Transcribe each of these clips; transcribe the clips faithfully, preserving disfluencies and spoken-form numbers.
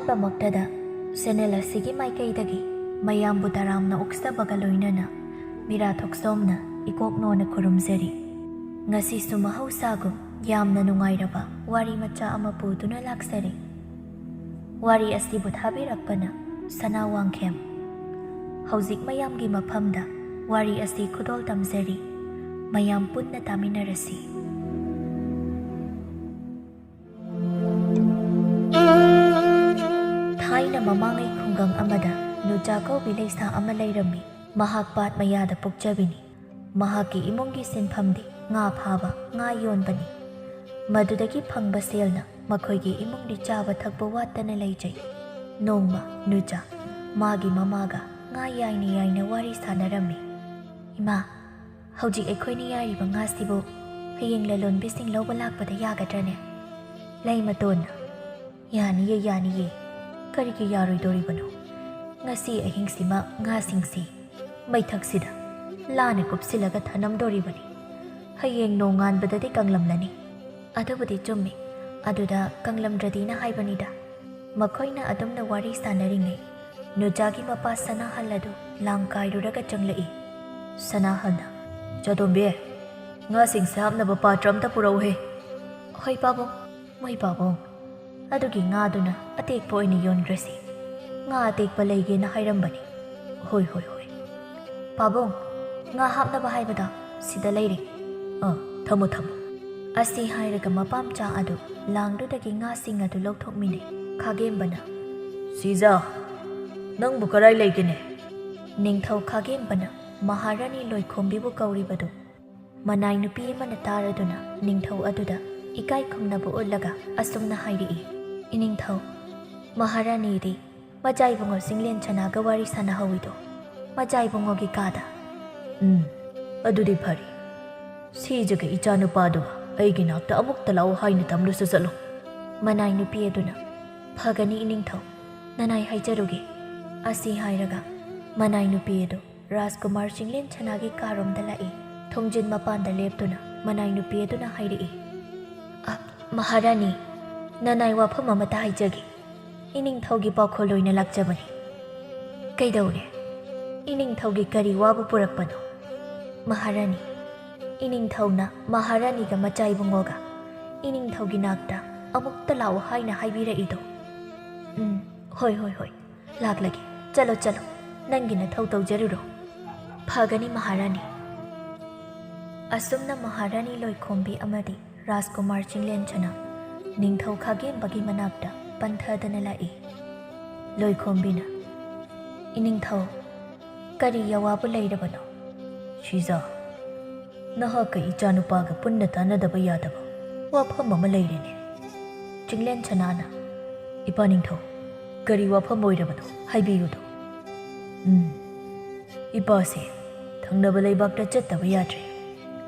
ꯇꯃꯛꯇꯗ channel ꯑꯁꯤꯒꯤ ꯃꯥꯏꯀꯩꯗꯒꯤ ꯃꯌꯥꯝꯕꯨ ꯇꯔꯥꯝꯅ ꯑꯣꯛꯆꯕꯒ ꯂꯣꯏꯅꯅ ꯃꯤꯔꯥ ꯊꯣꯛꯆꯣꯝꯅ ꯏꯀꯣꯛ ꯅꯣꯟꯅ ꯈꯨꯔꯨꯝꯖꯔꯤ꯫ ꯉꯁꯤꯁꯨ ꯃꯍꯧꯁꯥꯒꯨꯝ ꯌꯥꯝꯅ ꯅꯨꯡꯉꯥꯏꯔꯕ ꯋꯥꯔꯤ ꯃꯆꯥ ꯑꯃ ꯄꯨꯗꯨꯅ ꯂꯥꯛꯆꯔꯤ꯫ ꯋꯥꯔꯤ ꯑꯁꯤꯕꯨ ꯊꯥꯕꯤꯔꯛꯄꯅ ꯁꯅꯥ ꯋꯥꯡꯈꯦꯝ꯫ ꯍꯧꯖꯤꯛ ꯃꯌꯥꯝꯒꯤ ꯃꯐꯝꯗ ꯋꯥꯔꯤ ꯑꯁꯤ ꯈꯨꯗꯣꯜ ꯇꯝꯖꯔꯤ꯫ ꯃꯌꯥꯝ ꯄꯨꯟꯅ ꯇꯥꯃꯤꯟꯅꯔꯁꯤ꯫ ꯊꯥꯏꯅ ꯃꯃꯥꯡꯉꯩ ꯈꯨꯡꯒꯪ ꯑꯃꯗ ꯅꯨꯆꯥ ꯀꯧꯕꯤ ꯂꯩꯁꯥ ꯑꯃ ꯂꯩꯔꯝꯃꯤ꯫ ꯃꯍꯥꯛ ꯄꯥꯠ ꯃꯌꯥꯗ ꯄꯣꯛꯆꯕꯤꯅꯤ꯫ ꯃꯍꯥꯛꯀꯤ ꯏꯃꯨꯡꯒꯤ ꯁꯤꯟꯐꯝꯗꯤ ꯉꯥ ꯐꯥꯕ, ꯉꯥ ꯌꯣꯟꯕꯅꯤ꯫ ꯃꯗꯨꯗꯒꯤ ꯐꯪꯕ ꯁꯦꯜꯅ ꯃꯈꯣꯏꯒꯤ ꯏꯃꯨꯡꯗꯤ ꯆꯥꯕ ꯊꯛꯄ ꯋꯥꯠꯇꯅ ꯂꯩꯖꯩ꯫ ꯅꯣꯡꯃ ꯅꯨꯆꯥ ꯃꯥꯒꯤ ꯃꯃꯥꯒ ꯉꯥ ꯌꯥꯏꯅ ꯌꯥꯏꯅ ꯋꯥꯔꯤ ꯁꯥꯟꯅꯔꯝꯃꯤ꯫ "ꯏꯃꯥ, ꯍꯧꯖꯤꯛ ꯑꯩꯈꯣꯏꯅ ꯌꯥꯏꯔꯤꯕ ꯉꯥꯁꯤꯕꯨ ꯍꯌꯦꯡ ꯂꯂꯣꯟꯕꯤꯁꯤꯡ ꯂꯧꯕ ꯂꯥꯛꯄꯗ ꯌꯥꯒꯗ꯭ꯔꯅꯦ?" ꯂꯩꯃꯇꯣꯟꯅ, "ꯌꯥꯅꯤꯌꯦ, ꯌꯥꯅꯤꯌꯦ꯫ ꯀꯔꯤꯒꯤ ꯌꯥꯔꯣꯏꯗꯣꯔꯤꯕꯅꯣ? ꯉꯁꯤ ꯑꯍꯤꯡꯁꯤꯃ ꯉꯥꯁꯤꯡꯁꯤ ꯃꯩꯊꯛꯁꯤꯗ ꯂꯥꯅ ꯀꯨꯞꯁꯤꯜꯂꯒ ꯊꯅꯝꯗꯣꯔꯤꯕꯅꯤ꯫ ꯍꯌꯦꯡ ꯅꯣꯡꯉꯥꯟꯕꯗꯗꯤ ꯀꯪꯂꯝꯂꯅꯤ꯫" "ꯑꯗꯨꯕꯨꯗꯤ ꯆꯨꯝꯃꯤ꯫ ꯑꯗꯨꯗ ꯀꯪꯂꯝꯗ꯭ꯔꯗꯤꯅ ꯍꯥꯏꯕꯅꯤꯗ꯫" ꯃꯈꯣꯏꯅ ꯑꯗꯨꯝꯅ ꯋꯥꯔꯤ ꯁꯥꯟꯅꯔꯤꯉꯩ, ꯅꯨꯆꯥꯒꯤ ꯃꯄꯥ ꯁꯅꯥꯍꯜ ꯑꯗꯨ ꯂꯥꯡ ꯀꯥꯏꯔꯨꯔꯒ ꯆꯪꯂꯛꯏ꯫ ꯁꯅꯥꯍꯜꯅ, "ꯆꯥꯇꯣꯝꯕꯤ, ꯉꯥꯁꯤꯡꯁꯦ ꯍꯥꯞꯅꯕ ꯄꯥꯇ꯭ꯔ ꯑꯝꯇ ꯄꯨꯔꯛꯎꯍꯦ꯫" "ꯍꯣꯏ ꯄꯥꯕꯨꯡ, ꯃꯣꯏ ꯄꯥꯕꯨꯡ꯫ ꯑꯗꯨꯒꯤ ꯉꯥꯗꯨꯅ ꯑꯇꯦꯛꯄ ꯑꯣꯏꯅ ꯌꯣꯟꯈ꯭ꯔꯁꯤ꯫ ꯉꯥ ꯑꯇꯦꯛꯄ ꯂꯩꯒꯦꯅ ꯍꯥꯏꯔꯝꯕꯅꯤ꯫" "ꯍꯣꯏ, ꯍꯣꯏ, ꯍꯣꯏ꯫ ꯄꯥꯕꯨꯡ, ꯉꯥ ꯍꯥꯞꯅꯕ ꯍꯥꯏꯕꯗꯣ ꯁꯤꯗ ꯂꯩꯔꯦ꯫" "ꯑꯥ, ꯊꯝꯃꯣ, ꯊꯝꯃꯣ꯫" ꯑꯁꯤ ꯍꯥꯏꯔꯒ ꯃꯄꯥꯝꯆꯥ ꯑꯗꯨ ꯂꯥꯡꯗꯨꯗꯒꯤ ꯉꯥꯁꯤꯡ ꯑꯗꯨ ꯂꯧꯊꯣꯛꯃꯤꯟꯅꯩ꯫ ꯈꯥꯒꯦꯝꯕꯅ, "ꯁꯤꯖꯥ, ꯅꯪꯕꯨ ꯀꯔꯥꯏ ꯂꯩꯒꯦꯅꯦ?" ꯅꯤꯡꯊꯧ ꯈꯥꯒꯦꯝꯕꯅ ꯃꯍꯥꯔꯥꯅꯤ ꯂꯣꯏꯈꯣꯝꯕꯤꯕꯨ ꯀꯧꯔꯤꯕꯗꯨ ꯃꯅꯥꯏ ꯅꯨꯄꯤ ꯑꯃꯅ ꯇꯥꯔꯗꯨꯅ ꯅꯤꯡꯊꯧ ꯑꯗꯨꯗ ꯏꯀꯥꯏ ꯈꯨꯝꯅꯕ ꯎꯠꯂꯒ ꯑꯁꯨꯝꯅ ꯍꯥꯏꯔꯛꯏ, "ꯏꯅꯤꯡꯊꯧ, ꯃꯍꯥꯔꯥꯅꯤꯗꯤ ꯃꯆꯥ ꯏꯕꯨꯡꯉꯣ ꯆꯤꯡꯂꯦꯟ ꯁꯅꯥꯒ ꯋꯥꯔꯤ ꯁꯥꯟꯅꯍꯧꯋꯤꯗꯣ, ꯃꯆꯥ ꯏꯕꯨꯡꯉꯣꯒꯤ ꯀꯥꯗ꯫" "ꯎꯝ, ꯑꯗꯨꯗꯤ ꯐꯔꯦ꯫ ꯁꯤꯖꯒ ꯏꯆꯥꯅꯨꯄꯥꯗꯨꯒ ꯑꯩꯒꯤ ꯅꯥꯛꯇ ꯑꯃꯨꯛꯇ ꯂꯥꯛꯑꯣ ꯍꯥꯏꯅ ꯇꯝꯂꯨꯁꯨ ꯆꯠꯂꯣ꯫" ꯃꯅꯥꯏ ꯅꯨꯄꯤ ꯑꯗꯨꯅ, "ꯐꯒꯅꯤ ꯏꯅꯤꯡꯊꯧ, ꯅꯅꯥꯏ ꯍꯥꯏꯖꯔꯨꯒꯦ꯫" ꯑꯁꯤ ꯍꯥꯏꯔꯒ ꯃꯅꯥꯏ ꯅꯨꯄꯤ ꯑꯗꯨ ꯔꯥꯖꯀꯨꯃꯥꯔ ꯆꯤꯡꯂꯦꯟ ꯁꯅꯥꯒꯤ ꯀꯥꯔꯣꯝꯗ ꯂꯥꯛꯏ꯫ ꯊꯣꯡꯖꯤꯟ ꯃꯄꯥꯟꯗ ꯂꯦꯞꯇꯨꯅ ꯃꯅꯥꯏ ꯅꯨꯄꯤ ꯑꯗꯨꯅ ꯍꯥꯏꯔꯛꯏ, "ꯑ, ꯃꯍꯥꯔꯥꯅꯤ, ꯅꯅꯥꯏ ꯋꯥꯐꯝ ꯑꯃꯇ ꯍꯥꯏꯖꯒꯦ꯫" ꯏꯅꯤꯡꯊꯧꯒꯤ ꯄꯥꯎꯈꯣꯜ ꯑꯣꯏꯅ ꯂꯥꯛꯆꯕꯅꯤ꯫ ꯀꯩꯗꯧꯔꯦ? ꯏꯅꯤꯡꯊꯧꯒꯤ ꯀꯔꯤ ꯋꯥꯕꯨ ꯄꯨꯔꯛꯄꯅꯣ? ꯃꯍꯥꯔꯥꯅꯤ, ꯏꯅꯤꯡꯊꯧꯅ ꯃꯍꯥꯔꯥꯅꯤꯒ ꯃꯆꯥ ꯏꯕꯨꯡꯉꯣꯒ ꯏꯅꯤꯡꯊꯧꯒꯤ ꯅꯥꯛꯇ ꯑꯃꯨꯛꯇ ꯂꯥꯛꯑꯣ ꯍꯥꯏꯅ ꯍꯥꯏꯕꯤꯔꯛꯏꯗꯣ? ꯎꯝ, ꯍꯣꯏ, ꯍꯣꯏ, ꯍꯣꯏ, ꯂꯥꯛꯂꯒꯦ꯫ ꯆꯠꯂꯣ, ꯆꯠꯂꯣ, ꯅꯪꯒꯤ ꯅꯊꯧ ꯇꯧꯖꯔꯨꯔꯣ꯫ ꯐꯒꯅꯤ ꯃꯍꯥꯔꯥꯅꯤ꯫ ꯑꯁꯨꯝꯅ ꯃꯍꯥꯔꯥꯅꯤ ꯂꯣꯏꯈꯣꯝꯕꯤ ꯑꯃꯗꯤ ꯔꯥꯖꯀꯨꯃꯥꯔ ꯆꯤꯡꯂꯦꯟ ꯁꯅꯥ ꯅꯤꯡꯊꯧ ꯈꯥꯒꯦꯝꯕꯒꯤ ꯃꯅꯥꯛꯇ ꯄꯟꯊꯗꯅ ꯂꯥꯛꯏ꯫ ꯂꯣꯏꯈꯣꯝꯕꯤꯅ, "ꯏꯅꯤꯡꯊꯧ, ꯀꯔꯤ ꯑꯋꯥꯕ ꯂꯩꯔꯕꯅꯣ?" "ꯁꯤꯖꯥ, ꯅꯍꯥꯛꯀ ꯏꯆꯥꯅꯨꯄꯥꯒ ꯄꯨꯟꯅ ꯇꯥꯟꯅꯗꯕ ꯌꯥꯗꯕ ꯋꯥꯐꯝ ꯑꯃ ꯂꯩꯔꯦꯅꯦ꯫" ꯆꯤꯡꯂꯦꯟ ꯁꯅꯥꯅ, "ꯏꯄꯥ ꯅꯤꯡꯊꯧ, ꯀꯔꯤ ꯋꯥꯐꯝ ꯑꯣꯏꯔꯕꯅꯣ? ꯍꯥꯏꯕꯤꯌꯨꯗꯣ꯫" "ꯎꯝ, ꯏꯄꯥꯁꯦ ꯊꯪꯅꯕ ꯂꯩꯕꯥꯛꯇ ꯆꯠꯇꯕ ꯌꯥꯗ꯭ꯔꯦ꯫"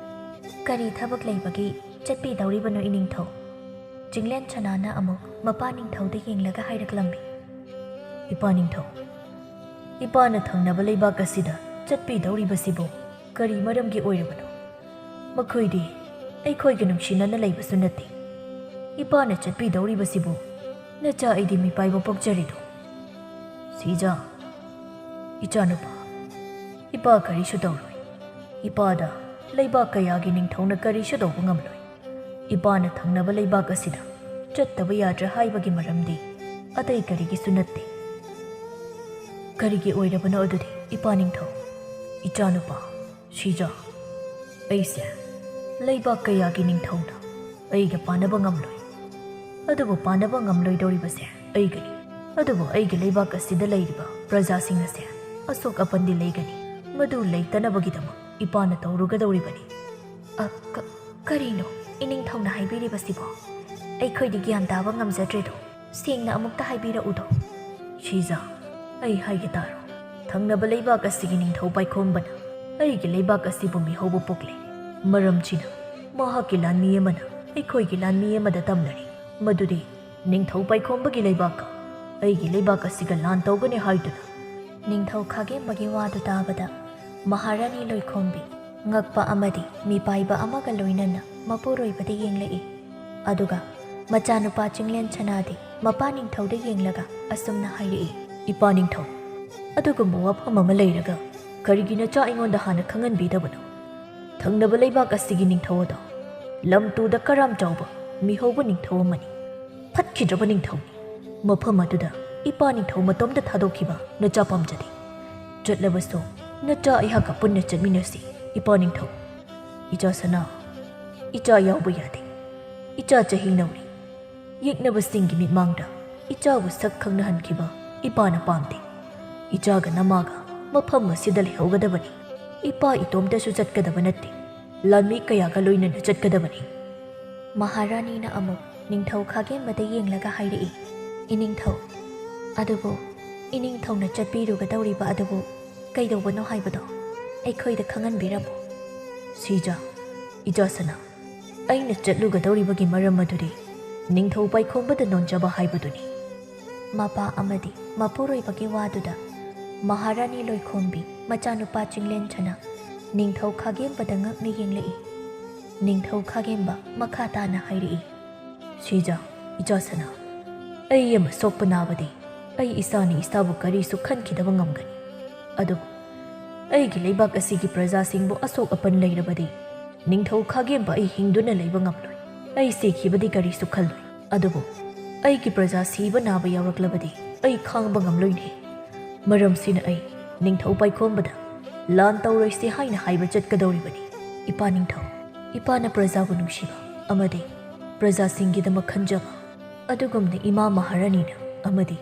"ꯀꯔꯤ ꯊꯕꯛ ꯂꯩꯕꯒꯤ ꯆꯠꯄꯤꯗꯧꯔꯤꯕꯅꯣ ꯏꯅꯤꯡꯊꯧ?" ꯆꯤꯡꯂꯦꯟ ꯁꯅꯥꯅ ꯑꯃꯨꯛ ꯃꯄꯥ ꯅꯤꯡꯊꯧꯗ ꯌꯦꯡꯂꯒ ꯍꯥꯏꯔꯛꯂꯝꯃꯤ꯫ "ꯏꯄꯥ ꯅꯤꯡꯊꯧ, ꯏꯄꯥꯅ ꯊꯪꯅꯕ ꯂꯩꯕꯥꯛ ꯑꯁꯤꯗ ꯆꯠꯄꯤꯗꯧꯔꯤꯕꯁꯤꯕꯨ ꯀꯔꯤ ꯃꯔꯝꯒꯤ ꯑꯣꯏꯔꯕꯅꯣ? ꯃꯈꯣꯏꯗꯤ ꯑꯩꯈꯣꯏꯒ ꯅꯨꯡꯁꯤꯅꯅ ꯂꯩꯕꯁꯨ ꯅꯠꯇꯦ꯫ ꯏꯄꯥꯅ ꯆꯠꯄꯤꯗꯧꯔꯤꯕꯁꯤꯕꯨ ꯅꯆꯥ ꯑꯩꯗꯤ ꯃꯤꯄꯥꯏꯕ ꯄꯣꯛꯆꯔꯤꯗꯣ꯫" "ꯁꯤꯖꯥ, ꯏꯆꯥꯅꯨꯄꯥ, ꯏꯄꯥ ꯀꯔꯤꯁꯨ ꯇꯧꯔꯣꯏ꯫ ꯏꯄꯥꯗ ꯂꯩꯕꯥꯛ ꯀꯌꯥꯒꯤ ꯅꯤꯡꯊꯧꯅ ꯀꯔꯤꯁꯨ ꯇꯧꯕ ꯉꯝꯂꯣꯏ꯫ ꯏꯄꯥꯅ ꯊꯪꯅꯕ ꯂꯩꯕꯥꯛ ꯑꯁꯤꯗ ꯆꯠꯇꯕ ꯌꯥꯗ꯭ꯔꯦ ꯍꯥꯏꯕꯒꯤ ꯃꯔꯝꯗꯤ ꯑꯇꯩ ꯀꯔꯤꯒꯤꯁꯨ ꯅꯠꯇꯦ꯫" "ꯀꯔꯤꯒꯤ ꯑꯣꯏꯔꯕꯅꯣ ꯑꯗꯨꯗꯤ, ꯏꯄꯥ ꯅꯤꯡꯊꯧ?" "ꯏꯆꯥꯅꯨꯄꯥ, ꯁꯤꯖꯥ, ꯑꯩꯁꯦ ꯂꯩꯕꯥꯛ ꯀꯌꯥꯒꯤ ꯅꯤꯡꯊꯧꯅ ꯑꯩꯒ ꯄꯥꯟꯅꯕ ꯉꯝꯂꯣꯏ꯫ ꯑꯗꯨꯕꯨ ꯄꯥꯟꯅꯕ ꯉꯝꯂꯣꯏꯗꯧꯔꯤꯕꯁꯦ ꯑꯩꯒꯅꯤ꯫ ꯑꯗꯨꯕꯨ ꯑꯩꯒꯤ ꯂꯩꯕꯥꯛ ꯑꯁꯤꯗ ꯂꯩꯔꯤꯕ ꯄ꯭ꯔꯖꯥꯁꯤꯡ ꯑꯁꯦ ꯑꯁꯣꯛ ꯑꯄꯟꯗꯤ ꯂꯩꯒꯅꯤ꯫ ꯃꯗꯨ ꯂꯩꯇꯅꯕꯒꯤꯗꯃꯛ ꯏꯄꯥꯅ ꯇꯧꯔꯨꯒꯗꯧꯔꯤꯕꯅꯤ꯫" "ꯑ, ꯀ-, ꯀꯔꯤꯅꯣ ꯏꯅꯤꯡꯊꯧꯅ ꯍꯥꯏꯕꯤꯔꯤꯕꯁꯤꯕꯣ? ꯑꯩꯈꯣꯏꯗꯤ ꯒ꯭ꯌꯥꯟ ꯇꯥꯕ ꯉꯝꯖꯗ꯭ꯔꯦꯗꯣ꯫ ꯁꯦꯡꯅ ꯑꯃꯨꯛꯇ ꯍꯥꯏꯕꯤꯔꯛꯎꯗꯣ꯫" "ꯁꯤꯖꯥ, ꯑꯩ ꯍꯥꯏꯒꯦ ꯇꯥꯔꯣ꯫ ꯊꯪꯅꯕ ꯂꯩꯕꯥꯛ ꯑꯁꯤꯒꯤ ꯅꯤꯡꯊꯧ ꯄꯥꯏꯈꯣꯝꯕꯅ ꯑꯩꯒꯤ ꯂꯩꯕꯥꯛ ꯑꯁꯤꯕꯨ ꯃꯤꯍꯧꯕ ꯄꯣꯛꯂꯦ꯫ ꯃꯔꯝꯁꯤꯅ ꯃꯍꯥꯛꯀꯤ ꯂꯥꯟꯃꯤ ꯑꯃꯅ ꯑꯩꯈꯣꯏꯒꯤ ꯂꯥꯟꯃꯤ ꯑꯃꯗ ꯇꯝꯅꯔꯤ꯫ ꯃꯗꯨꯗꯤ ꯅꯤꯡꯊꯧ ꯄꯥꯏꯈꯣꯝꯕꯒꯤ ꯂꯩꯕꯥꯛꯀ ꯑꯩꯒꯤ ꯂꯩꯕꯥꯛ ꯑꯁꯤꯒ ꯂꯥꯟ ꯇꯧꯒꯅꯤ ꯍꯥꯏꯗꯨꯅ꯫" ꯅꯤꯡꯊꯧ ꯈꯥꯒꯦꯝꯕꯒꯤ ꯋꯥꯗꯨ ꯇꯥꯕꯗ ꯃꯍꯥꯔꯥꯅꯤ ꯂꯣꯏꯈꯣꯝꯕꯤ ꯉꯛꯄ ꯑꯃꯗꯤ ꯃꯤꯄꯥꯏꯕ ꯑꯃꯒ ꯂꯣꯏꯅꯅ ꯃꯄꯨꯔꯣꯏꯕꯗ ꯌꯦꯡꯂꯛꯏ꯫ ꯑꯗꯨꯒ ꯃꯆꯥꯅꯨꯄꯥ ꯆꯤꯡꯂꯦꯟ ꯁꯅꯥꯗꯤ ꯃꯄꯥ ꯅꯤꯡꯊꯧꯗ ꯌꯦꯡꯂꯒ ꯑꯁꯨꯝꯅ ꯍꯥꯏꯔꯛꯏ, "ꯏꯄꯥ ꯅꯤꯡꯊꯧ, ꯑꯗꯨꯒꯨꯝꯕ ꯋꯥꯐꯝ ꯑꯃ ꯂꯩꯔꯒ ꯀꯔꯤꯒꯤ ꯅꯆꯥ ꯑꯩꯉꯣꯟꯗ ꯍꯥꯟꯅ ꯈꯪꯍꯟꯕꯤꯗꯕꯅꯣ? ꯊꯪꯅꯕ ꯂꯩꯕꯥꯛ ꯑꯁꯤꯒꯤ ꯅꯤꯡꯊꯧ ꯑꯗꯣ ꯂꯝ ꯇꯨꯗ ꯀꯔꯥꯝ ꯆꯥꯎꯕ ꯃꯤꯍꯧꯕ ꯅꯤꯡꯊꯧ ꯑꯃꯅꯤ꯫ ꯐꯠꯈꯤꯗ꯭ꯔꯕ ꯅꯤꯡꯊꯧꯅꯤ꯫ ꯃꯐꯝ ꯑꯗꯨꯗ ꯏꯄꯥ ꯅꯤꯡꯊꯧ ꯃꯇꯣꯝꯇ ꯊꯥꯗꯣꯛꯈꯤꯕ ꯅꯆꯥ ꯄꯥꯝꯖꯗꯦ꯫ ꯆꯠꯂꯕꯁꯨ ꯅꯆꯥ ꯑꯩꯍꯥꯛꯀ ꯄꯨꯟꯅ ꯆꯠꯃꯤꯟꯅꯁꯤ ꯏꯄꯥ ꯅꯤꯡꯊꯧ꯫ ꯏꯆꯥ ꯁꯅꯥ, ꯏꯆꯥ ꯌꯥꯎꯕ ꯌꯥꯗꯦ꯫ ꯏꯆꯥ ꯆꯍꯤ ꯅꯧꯔꯤ꯫ ꯌꯦꯛꯅꯕꯁꯤꯡꯒꯤ ꯃꯤꯠꯃꯥꯡꯗ ꯏꯆꯥꯕꯨ ꯁꯛ ꯈꯪꯅꯍꯟꯈꯤꯕ ꯏꯄꯥꯅ ꯄꯥꯝꯗꯦ꯫ ꯏꯆꯥꯒ ꯅꯃꯥꯒ ꯃꯐꯝ ꯑꯁꯤꯗ ꯂꯩꯍꯧꯒꯗꯕꯅꯤ꯫ ꯏꯄꯥ ꯏꯇꯣꯝꯇꯁꯨ ꯆꯠꯀꯗꯕ ꯅꯠꯇꯦ꯫ ꯂꯥꯟꯃꯤ ꯀꯌꯥꯒ ꯂꯣꯏꯅꯅ ꯆꯠꯀꯗꯕꯅꯤ꯫" ꯃꯍꯥꯔꯥꯅꯤꯅ ꯑꯃꯨꯛ ꯅꯤꯡꯊꯧ ꯈꯥꯒꯦꯝꯕꯗ ꯌꯦꯡꯂꯒ ꯍꯥꯏꯔꯛꯏ, "ꯏꯅꯤꯡꯊꯧ, ꯑꯗꯨꯕꯨ ꯏꯅꯤꯡꯊꯧꯅ ꯆꯠꯄꯤꯔꯨꯒꯗꯧꯔꯤꯕ ꯑꯗꯨꯕꯨ ꯀꯩꯗꯧꯕꯅꯣ ꯍꯥꯏꯕꯗꯣ ꯑꯩꯈꯣꯏꯗ ꯈꯪꯍꯟꯕꯤꯔꯝꯃꯨ꯫" "ꯁꯤꯖꯥ, ꯏꯆꯥ ꯁꯅꯥ, ꯑꯩꯅ ꯆꯠꯂꯨꯒꯗꯧꯔꯤꯕꯒꯤ ꯃꯔꯝ ꯑꯗꯨꯗꯤ ꯅꯤꯡꯊꯧ ꯄꯥꯏꯈꯣꯝꯕꯗ ꯅꯣꯟꯖꯕ ꯍꯥꯏꯕꯗꯨꯅꯤ꯫" ꯃꯄꯥ ꯑꯃꯗꯤ ꯃꯄꯨꯔꯣꯏꯕꯒꯤ ꯋꯥꯗꯨꯗ ꯃꯍꯥꯔꯥꯅꯤ ꯂꯣꯏꯈꯣꯝꯕꯤ ꯃꯆꯥꯅꯨꯄꯥ ꯆꯤꯡꯂꯦꯟꯁꯅ ꯅꯤꯡꯊꯧ ꯈꯥꯒꯦꯝꯕꯗ ꯉꯛꯅ ꯌꯦꯡꯂꯛꯏ꯫ ꯅꯤꯡꯊꯧ ꯈꯥꯒꯦꯝꯕ ꯃꯈꯥ ꯇꯥꯅ ꯍꯥꯏꯔꯛꯏ, "ꯁꯤꯖꯥ, ꯏꯆꯥ ꯁꯅꯥ, ꯑꯩ ꯑꯃ ꯁꯣꯛꯄ ꯅꯥꯕꯗꯤ ꯑꯩ ꯏꯁꯥꯅ ꯏꯁꯥꯕꯨ ꯀꯔꯤꯁꯨ ꯈꯟꯈꯤꯗꯕ ꯉꯝꯒꯅꯤ꯫ ꯑꯗꯨꯕꯨ ꯑꯩꯒꯤ ꯂꯩꯕꯥꯛ ꯑꯁꯤꯒꯤ ꯄ꯭ꯔꯖꯥꯁꯤꯡꯕꯨ ꯑꯁꯣꯛ ꯑꯄꯟ ꯂꯩꯔꯕꯗꯤ ꯅꯤꯡꯊꯧ ꯈꯥꯒꯦꯝꯕ ꯑꯩ ꯍꯤꯡꯗꯨꯅ ꯂꯩꯕ ꯉꯝꯂꯣꯏ꯫ ꯑꯩ ꯁꯤꯈꯤꯕꯗꯤ ꯀꯔꯤꯁꯨ ꯈꯜꯂꯣꯏ꯫ ꯑꯗꯨꯕꯨ ꯑꯩꯒꯤ ꯄ꯭ꯔꯖꯥ ꯁꯤꯕ ꯅꯥꯕ ꯌꯥꯎꯔꯛꯂꯕꯗꯤ ꯑꯩ ꯈꯥꯡꯕ ꯉꯝꯂꯣꯏꯅꯦ꯫ ꯃꯔꯝꯁꯤꯅ ꯑꯩ ꯅꯤꯡꯊꯧ ꯄꯥꯏꯈꯣꯝꯕꯗ ꯂꯥꯟ ꯇꯧꯔꯣꯏꯁꯤ ꯍꯥꯏꯅ ꯍꯥꯏꯕ ꯆꯠꯀꯗꯧꯔꯤꯕꯅꯤ꯫ ꯏꯄꯥ ꯅꯤꯡꯊꯧ, ꯏꯄꯥꯅ ꯄ꯭ꯔꯖꯥꯕꯨ ꯅꯨꯡꯁꯤꯕ ꯑꯃꯗꯤ ꯄ꯭ꯔꯖꯥꯁꯤꯡꯒꯤꯗꯃꯛ ꯈꯟꯖꯕ ꯑꯗꯨꯒꯨꯝꯅ ꯏꯃꯥ ꯃꯍꯥꯔꯥꯅꯤꯅ ꯑꯃꯗꯤ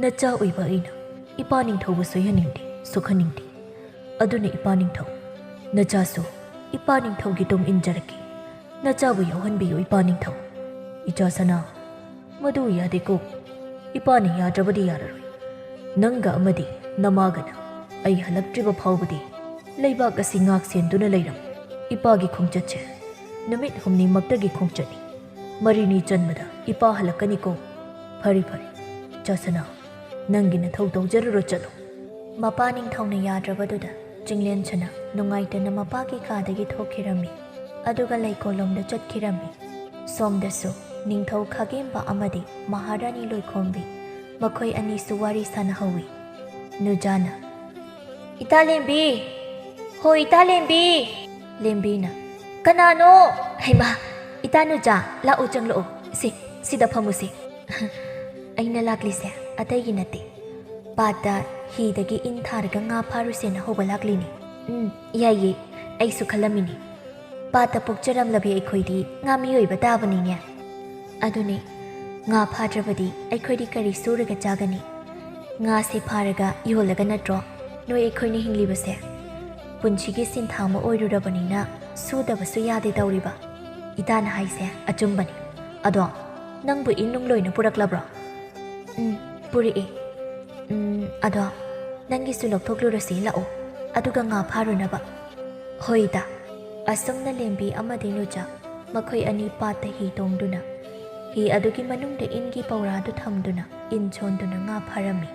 ꯅꯆꯥ ꯑꯣꯏꯕ ꯑꯩꯅ ꯏꯄꯥ ꯅꯤꯡꯊꯧꯕꯨ ꯁꯣꯏꯍꯟꯅꯤꯡꯗꯦ, ꯁꯣꯛꯍꯟꯅꯤꯡꯗꯦ꯫ ꯑꯗꯨꯅ ꯏꯄꯥ ꯅꯤꯡꯊꯧ, ꯅꯆꯥꯁꯨ ꯏꯄꯥ ꯅꯤꯡꯊꯧꯒꯤ ꯇꯨꯡ ꯏꯟꯖꯔꯛꯀꯦ꯫ ꯅꯆꯥꯕꯨ ꯌꯥꯎꯍꯟꯕꯤꯌꯨ ꯏꯄꯥ ꯅꯤꯡꯊꯧ꯫" "ꯏꯆꯥ ꯁꯅꯥ, ꯃꯗꯨ ꯌꯥꯗꯦꯀꯣ꯫ ꯏꯄꯥꯅ ꯌꯥꯗ꯭ꯔꯕꯗꯤ ꯌꯥꯔꯔꯣꯏ꯫ ꯅꯪꯒ ꯑꯃꯗꯤ ꯅꯃꯥꯒꯅ ꯑꯩ ꯍꯜꯂꯛꯇ꯭ꯔꯤꯕ ꯐꯥꯎꯕꯗꯤ ꯂꯩꯕꯥꯛ ꯑꯁꯤ ꯉꯥꯛ ꯁꯦꯟꯗꯨꯅ ꯂꯩꯔꯝꯃꯨ꯫ ꯏꯄꯥꯒꯤ ꯈꯣꯡꯆꯠꯁꯦ ꯅꯨꯃꯤꯠ ꯍꯨꯝꯅꯤꯃꯛꯇꯒꯤ ꯈꯣꯡꯆꯠꯅꯤ꯫ ꯃꯔꯤꯅꯤ ꯆꯟꯕꯗ ꯏꯄꯥ ꯍꯜꯂꯛꯀꯅꯤꯀꯣ꯫ ꯐꯔꯦ, ꯐꯔꯦ, ꯏꯆꯥ ꯁꯅꯥ, ꯅꯪꯒꯤ ꯅꯊꯧ ꯇꯧꯖꯔꯨꯔꯣ, ꯆꯠꯂꯣ꯫" ꯃꯄꯥ ꯅꯤꯡꯊꯧꯅ ꯌꯥꯗ꯭ꯔꯕꯗꯨꯗ ꯆꯤꯡꯂꯦꯟꯁꯅ ꯅꯨꯡꯉꯥꯏꯇꯅ ꯃꯄꯥꯒꯤ ꯀꯥꯗꯒꯤ ꯊꯣꯛꯈꯤꯔꯝꯃꯤ꯫ ꯑꯗꯨꯒ ꯂꯩꯀꯣꯜꯂꯣꯝꯗ ꯆꯠꯈꯤꯔꯝꯃꯤ꯫ ꯁꯣꯝꯗꯁꯨ ꯅꯤꯡꯊꯧ ꯈꯥꯒꯦꯝꯕ ꯑꯃꯗꯤ ꯃꯍꯥꯔꯥꯅꯤ ꯂꯣꯏꯈꯣꯝꯕꯤ, ꯃꯈꯣꯏ ꯑꯅꯤꯁꯨ ꯋꯥꯔꯤ ꯁꯥꯟꯅꯍꯧꯏ꯫ ꯅꯨꯖꯥꯅ, "ꯏꯇꯥ ꯂꯦꯝꯕꯤ! ꯍꯣ, ꯏꯇꯥ ꯂꯦꯝꯕꯤ!" ꯂꯦꯝꯕꯤꯅ, "ꯀꯅꯥꯅꯣ? ꯍꯩꯃꯥ, ꯏꯇꯥ ꯅꯨꯖꯥ, ꯂꯥꯛꯑꯣ, ꯆꯪꯂꯛꯑꯣ꯫ ꯁꯤ, ꯁꯤꯗ ꯐꯝꯃꯨꯁꯤ꯫" "ꯑꯩꯅ ꯂꯥꯛꯂꯤꯁꯦ ꯑꯇꯩꯒꯤ ꯅꯠꯇꯦ꯫ ꯄꯥꯠꯇ ꯍꯤꯗꯒꯤ ꯏꯟ ꯊꯥꯔꯒ ꯉꯥ ꯐꯥꯔꯨꯁꯦꯅ ꯍꯧꯕ ꯂꯥꯛꯂꯤꯅꯤ꯫" "ꯎꯝ, ꯌꯥꯏꯌꯦ, ꯑꯩꯁꯨ ꯈꯜꯂꯝꯃꯤꯅꯤ꯫ ꯄꯥꯠꯇ ꯄꯣꯛꯆꯔꯝꯂꯕꯤ ꯑꯩꯈꯣꯏꯗꯤ ꯉꯥ ꯃꯤꯑꯣꯏꯕ ꯇꯥꯕꯅꯤꯅꯦ꯫ ꯑꯗꯨꯅꯦ, ꯉꯥ ꯐꯥꯗ꯭ꯔꯕꯗꯤ ꯑꯩꯈꯣꯏꯗꯤ ꯀꯔꯤ ꯁꯨꯔꯒ ꯆꯥꯒꯅꯤ? ꯉꯥꯁꯦ ꯐꯥꯔꯒ ꯌꯣꯜꯂꯒ ꯅꯠꯇ꯭ꯔꯣ ꯅꯣꯏ ꯑꯩꯈꯣꯏꯅ ꯍꯤꯡꯂꯤꯕꯁꯦ? ꯄꯨꯟꯁꯤꯒꯤ ꯁꯤꯟꯊꯥ ꯑꯃ ꯑꯣꯏꯔꯨꯔꯕꯅꯤꯅ ꯁꯨꯗꯕꯁꯨ ꯌꯥꯗꯦ ꯇꯧꯔꯤꯕ꯫ ꯏꯇꯥꯅ ꯍꯥꯏꯁꯦ ꯑꯆꯨꯝꯕꯅꯤ꯫ ꯑꯗꯣ, ꯅꯪꯕꯨ ꯏꯟ ꯅꯨꯡ ꯂꯣꯏꯅ ꯄꯨꯔꯛꯂꯕ꯭ꯔꯣ?" "ꯎꯝ, ꯄꯨꯔꯛꯑꯦ꯫ ꯎꯝ, ꯑꯗꯣ, ꯅꯪꯒꯤꯁꯨ ꯂꯧꯊꯣꯛꯂꯨꯔꯁꯤ ꯂꯥꯛꯑꯣ, ꯑꯗꯨꯒ ꯉꯥ ꯐꯥꯔꯨꯅꯕ꯫" "ꯍꯣꯏ, ꯏꯇꯥ꯫" ꯑꯁꯨꯝꯅ ꯂꯦꯝꯕꯤ ꯑꯃꯗꯤ ꯅꯨꯖꯥ ꯃꯈꯣꯏ ꯑꯅꯤ ꯄꯥꯠꯇ ꯍꯤ ꯇꯣꯡꯗꯨꯅ, ꯍꯤ ꯑꯗꯨꯒꯤ ꯃꯅꯨꯡꯗ ꯏꯟꯒꯤ ꯄꯧꯔꯥꯗꯨ ꯊꯝꯗꯨꯅ ꯏꯟ ꯁꯣꯟꯗꯨꯅ ꯉꯥ ꯐꯥꯔꯝꯃꯤ꯫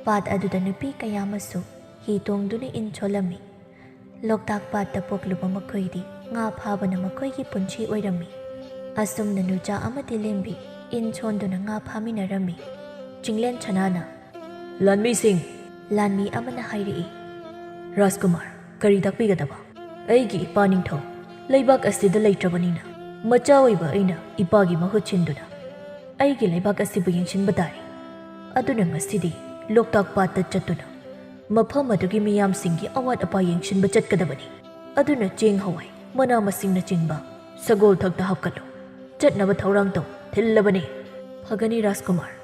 ꯄꯥꯠ ꯑꯗꯨꯗ ꯅꯨꯄꯤ ꯀꯌꯥ ꯑꯃꯁꯨ ꯍꯤ ꯇꯣꯡꯗꯨꯅ ꯏꯟ ꯁꯣꯜꯂꯝꯃꯤ꯫ ꯂꯣꯛꯇꯥꯛ ꯄꯥꯠꯇ ꯄꯣꯛꯂꯨꯕ ꯃꯈꯣꯏꯗꯤ ꯉꯥ ꯐꯥꯕꯅ ꯃꯈꯣꯏꯒꯤ ꯄꯨꯟꯁꯤ ꯑꯣꯏꯔꯝꯃꯤ꯫ ꯑꯁꯨꯝꯅ ꯅꯨꯖꯥ ꯑꯃꯗꯤ ꯂꯦꯝꯕꯤ ꯏꯟ ꯁꯣꯟꯗꯨꯅ ꯉꯥ ꯐꯥꯃꯤꯟꯅꯔꯝꯃꯤ꯫ ꯆꯤꯡꯂꯦꯟ ꯁꯅꯥꯅ, "ꯂꯥꯟꯃꯤꯁꯤꯡ!" ꯂꯥꯟꯃꯤ ꯑꯃꯅ ꯍꯥꯏꯔꯛꯏ꯫ "ꯔꯥꯖꯀꯨꯃꯥꯔ, ꯀꯔꯤ ꯇꯥꯛꯄꯤꯒꯗꯕ? ꯑꯩꯒꯤ ꯏꯄꯥ ꯅꯤꯡꯊꯧ ꯂꯩꯕꯥꯛ ꯑꯁꯤꯗ ꯂꯩꯇ꯭ꯔꯕꯅꯤꯅ, ꯃꯆꯥ ꯑꯣꯏꯕ ꯑꯩꯅ ꯏꯄꯥꯒꯤ ꯃꯍꯨꯠ ꯁꯤꯟꯗꯨꯅ ꯑꯩꯒꯤ ꯂꯩꯕꯥꯛ ꯑꯁꯤꯕꯨ ꯌꯦꯡꯁꯤꯟꯕ ꯇꯥꯔꯦ꯫ ꯑꯗꯨꯅ ꯉꯁꯤꯗꯤ ꯂꯣꯛꯇꯥꯛ ꯄꯥꯠꯇ ꯆꯠꯇꯨꯅ ꯃꯐꯝ ꯑꯗꯨꯒꯤ ꯃꯤꯌꯥꯝꯁꯤꯡꯒꯤ ꯑꯋꯥꯠ ꯑꯄꯥ ꯌꯦꯡꯁꯤꯟꯕ ꯆꯠꯀꯗꯕꯅꯤ꯫ ꯑꯗꯨꯅ ꯆꯦꯡ, ꯍꯋꯥꯏ, ꯃꯅꯥ ꯃꯁꯤꯡꯅꯆꯤꯡꯕ ꯁꯒꯣꯜ ꯊꯛꯇ ꯍꯥꯞꯀꯠꯂꯨ꯫ ꯆꯠꯅꯕ ꯊꯧꯔꯥꯡ ꯇꯧ꯫ ꯊꯤꯜꯂꯕꯅꯤ꯫" "ꯐꯒꯅꯤ, ꯔꯥꯖꯀꯨꯃꯥꯔ꯫"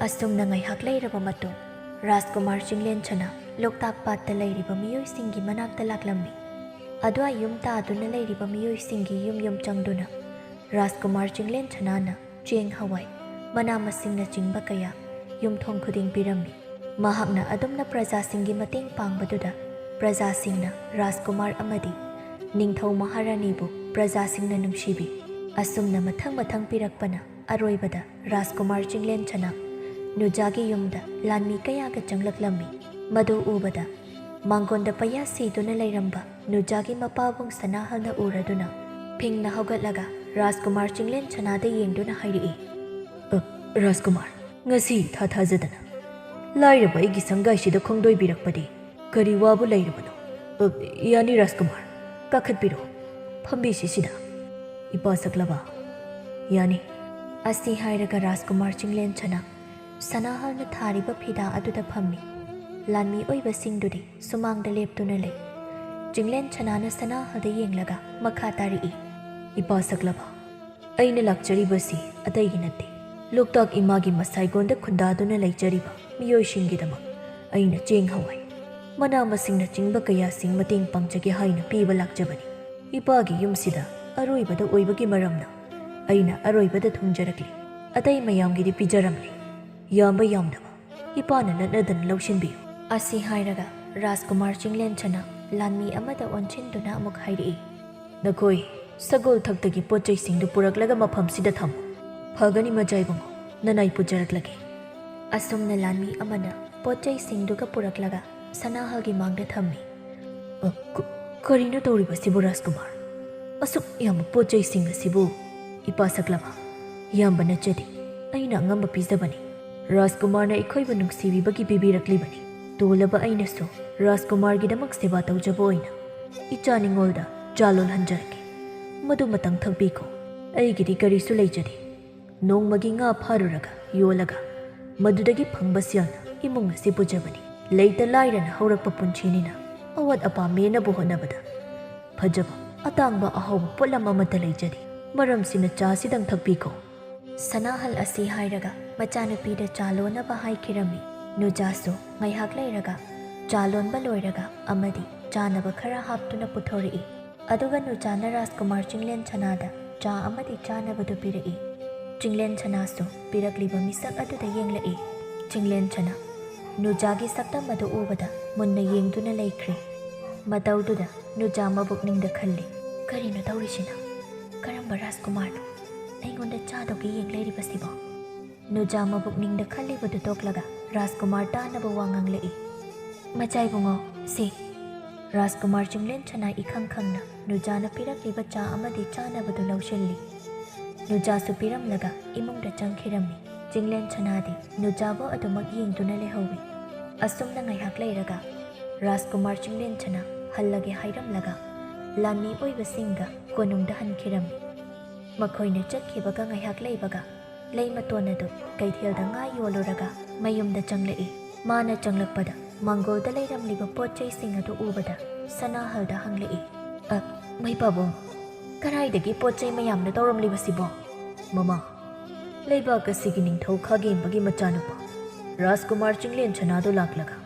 ꯑꯁꯨꯝꯅ ꯉꯥꯏꯍꯥꯛ ꯂꯩꯔꯕ ꯃꯇꯨꯡ, ꯔꯥꯖꯀꯨꯃꯥꯔ ꯆꯤꯡꯂꯦꯟ ꯁꯅꯥ ꯂꯣꯛꯇꯥꯛ ꯄꯥꯠꯇ ꯂꯩꯔꯤꯕ ꯃꯤꯑꯣꯏꯁꯤꯡꯒꯤ ꯃꯅꯥꯛꯇ ꯂꯥꯛꯂꯝꯃꯤ꯫ ꯑꯗꯨꯋꯥꯏ ꯌꯨꯝ ꯇꯥꯗꯨꯅ ꯂꯩꯔꯤꯕ ꯃꯤꯑꯣꯏꯁꯤꯡꯒꯤ ꯌꯨꯝ ꯌꯨꯝ ꯆꯪꯗꯨꯅ ꯔꯥꯖꯀꯨꯃꯥꯔ ꯆꯤꯡꯂꯦꯟ ꯁꯅꯥꯅ ꯆꯦꯡ, ꯍꯋꯥꯏ, ꯃꯅꯥ ꯃꯁꯤꯡꯅꯆꯤꯡꯕ ꯀꯌꯥ ꯌꯨꯝꯊꯣꯡ ꯈꯨꯗꯤꯡ ꯄꯤꯔꯝꯃꯤ꯫ ꯃꯍꯥꯛꯅ ꯑꯗꯨꯝꯅ ꯄ꯭ꯔꯖꯥꯁꯤꯡꯒꯤ ꯃꯇꯦꯡ ꯄꯥꯡꯕꯗꯨꯗ ꯄ꯭ꯔꯖꯥꯁꯤꯡꯅ ꯔꯥꯖꯀꯨꯃꯥꯔ ꯑꯃꯗꯤ ꯅꯤꯡꯊꯧ ꯃꯍꯥꯔꯥꯅꯤꯕꯨ ꯄ꯭ꯔꯖꯥꯁꯤꯡꯅ ꯅꯨꯡꯁꯤꯕꯤ꯫ ꯑꯁꯨꯝꯅ ꯃꯊꯪ ꯃꯊꯪ ꯄꯤꯔꯛꯄꯅ ꯑꯔꯣꯏꯕꯗ ꯔꯥꯖꯀꯨꯃꯥꯔ ꯆꯤꯡꯂꯦꯟ ꯁꯅꯥ ꯅꯨꯖꯥꯒꯤ ꯌꯨꯝꯗ ꯂꯥꯟꯃꯤ ꯀꯌꯥꯒ ꯆꯪꯂꯛꯂꯝꯃꯤ꯫ ꯃꯗꯨ ꯎꯕꯗ ꯃꯥꯡꯒꯣꯟꯗ ꯄꯩꯌꯥ ꯁꯤꯗꯨꯅ ꯂꯩꯔꯝꯕ ꯅꯨꯖꯥꯒꯤ ꯃꯄꯥꯕꯨꯡ ꯁꯅꯥꯍꯜꯅ ꯎꯔꯗꯨꯅ ꯐꯤꯡꯅ ꯍꯧꯒꯠꯂꯒ ꯔꯥꯖꯀꯨꯃꯥꯔ ꯆꯤꯡꯂꯦꯟ ꯁꯅꯥꯗ ꯌꯦꯡꯗꯨꯅ ꯍꯥꯏꯔꯛꯏ꯫ "ꯑ, ꯔꯥꯖꯀꯨꯃꯥꯔ, ꯉꯁꯤ ꯏꯊꯥ ꯊꯥꯖꯗꯅ ꯂꯥꯏꯔꯕ ꯑꯩꯒꯤ ꯁꯪꯒꯥꯏꯁꯤꯗ ꯈꯣꯡꯗꯣꯏꯕꯤꯔꯛꯄꯗꯤ ꯀꯔꯤ ꯋꯥꯕꯨ ꯂꯩꯔꯕꯅꯣ? ꯑ, ꯌꯥꯅꯤ ꯔꯥꯖꯀꯨꯃꯥꯔ, ꯀꯥꯈꯠꯄꯤꯔꯣ, ꯐꯝꯕꯤꯁꯤ ꯁꯤꯗ꯫ ꯏꯄꯥ ꯁꯛꯂꯕ, ꯌꯥꯅꯤ꯫" ꯑꯁꯤ ꯍꯥꯏꯔꯒ ꯔꯥꯖꯀꯨꯃꯥꯔ ꯆꯤꯡꯂꯦꯟ ꯁꯅꯥ ꯁꯅꯥꯍꯜꯅ ꯊꯥꯔꯤꯕ ꯐꯤꯗꯥ ꯑꯗꯨꯗ ꯐꯝꯃꯤ꯫ ꯂꯥꯟꯃꯤ ꯑꯣꯏꯕꯁꯤꯡꯗꯨꯗꯤ ꯁꯨꯃꯥꯡꯗ ꯂꯦꯞꯇꯨꯅ ꯂꯩ꯫ ꯆꯤꯡꯂꯦꯟ ꯁꯅꯥꯅ ꯁꯅꯥꯍꯜꯗ ꯌꯦꯡꯂꯒ ꯃꯈꯥ ꯇꯥꯔꯛꯏ꯫ "ꯏꯄꯥ ꯁꯛꯂꯕ, ꯑꯩꯅ ꯂꯥꯛꯆꯔꯤꯕꯁꯤ ꯑꯇꯩꯒꯤ ꯅꯠꯇꯦ꯫ ꯂꯣꯛꯇꯥꯛ ꯏꯃꯥꯒꯤ ꯃꯁꯥꯏꯒꯣꯟꯗ ꯈꯨꯟꯗꯥꯗꯨꯅ ꯂꯩꯖꯔꯤꯕ ꯃꯤꯑꯣꯏꯁꯤꯡꯒꯤꯗꯃꯛ ꯑꯩꯅ ꯆꯦꯡ ꯍꯋꯥꯏ, ꯃꯅꯥ ꯃꯁꯤꯡꯅꯆꯤꯡꯕ ꯀꯌꯥꯁꯤꯡ ꯃꯇꯦꯡ ꯄꯥꯡꯖꯒꯦ ꯍꯥꯏꯅ ꯄꯤꯕ ꯂꯥꯛꯆꯕꯅꯤ꯫ ꯏꯄꯥꯒꯤ ꯌꯨꯝꯁꯤꯗ ꯑꯔꯣꯏꯕꯗ ꯑꯣꯏꯕꯒꯤ ꯃꯔꯝꯅ ꯑꯩꯅ ꯑꯔꯣꯏꯕꯗ ꯊꯨꯡꯖꯔꯛꯂꯤ꯫ ꯑꯇꯩ ꯃꯌꯥꯝꯒꯤꯗꯤ ꯄꯤꯖꯔꯝꯂꯦ꯫ ꯌꯥꯝꯕ ꯌꯥꯝꯗꯕ ꯏꯄꯥꯅ ꯅꯠꯅꯗꯅ ꯂꯧꯁꯤꯟꯕꯤꯌꯨ꯫" ꯑꯁꯤ ꯍꯥꯏꯔꯒ ꯔꯥꯖꯀꯨꯃꯥꯔ ꯆꯤꯡꯂꯦꯟꯁꯅ ꯂꯥꯟꯃꯤ ꯑꯃꯗ ꯑꯣꯟꯁꯤꯟꯗꯨꯅ ꯑꯃꯨꯛ ꯍꯥꯏꯔꯛꯏ꯫ "ꯅꯈꯣꯏ ꯁꯒꯣꯜ ꯊꯛꯇꯒꯤ ꯄꯣꯠ ꯆꯩꯁꯤꯡꯗꯨ ꯄꯨꯔꯛꯂꯒ ꯃꯐꯝꯁꯤꯗ ꯊꯝꯃꯨ꯫ ꯐꯒꯅꯤ ꯃꯖꯥꯏꯕꯨꯡꯉꯣ, ꯅꯅꯥꯏ ꯄꯨꯖꯔꯛꯂꯒꯦ꯫" ꯑꯁꯨꯝꯅ ꯂꯥꯟꯃꯤ ꯑꯃꯅ ꯄꯣꯠ ꯆꯩꯁꯤꯡꯗꯨꯒ ꯄꯨꯔꯛꯂꯒ ꯁꯅꯥꯍꯜꯒꯤ ꯃꯥꯡꯗ ꯊꯝꯃꯤ꯫ "ꯑ, ꯀ-, ꯀꯔꯤꯅꯣ ꯇꯧꯔꯤꯕꯁꯤꯕꯨ ꯔꯥꯖꯀꯨꯃꯥꯔ? ꯑꯁꯨꯛ ꯌꯥꯝꯕ ꯄꯣꯠ ꯆꯩꯁꯤꯡ ꯑꯁꯤꯕꯨ?" "ꯏꯄꯥ ꯁꯛꯂꯕ, ꯌꯥꯝꯕ ꯅꯠꯆꯗꯦ, ꯑꯩꯅ ꯑꯉꯝꯕ ꯄꯤꯖꯕꯅꯤ꯫ ꯔꯥꯖꯀꯨꯃꯥꯔꯅ ꯑꯩꯈꯣꯏꯕꯨ ꯅꯨꯡꯁꯤꯕꯤꯕꯒꯤ ꯄꯤꯕꯤꯔꯛꯂꯤꯕꯅꯤ꯫ ꯇꯣꯜꯂꯕ ꯑꯩꯅꯁꯨ ꯔꯥꯖꯀꯨꯃꯥꯔꯒꯤꯗꯃꯛ ꯁꯦꯕꯥ ꯇꯧꯖꯕ ꯑꯣꯏꯅ ꯏꯆꯥ ꯅꯤꯉꯣꯜꯗ ꯆꯥ ꯂꯣꯜꯍꯟꯖꯔꯛꯀꯦ꯫ ꯃꯗꯨꯃꯇꯪ ꯊꯛꯄꯤꯈꯣ꯫ ꯑꯩꯒꯤꯗꯤ ꯀꯔꯤꯁꯨ ꯂꯩꯖꯗꯦ꯫ ꯅꯣꯡꯃꯒꯤ ꯉꯥ ꯐꯥꯔꯨꯔꯒ ꯌꯣꯜꯂꯒ ꯃꯗꯨꯗꯒꯤ ꯐꯪꯕ ꯁꯦꯜꯅ ꯏꯃꯨꯡ ꯑꯁꯤ ꯄꯨꯖꯕꯅꯤ꯫ ꯂꯩꯇ ꯂꯥꯏꯔꯅ ꯍꯧꯔꯛꯄ ꯄꯨꯟꯁꯤꯅꯤꯅ ꯑꯋꯥꯠ ꯑꯄꯥ ꯃꯦꯟꯅꯕ ꯍꯣꯠꯅꯕꯗ ꯐꯖꯕ, ꯑꯇꯥꯡꯕ, ꯑꯍꯥꯎꯕ ꯄꯣꯠꯂꯝ ꯑꯃꯠꯇ ꯂꯩꯖꯗꯦ꯫ ꯃꯔꯝꯁꯤꯅ ꯆꯥꯁꯤꯗꯪ ꯊꯛꯄꯤꯈꯣ꯫" ꯁꯅꯥꯍꯜ ꯑꯁꯤ ꯍꯥꯏꯔꯒ ꯃꯆꯥꯅꯨꯄꯤꯗ ꯆꯥ ꯂꯣꯟꯅꯕ ꯍꯥꯏꯈꯤꯔꯝꯃꯤ꯫ ꯅꯨꯖꯥꯁꯨ ꯉꯥꯏꯍꯥꯛ ꯂꯩꯔꯒ ꯆꯥ ꯂꯣꯟꯕ ꯂꯣꯏꯔꯒ ꯑꯃꯗꯤ ꯆꯥꯅꯕ ꯈꯔ ꯍꯥꯞꯇꯨꯅ ꯄꯨꯊꯣꯔꯛꯏ꯫ ꯑꯗꯨꯒ ꯅꯨꯖꯥꯅ ꯔꯥꯖꯀꯨꯃꯥꯔ ꯆꯤꯡꯂꯦꯟ ꯁꯅꯥꯗ ꯆꯥ ꯑꯃꯗꯤ ꯆꯥꯅꯕꯗꯨ ꯄꯤꯔꯛꯏ꯫ ꯆꯤꯡꯂꯦꯟ ꯁꯅꯥꯁꯨ ꯄꯤꯔꯛꯂꯤꯕ ꯃꯤꯁꯛ ꯑꯗꯨꯗ ꯌꯦꯡꯂꯛꯏ꯫ ꯆꯤꯡꯂꯦꯟ ꯁꯅꯥ ꯅꯨꯖꯥꯒꯤ ꯁꯛꯇꯝ ꯑꯗꯨ ꯎꯕꯗ ꯃꯨꯟꯅ ꯌꯦꯡꯗꯨꯅ ꯂꯩꯈ꯭ꯔꯦ꯫ ꯃꯇꯧꯗꯨꯗ ꯅꯨꯖꯥ ꯃꯕꯨꯛꯅꯤꯡꯗ ꯈꯜꯂꯤ, "ꯀꯔꯤꯅꯣ ꯇꯧꯔꯤꯁꯤꯅ? ꯀꯔꯝꯕ ꯔꯥꯖꯀꯨꯃꯥꯔꯅꯣ ꯑꯩꯉꯣꯟꯗ ꯆꯥꯗꯧꯒꯤ ꯌꯦꯡ ꯂꯩꯔꯤꯕꯁꯤꯕꯣ?" ꯅꯨꯖꯥ ꯃꯕꯨꯛꯅꯤꯡꯗ ꯈꯜꯂꯤꯕꯗꯨ ꯇꯣꯛꯂꯒ ꯔꯥꯖꯀꯨꯃꯥꯔ ꯇꯥꯅꯕ ꯋꯥ ꯉꯥꯡꯂꯛꯏ꯫ "ꯃꯆꯥ ꯏꯕꯨꯡꯉꯣ, ꯁꯤ, ꯔꯥꯖꯀꯨꯃꯥꯔ ꯆꯤꯡꯂꯦꯟ ꯁꯅꯥ ꯏꯈꯪ ꯈꯪꯅ ꯅꯨꯖꯥꯅ ꯄꯤꯔꯛꯂꯤꯕ ꯆꯥ ꯑꯃꯗꯤ ꯆꯥꯅꯕꯗꯨ ꯂꯧꯁꯤꯜꯂꯤ꯫ ꯅꯨꯖꯥꯁꯨ ꯄꯤꯔꯝꯂꯒ ꯏꯃꯨꯡꯗ ꯆꯪꯈꯤꯔꯝꯃꯤ꯫ ꯆꯤꯡꯂꯦꯟ ꯁꯅꯥꯗꯤ ꯅꯨꯖꯥꯕꯨ ꯑꯗꯨꯃꯛ ꯌꯦꯡꯗꯨꯅ ꯂꯩꯍꯧꯏ꯫ ꯑꯁꯨꯝꯅ ꯉꯥꯏꯍꯥꯛ ꯂꯩꯔꯒ ꯔꯥꯖꯀꯨꯃꯥꯔ ꯆꯤꯡꯂꯦꯟ ꯁꯅꯥ ꯍꯜꯂꯒꯦ ꯍꯥꯏꯔꯝꯂꯒ ꯂꯥꯟꯃꯤ ꯑꯣꯏꯕꯁꯤꯡꯒ ꯀꯣꯅꯨꯡꯗ ꯍꯟꯈꯤꯔꯝꯃꯤ꯫ ꯃꯈꯣꯏꯅ ꯆꯠꯈꯤꯕꯒ ꯉꯥꯏꯍꯥꯛ ꯂꯩꯕꯒ ꯂꯩ ꯃꯇꯣꯟ ꯑꯗꯨ ꯀꯩꯊꯦꯜꯗ ꯉꯥ ꯌꯣꯜꯂꯨꯔꯒ ꯃꯌꯨꯝꯗ ꯆꯪꯂꯛꯏ꯫ ꯃꯥꯅ ꯆꯪꯂꯛꯄꯗ ꯃꯥꯡꯒꯣꯜꯗ ꯂꯩꯔꯝꯂꯤꯕ ꯄꯣꯠ ꯆꯩꯁꯤꯡ ꯑꯗꯨ ꯎꯕꯗ ꯁꯅꯥꯍꯜꯗ ꯍꯪꯂꯛꯏ, "ꯑ, ꯃꯩ ꯄꯥꯕꯨꯡ, ꯀꯗꯥꯏꯗꯒꯤ ꯄꯣꯠ ꯆꯩ ꯃꯌꯥꯝꯅ ꯇꯧꯔꯝꯂꯤꯕꯁꯤꯕꯣ?" "ꯃꯃꯥ, ꯂꯩꯕꯥꯛ ꯑꯁꯤꯒꯤ ꯅꯤꯡꯊꯧ ꯈꯥꯒꯦꯝꯕꯒꯤ ꯃꯆꯥꯅꯨꯄꯥ ꯔꯥꯖꯀꯨꯃꯥꯔ ꯆꯤꯡꯂꯦꯟ ꯁꯅꯥꯗꯨ ꯂꯥꯛꯂꯒ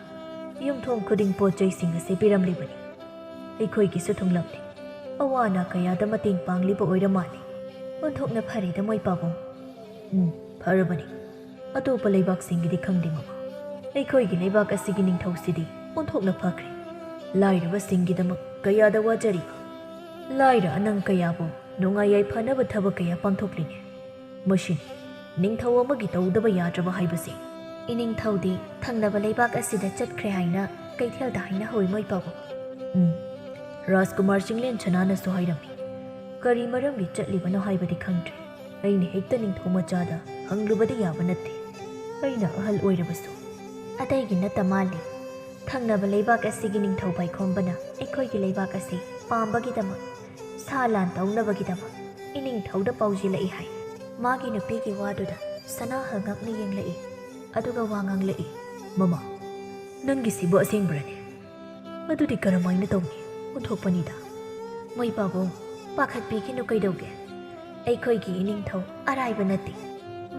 ꯌꯨꯝꯊꯣꯡ ꯈꯨꯗꯤꯡ ꯄꯣꯠ ꯆꯩꯁꯤꯡ ꯑꯁꯤ ꯄꯤꯔꯝꯂꯤꯕꯅꯤ꯫ ꯑꯩꯈꯣꯏꯒꯤꯁꯨ ꯊꯨꯡꯂꯝꯂꯦ꯫ ꯑꯋꯥ ꯑꯅꯥ ꯀꯌꯥꯗ ꯃꯇꯦꯡ ꯄꯥꯡꯂꯤꯕ ꯑꯣꯏꯔ ꯃꯥꯜꯂꯦ꯫ ꯑꯣꯟꯊꯣꯛꯅ ꯐꯔꯦꯗ, ꯃꯣꯏ ꯄꯥꯕꯨꯡ꯫" "ꯎꯝ, ꯐꯔꯕꯅꯤ꯫ ꯑꯇꯣꯞꯄ ꯂꯩꯕꯥꯛꯁꯤꯡꯒꯤꯗꯤ ꯈꯪꯗꯦ, ꯃꯃꯥ꯫ ꯑꯩꯈꯣꯏꯒꯤ ꯂꯩꯕꯥꯛ ꯑꯁꯤꯒꯤ ꯅꯤꯡꯊꯧꯁꯤꯗꯤ ꯑꯣꯟꯊꯣꯛꯅ ꯐꯈ꯭ꯔꯦ꯫ ꯂꯥꯏꯔꯕꯁꯤꯡꯒꯤꯗꯃꯛ ꯀꯌꯥꯗ ꯋꯥꯖꯔꯤꯕ꯫ ꯂꯥꯏꯔ ꯑꯅꯪ ꯀꯌꯥꯕꯨ ꯅꯨꯡꯉꯥꯏ ꯌꯥꯏꯐꯅꯕ ꯊꯕꯛ ꯀꯌꯥ ꯄꯥꯡꯊꯣꯛꯂꯤꯅꯦ꯫ ꯃꯁꯤꯅꯤ ꯅꯤꯡꯊꯧ ꯑꯃꯒꯤ ꯇꯧꯗꯕ ꯌꯥꯗ꯭ꯔꯕ ꯍꯥꯏꯕꯁꯦ꯫" "ꯏꯅꯤꯡꯊꯧꯗꯤ ꯊꯪꯅꯕ ꯂꯩꯕꯥꯛ ꯑꯁꯤꯗ ꯆꯠꯈ꯭ꯔꯦ ꯍꯥꯏꯅ ꯀꯩꯊꯦꯜꯗ ꯍꯥꯏꯅꯍꯧꯏ, ꯃꯣꯏ ꯄꯥꯕꯨꯡ꯫" "ꯎꯝ, ꯔꯥꯖꯀꯨꯃꯥꯔ ꯆꯤꯡꯂꯦꯟ ꯁꯅꯥꯅꯁꯨ ꯍꯥꯏꯔꯝꯃꯤ꯫ ꯀꯔꯤ ꯃꯔꯝꯒꯤ ꯆꯠꯂꯤꯕꯅꯣ ꯍꯥꯏꯕꯗꯤ ꯈꯪꯗ꯭ꯔꯦ꯫ ꯑꯩꯅ ꯍꯦꯛꯇ ꯅꯤꯡꯊꯧ ꯃꯆꯥꯗ ꯍꯪꯂꯨꯕꯗꯤ ꯌꯥꯕ ꯅꯠꯇꯦ, ꯑꯩꯅ ꯑꯍꯜ ꯑꯣꯏꯔꯕꯁꯨ꯫" "ꯑꯇꯩꯒꯤ ꯅꯠꯇ ꯃꯥꯜꯂꯤ꯫ ꯊꯪꯅꯕ ꯂꯩꯕꯥꯛ ꯑꯁꯤꯒꯤ ꯅꯤꯡꯊꯧ ꯄꯥꯏꯈꯣꯝꯕꯅ ꯑꯩꯈꯣꯏꯒꯤ ꯂꯩꯕꯥꯛ ꯑꯁꯤ ꯄꯥꯝꯕꯒꯤꯗꯃꯛ, ꯁꯥ ꯂꯥꯟ ꯇꯧꯅꯕꯒꯤꯗꯃꯛ ꯏꯅꯤꯡꯊꯧꯗ ꯄꯥꯎꯖꯦꯜꯂꯛꯏ ꯍꯥꯏ꯫" ꯃꯥꯒꯤ ꯅꯨꯄꯤꯒꯤ ꯋꯥꯗꯨꯗ ꯁꯅꯥꯍꯜ ꯉꯛꯅ ꯌꯦꯡꯂꯛꯏ, ꯑꯗꯨꯒ ꯋꯥ ꯉꯥꯡꯂꯛꯏ, "ꯃꯃꯥ, ꯅꯪꯒꯤꯁꯤꯕꯨ ꯑꯁꯦꯡꯕ꯭ꯔꯅꯦ? ꯑꯗꯨꯗꯤ ꯀꯔꯝꯍꯥꯏꯅ ꯇꯧꯅꯤ? ꯑꯣꯟꯊꯣꯛꯄꯅꯤꯗ꯫" "ꯃꯣꯏ ꯄꯥꯕꯨꯡ, ꯄꯥꯈꯠꯄꯤꯈꯤꯅꯨ, ꯀꯩꯗꯧꯒꯦ? ꯑꯩꯈꯣꯏꯒꯤ ꯏꯅꯤꯡꯊꯧ ꯑꯔꯥꯏꯕ ꯅꯠꯇꯦ꯫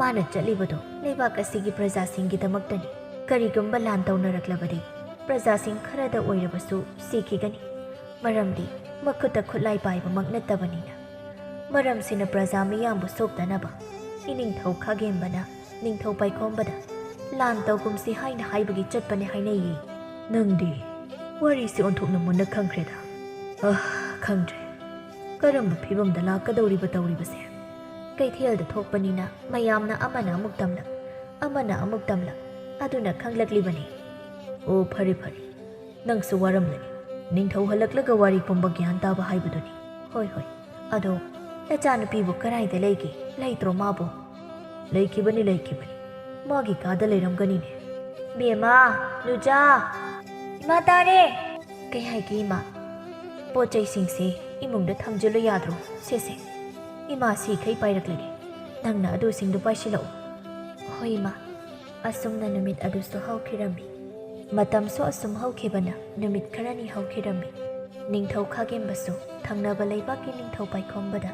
ꯃꯥꯅ ꯆꯠꯂꯤꯕꯗꯣ ꯂꯩꯕꯥꯛ ꯑꯁꯤꯒꯤ ꯄ꯭ꯔꯖꯥꯁꯤꯡꯒꯤꯗꯃꯛꯇꯅꯤ꯫ ꯀꯔꯤꯒꯨꯝꯕ ꯂꯥꯟ ꯇꯧꯅꯔꯛꯂꯕꯗꯤ ꯄ꯭ꯔꯖꯥꯁꯤꯡ ꯈꯔꯗ ꯑꯣꯏꯔꯕꯁꯨ ꯁꯤꯈꯤꯒꯅꯤ꯫ ꯃꯔꯝꯗꯤ ꯃꯈꯨꯠꯇ ꯈꯨꯠꯂꯥꯏ ꯄꯥꯏꯕꯃꯛ ꯅꯠꯇꯕꯅꯤꯅ꯫ ꯃꯔꯝꯁꯤꯅ ꯄ꯭ꯔꯖꯥ ꯃꯤꯌꯥꯝꯕꯨ ꯁꯣꯛꯇꯅꯕ ꯏꯅꯤꯡꯊꯧ ꯈꯥꯒꯦꯝꯕꯅ ꯅꯤꯡꯊꯧ ꯄꯥꯏꯈꯣꯝꯕꯗ ꯂꯥꯟ ꯇꯧꯒꯨꯝꯁꯤ ꯍꯥꯏꯅ ꯍꯥꯏꯕꯒꯤ ꯆꯠꯄꯅꯦ ꯍꯥꯏꯅꯩꯌꯦ꯫" "ꯅꯪꯗꯤ ꯋꯥꯔꯤꯁꯤ ꯑꯣꯟꯊꯣꯛꯅ ꯃꯨꯟꯅ ꯈꯪꯈ꯭ꯔꯦꯗ꯫" "ꯑ, ꯈꯪꯗ꯭ꯔꯦ꯫ ꯀꯔꯝꯕ ꯐꯤꯕꯝꯗ ꯂꯥꯛꯀꯗꯧꯔꯤꯕ ꯇꯧꯔꯤꯕꯁꯦ?" "ꯀꯩꯊꯦꯜꯗ ꯊꯣꯛꯄꯅꯤꯅ ꯃꯌꯥꯝꯅ ꯑꯃꯅ ꯑꯃꯨꯛ ꯇꯝꯂꯛ, ꯑꯃꯅ ꯑꯃꯨꯛ ꯇꯝꯂꯛ, ꯑꯗꯨꯅ ꯈꯪꯂꯛꯂꯤꯕꯅꯤ꯫" "ꯑꯣ, ꯐꯔꯦ ꯐꯔꯦ, ꯅꯪꯁꯨ ꯋꯥꯔꯝꯂꯅꯤ꯫ ꯅꯤꯡꯊꯧ ꯍꯜꯂꯛꯂꯒ ꯋꯥꯔꯤ ꯄꯨꯝꯕ ꯒ꯭ꯌꯥꯟ ꯇꯥꯕ ꯍꯥꯏꯕꯗꯨꯅꯤ꯫ ꯍꯣꯏ, ꯍꯣꯏ꯫ ꯑꯗꯣ ꯅꯆꯥꯅꯨꯄꯤꯕꯨ ꯀꯗꯥꯏꯗ ꯂꯩꯒꯦ? ꯂꯩꯇ꯭ꯔꯣ ꯃꯥꯕꯨ? ꯂꯩꯈꯤꯕꯅꯤ, ꯂꯩꯈꯤꯕꯅꯤ꯫ ꯃꯥꯒꯤ ꯀꯥꯗ ꯂꯩꯔꯝꯒꯅꯤꯅꯦ꯫ ꯕꯦꯝꯃ, ꯅꯨꯖꯥ꯫ ꯏꯃꯥ ꯇꯥꯔꯦ꯫ ꯀꯩ ꯍꯥꯏꯒꯦ ꯏꯃꯥ? ꯄꯣꯠ ꯆꯩꯁꯤꯡꯁꯦ ꯏꯃꯨꯡꯗ ꯊꯝꯖꯤꯜꯂꯨ ꯌꯥꯗ꯭ꯔꯣ? ꯁꯦ, ꯁꯦ꯫ ꯏꯃꯥ ꯁꯤꯈꯩ ꯄꯥꯏꯔꯛꯂꯒꯦ꯫ ꯅꯪꯅ ꯑꯗꯨꯁꯤꯡꯗꯨ ꯄꯥꯏꯁꯤꯜꯂꯛꯎ꯫ ꯍꯣꯏ ꯏꯃꯥ꯫ ꯑꯁꯨꯝꯅ ꯅꯨꯃꯤꯠ ꯑꯗꯨꯁꯨ ꯍꯧꯈꯤꯔꯝꯃꯤ꯫ ꯃꯇꯝꯁꯨ ꯑꯁꯨꯝ ꯍꯧꯈꯤꯕꯅ ꯅꯨꯃꯤꯠ ꯈꯔꯅꯤ ꯍꯧꯈꯤꯔꯝꯃꯤ꯫ ꯅꯤꯡꯊꯧ ꯈꯥꯒꯦꯝꯕꯁꯨ ꯊꯪꯅꯕ ꯂꯩꯕꯥꯛꯀꯤ ꯅꯤꯡꯊꯧ ꯄꯥꯏꯈꯣꯝꯕꯗ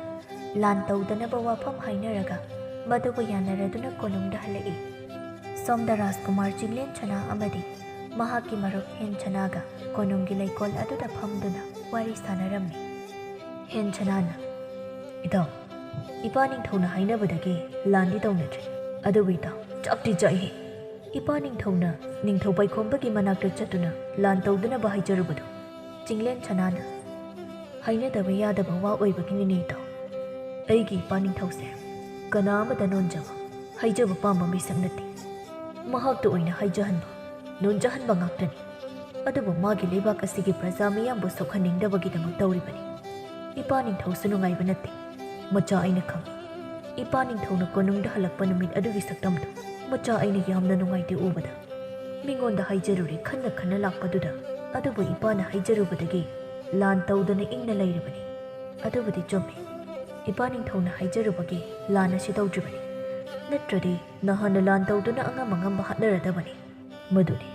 ꯂꯥꯟ ꯇꯧꯗꯅꯕ ꯋꯥꯐꯝ ꯍꯥꯏꯅꯔꯒ ꯃꯗꯨꯕꯨ ꯌꯥꯅꯔꯗꯨꯅ ꯀꯣꯅꯨꯡꯗ ꯍꯜꯂꯛꯏ꯫ ꯁꯣꯝꯗ ꯔꯥꯖꯀꯨꯃꯥꯔ ꯆꯤꯡꯂꯦꯟ ꯁꯅꯥ ꯑꯃꯗꯤ ꯃꯍꯥꯛꯀꯤ ꯃꯔꯨꯞ ꯍꯦꯟ ꯁꯅꯥꯒ ꯀꯣꯅꯨꯡꯒꯤ ꯂꯩꯀꯣꯜ ꯑꯗꯨꯗ ꯐꯝꯗꯨꯅ ꯋꯥꯔꯤ ꯁꯥꯟꯅꯔꯝꯃꯤ꯫ ꯍꯦꯟ ꯁꯅꯥꯅ, "ꯏꯇꯥꯎ, ꯏꯄꯥ ꯅꯤꯡꯊꯧꯅ ꯍꯥꯏꯅꯕꯗꯒꯤ ꯂꯥꯟꯗꯤ ꯇꯧꯅꯗ꯭ꯔꯤ꯫ ꯑꯗꯨꯕꯨ ꯏꯇꯥꯎ, ꯆꯥꯛꯇꯤ ꯆꯥꯛꯏꯍꯦ꯫ ꯏꯄꯥ ꯅꯤꯡꯊꯧꯅ ꯅꯤꯡꯊꯧ ꯄꯥꯏꯈꯣꯝꯕꯒꯤ ꯃꯅꯥꯛꯇ ꯆꯠꯇꯨꯅ ꯂꯥꯟ ꯇꯧꯗꯅꯕ ꯍꯥꯏꯖꯔꯨꯕꯗꯨ?" ꯆꯤꯡꯂꯦꯟ ꯁꯅꯥꯅ, "ꯍꯥꯏꯅꯗꯕ ꯌꯥꯗꯕ ꯋꯥ ꯑꯣꯏꯕꯒꯤꯅꯤꯅꯦ ꯏꯇꯥꯎ꯫ ꯑꯩꯒꯤ ꯏꯄꯥ ꯅꯤꯡꯊꯧꯁꯦ ꯀꯅꯥ ꯑꯃꯗ ꯅꯣꯟꯖꯕ, ꯍꯥꯏꯖꯕ ꯄꯥꯝꯕ ꯃꯤꯁꯛ ꯅꯠꯇꯦ꯫ ꯃꯍꯥꯛꯇ ꯑꯣꯏꯅ ꯍꯥꯏꯖꯍꯟꯕ, ꯅꯣꯟꯖꯍꯟꯕ ꯉꯥꯛꯇꯅꯤ꯫ ꯑꯗꯨꯕꯨ ꯃꯥꯒꯤ ꯂꯩꯕꯥꯛ ꯑꯁꯤꯒꯤ ꯄ꯭ꯔꯖꯥ ꯃꯤꯌꯥꯝꯕꯨ ꯁꯣꯛꯍꯟꯅꯤꯡꯗꯕꯒꯤꯗꯃꯛ ꯇꯧꯔꯤꯕꯅꯤ꯫ ꯏꯄꯥ ꯅꯤꯡꯊꯧꯁꯨ ꯅꯨꯡꯉꯥꯏꯕ ꯅꯠꯇꯦ꯫ ꯃꯆꯥ ꯑꯩꯅ ꯈꯪꯏ꯫ ꯏꯄꯥ ꯅꯤꯡꯊꯧꯅ ꯀꯣꯅꯨꯡꯗ ꯍꯜꯂꯛꯄ ꯅꯨꯃꯤꯠ ꯑꯗꯨꯒꯤ ꯁꯛꯇꯝꯗꯨ ꯃꯆꯥ ꯑꯩꯅ ꯌꯥꯝꯅ ꯅꯨꯡꯉꯥꯏꯇꯦ ꯎꯕꯗ꯫ ꯃꯤꯉꯣꯟꯗ ꯍꯥꯏꯖꯔꯨꯔꯦ ꯈꯟꯅ ꯈꯟꯅ ꯂꯥꯛꯄꯗꯨꯗ, ꯑꯗꯨꯕꯨ ꯏꯄꯥꯅ ꯍꯥꯏꯖꯔꯨꯕꯗꯒꯤ ꯂꯥꯟ ꯇꯧꯗꯅ ꯏꯪꯅ ꯂꯩꯔꯤꯕꯅꯤ꯫ ꯑꯗꯨꯕꯨꯗꯤ ꯆꯨꯝꯃꯤ꯫ ꯏꯄꯥ ꯅꯤꯡꯊꯧꯅ ꯍꯥꯏꯖꯔꯨꯕꯒꯤ ꯂꯥꯟ ꯑꯁꯤ ꯇꯧꯗ꯭ꯔꯤꯕꯅꯤ꯫ ꯅꯠꯇ꯭ꯔꯗꯤ ꯅꯍꯥꯟꯅ ꯂꯥꯟ ꯇꯧꯗꯨꯅ ꯑꯉꯝ ꯑꯉꯝꯕ ꯍꯥꯠꯅꯔꯗꯕꯅꯤ꯫ ꯃꯗꯨꯅꯤ꯫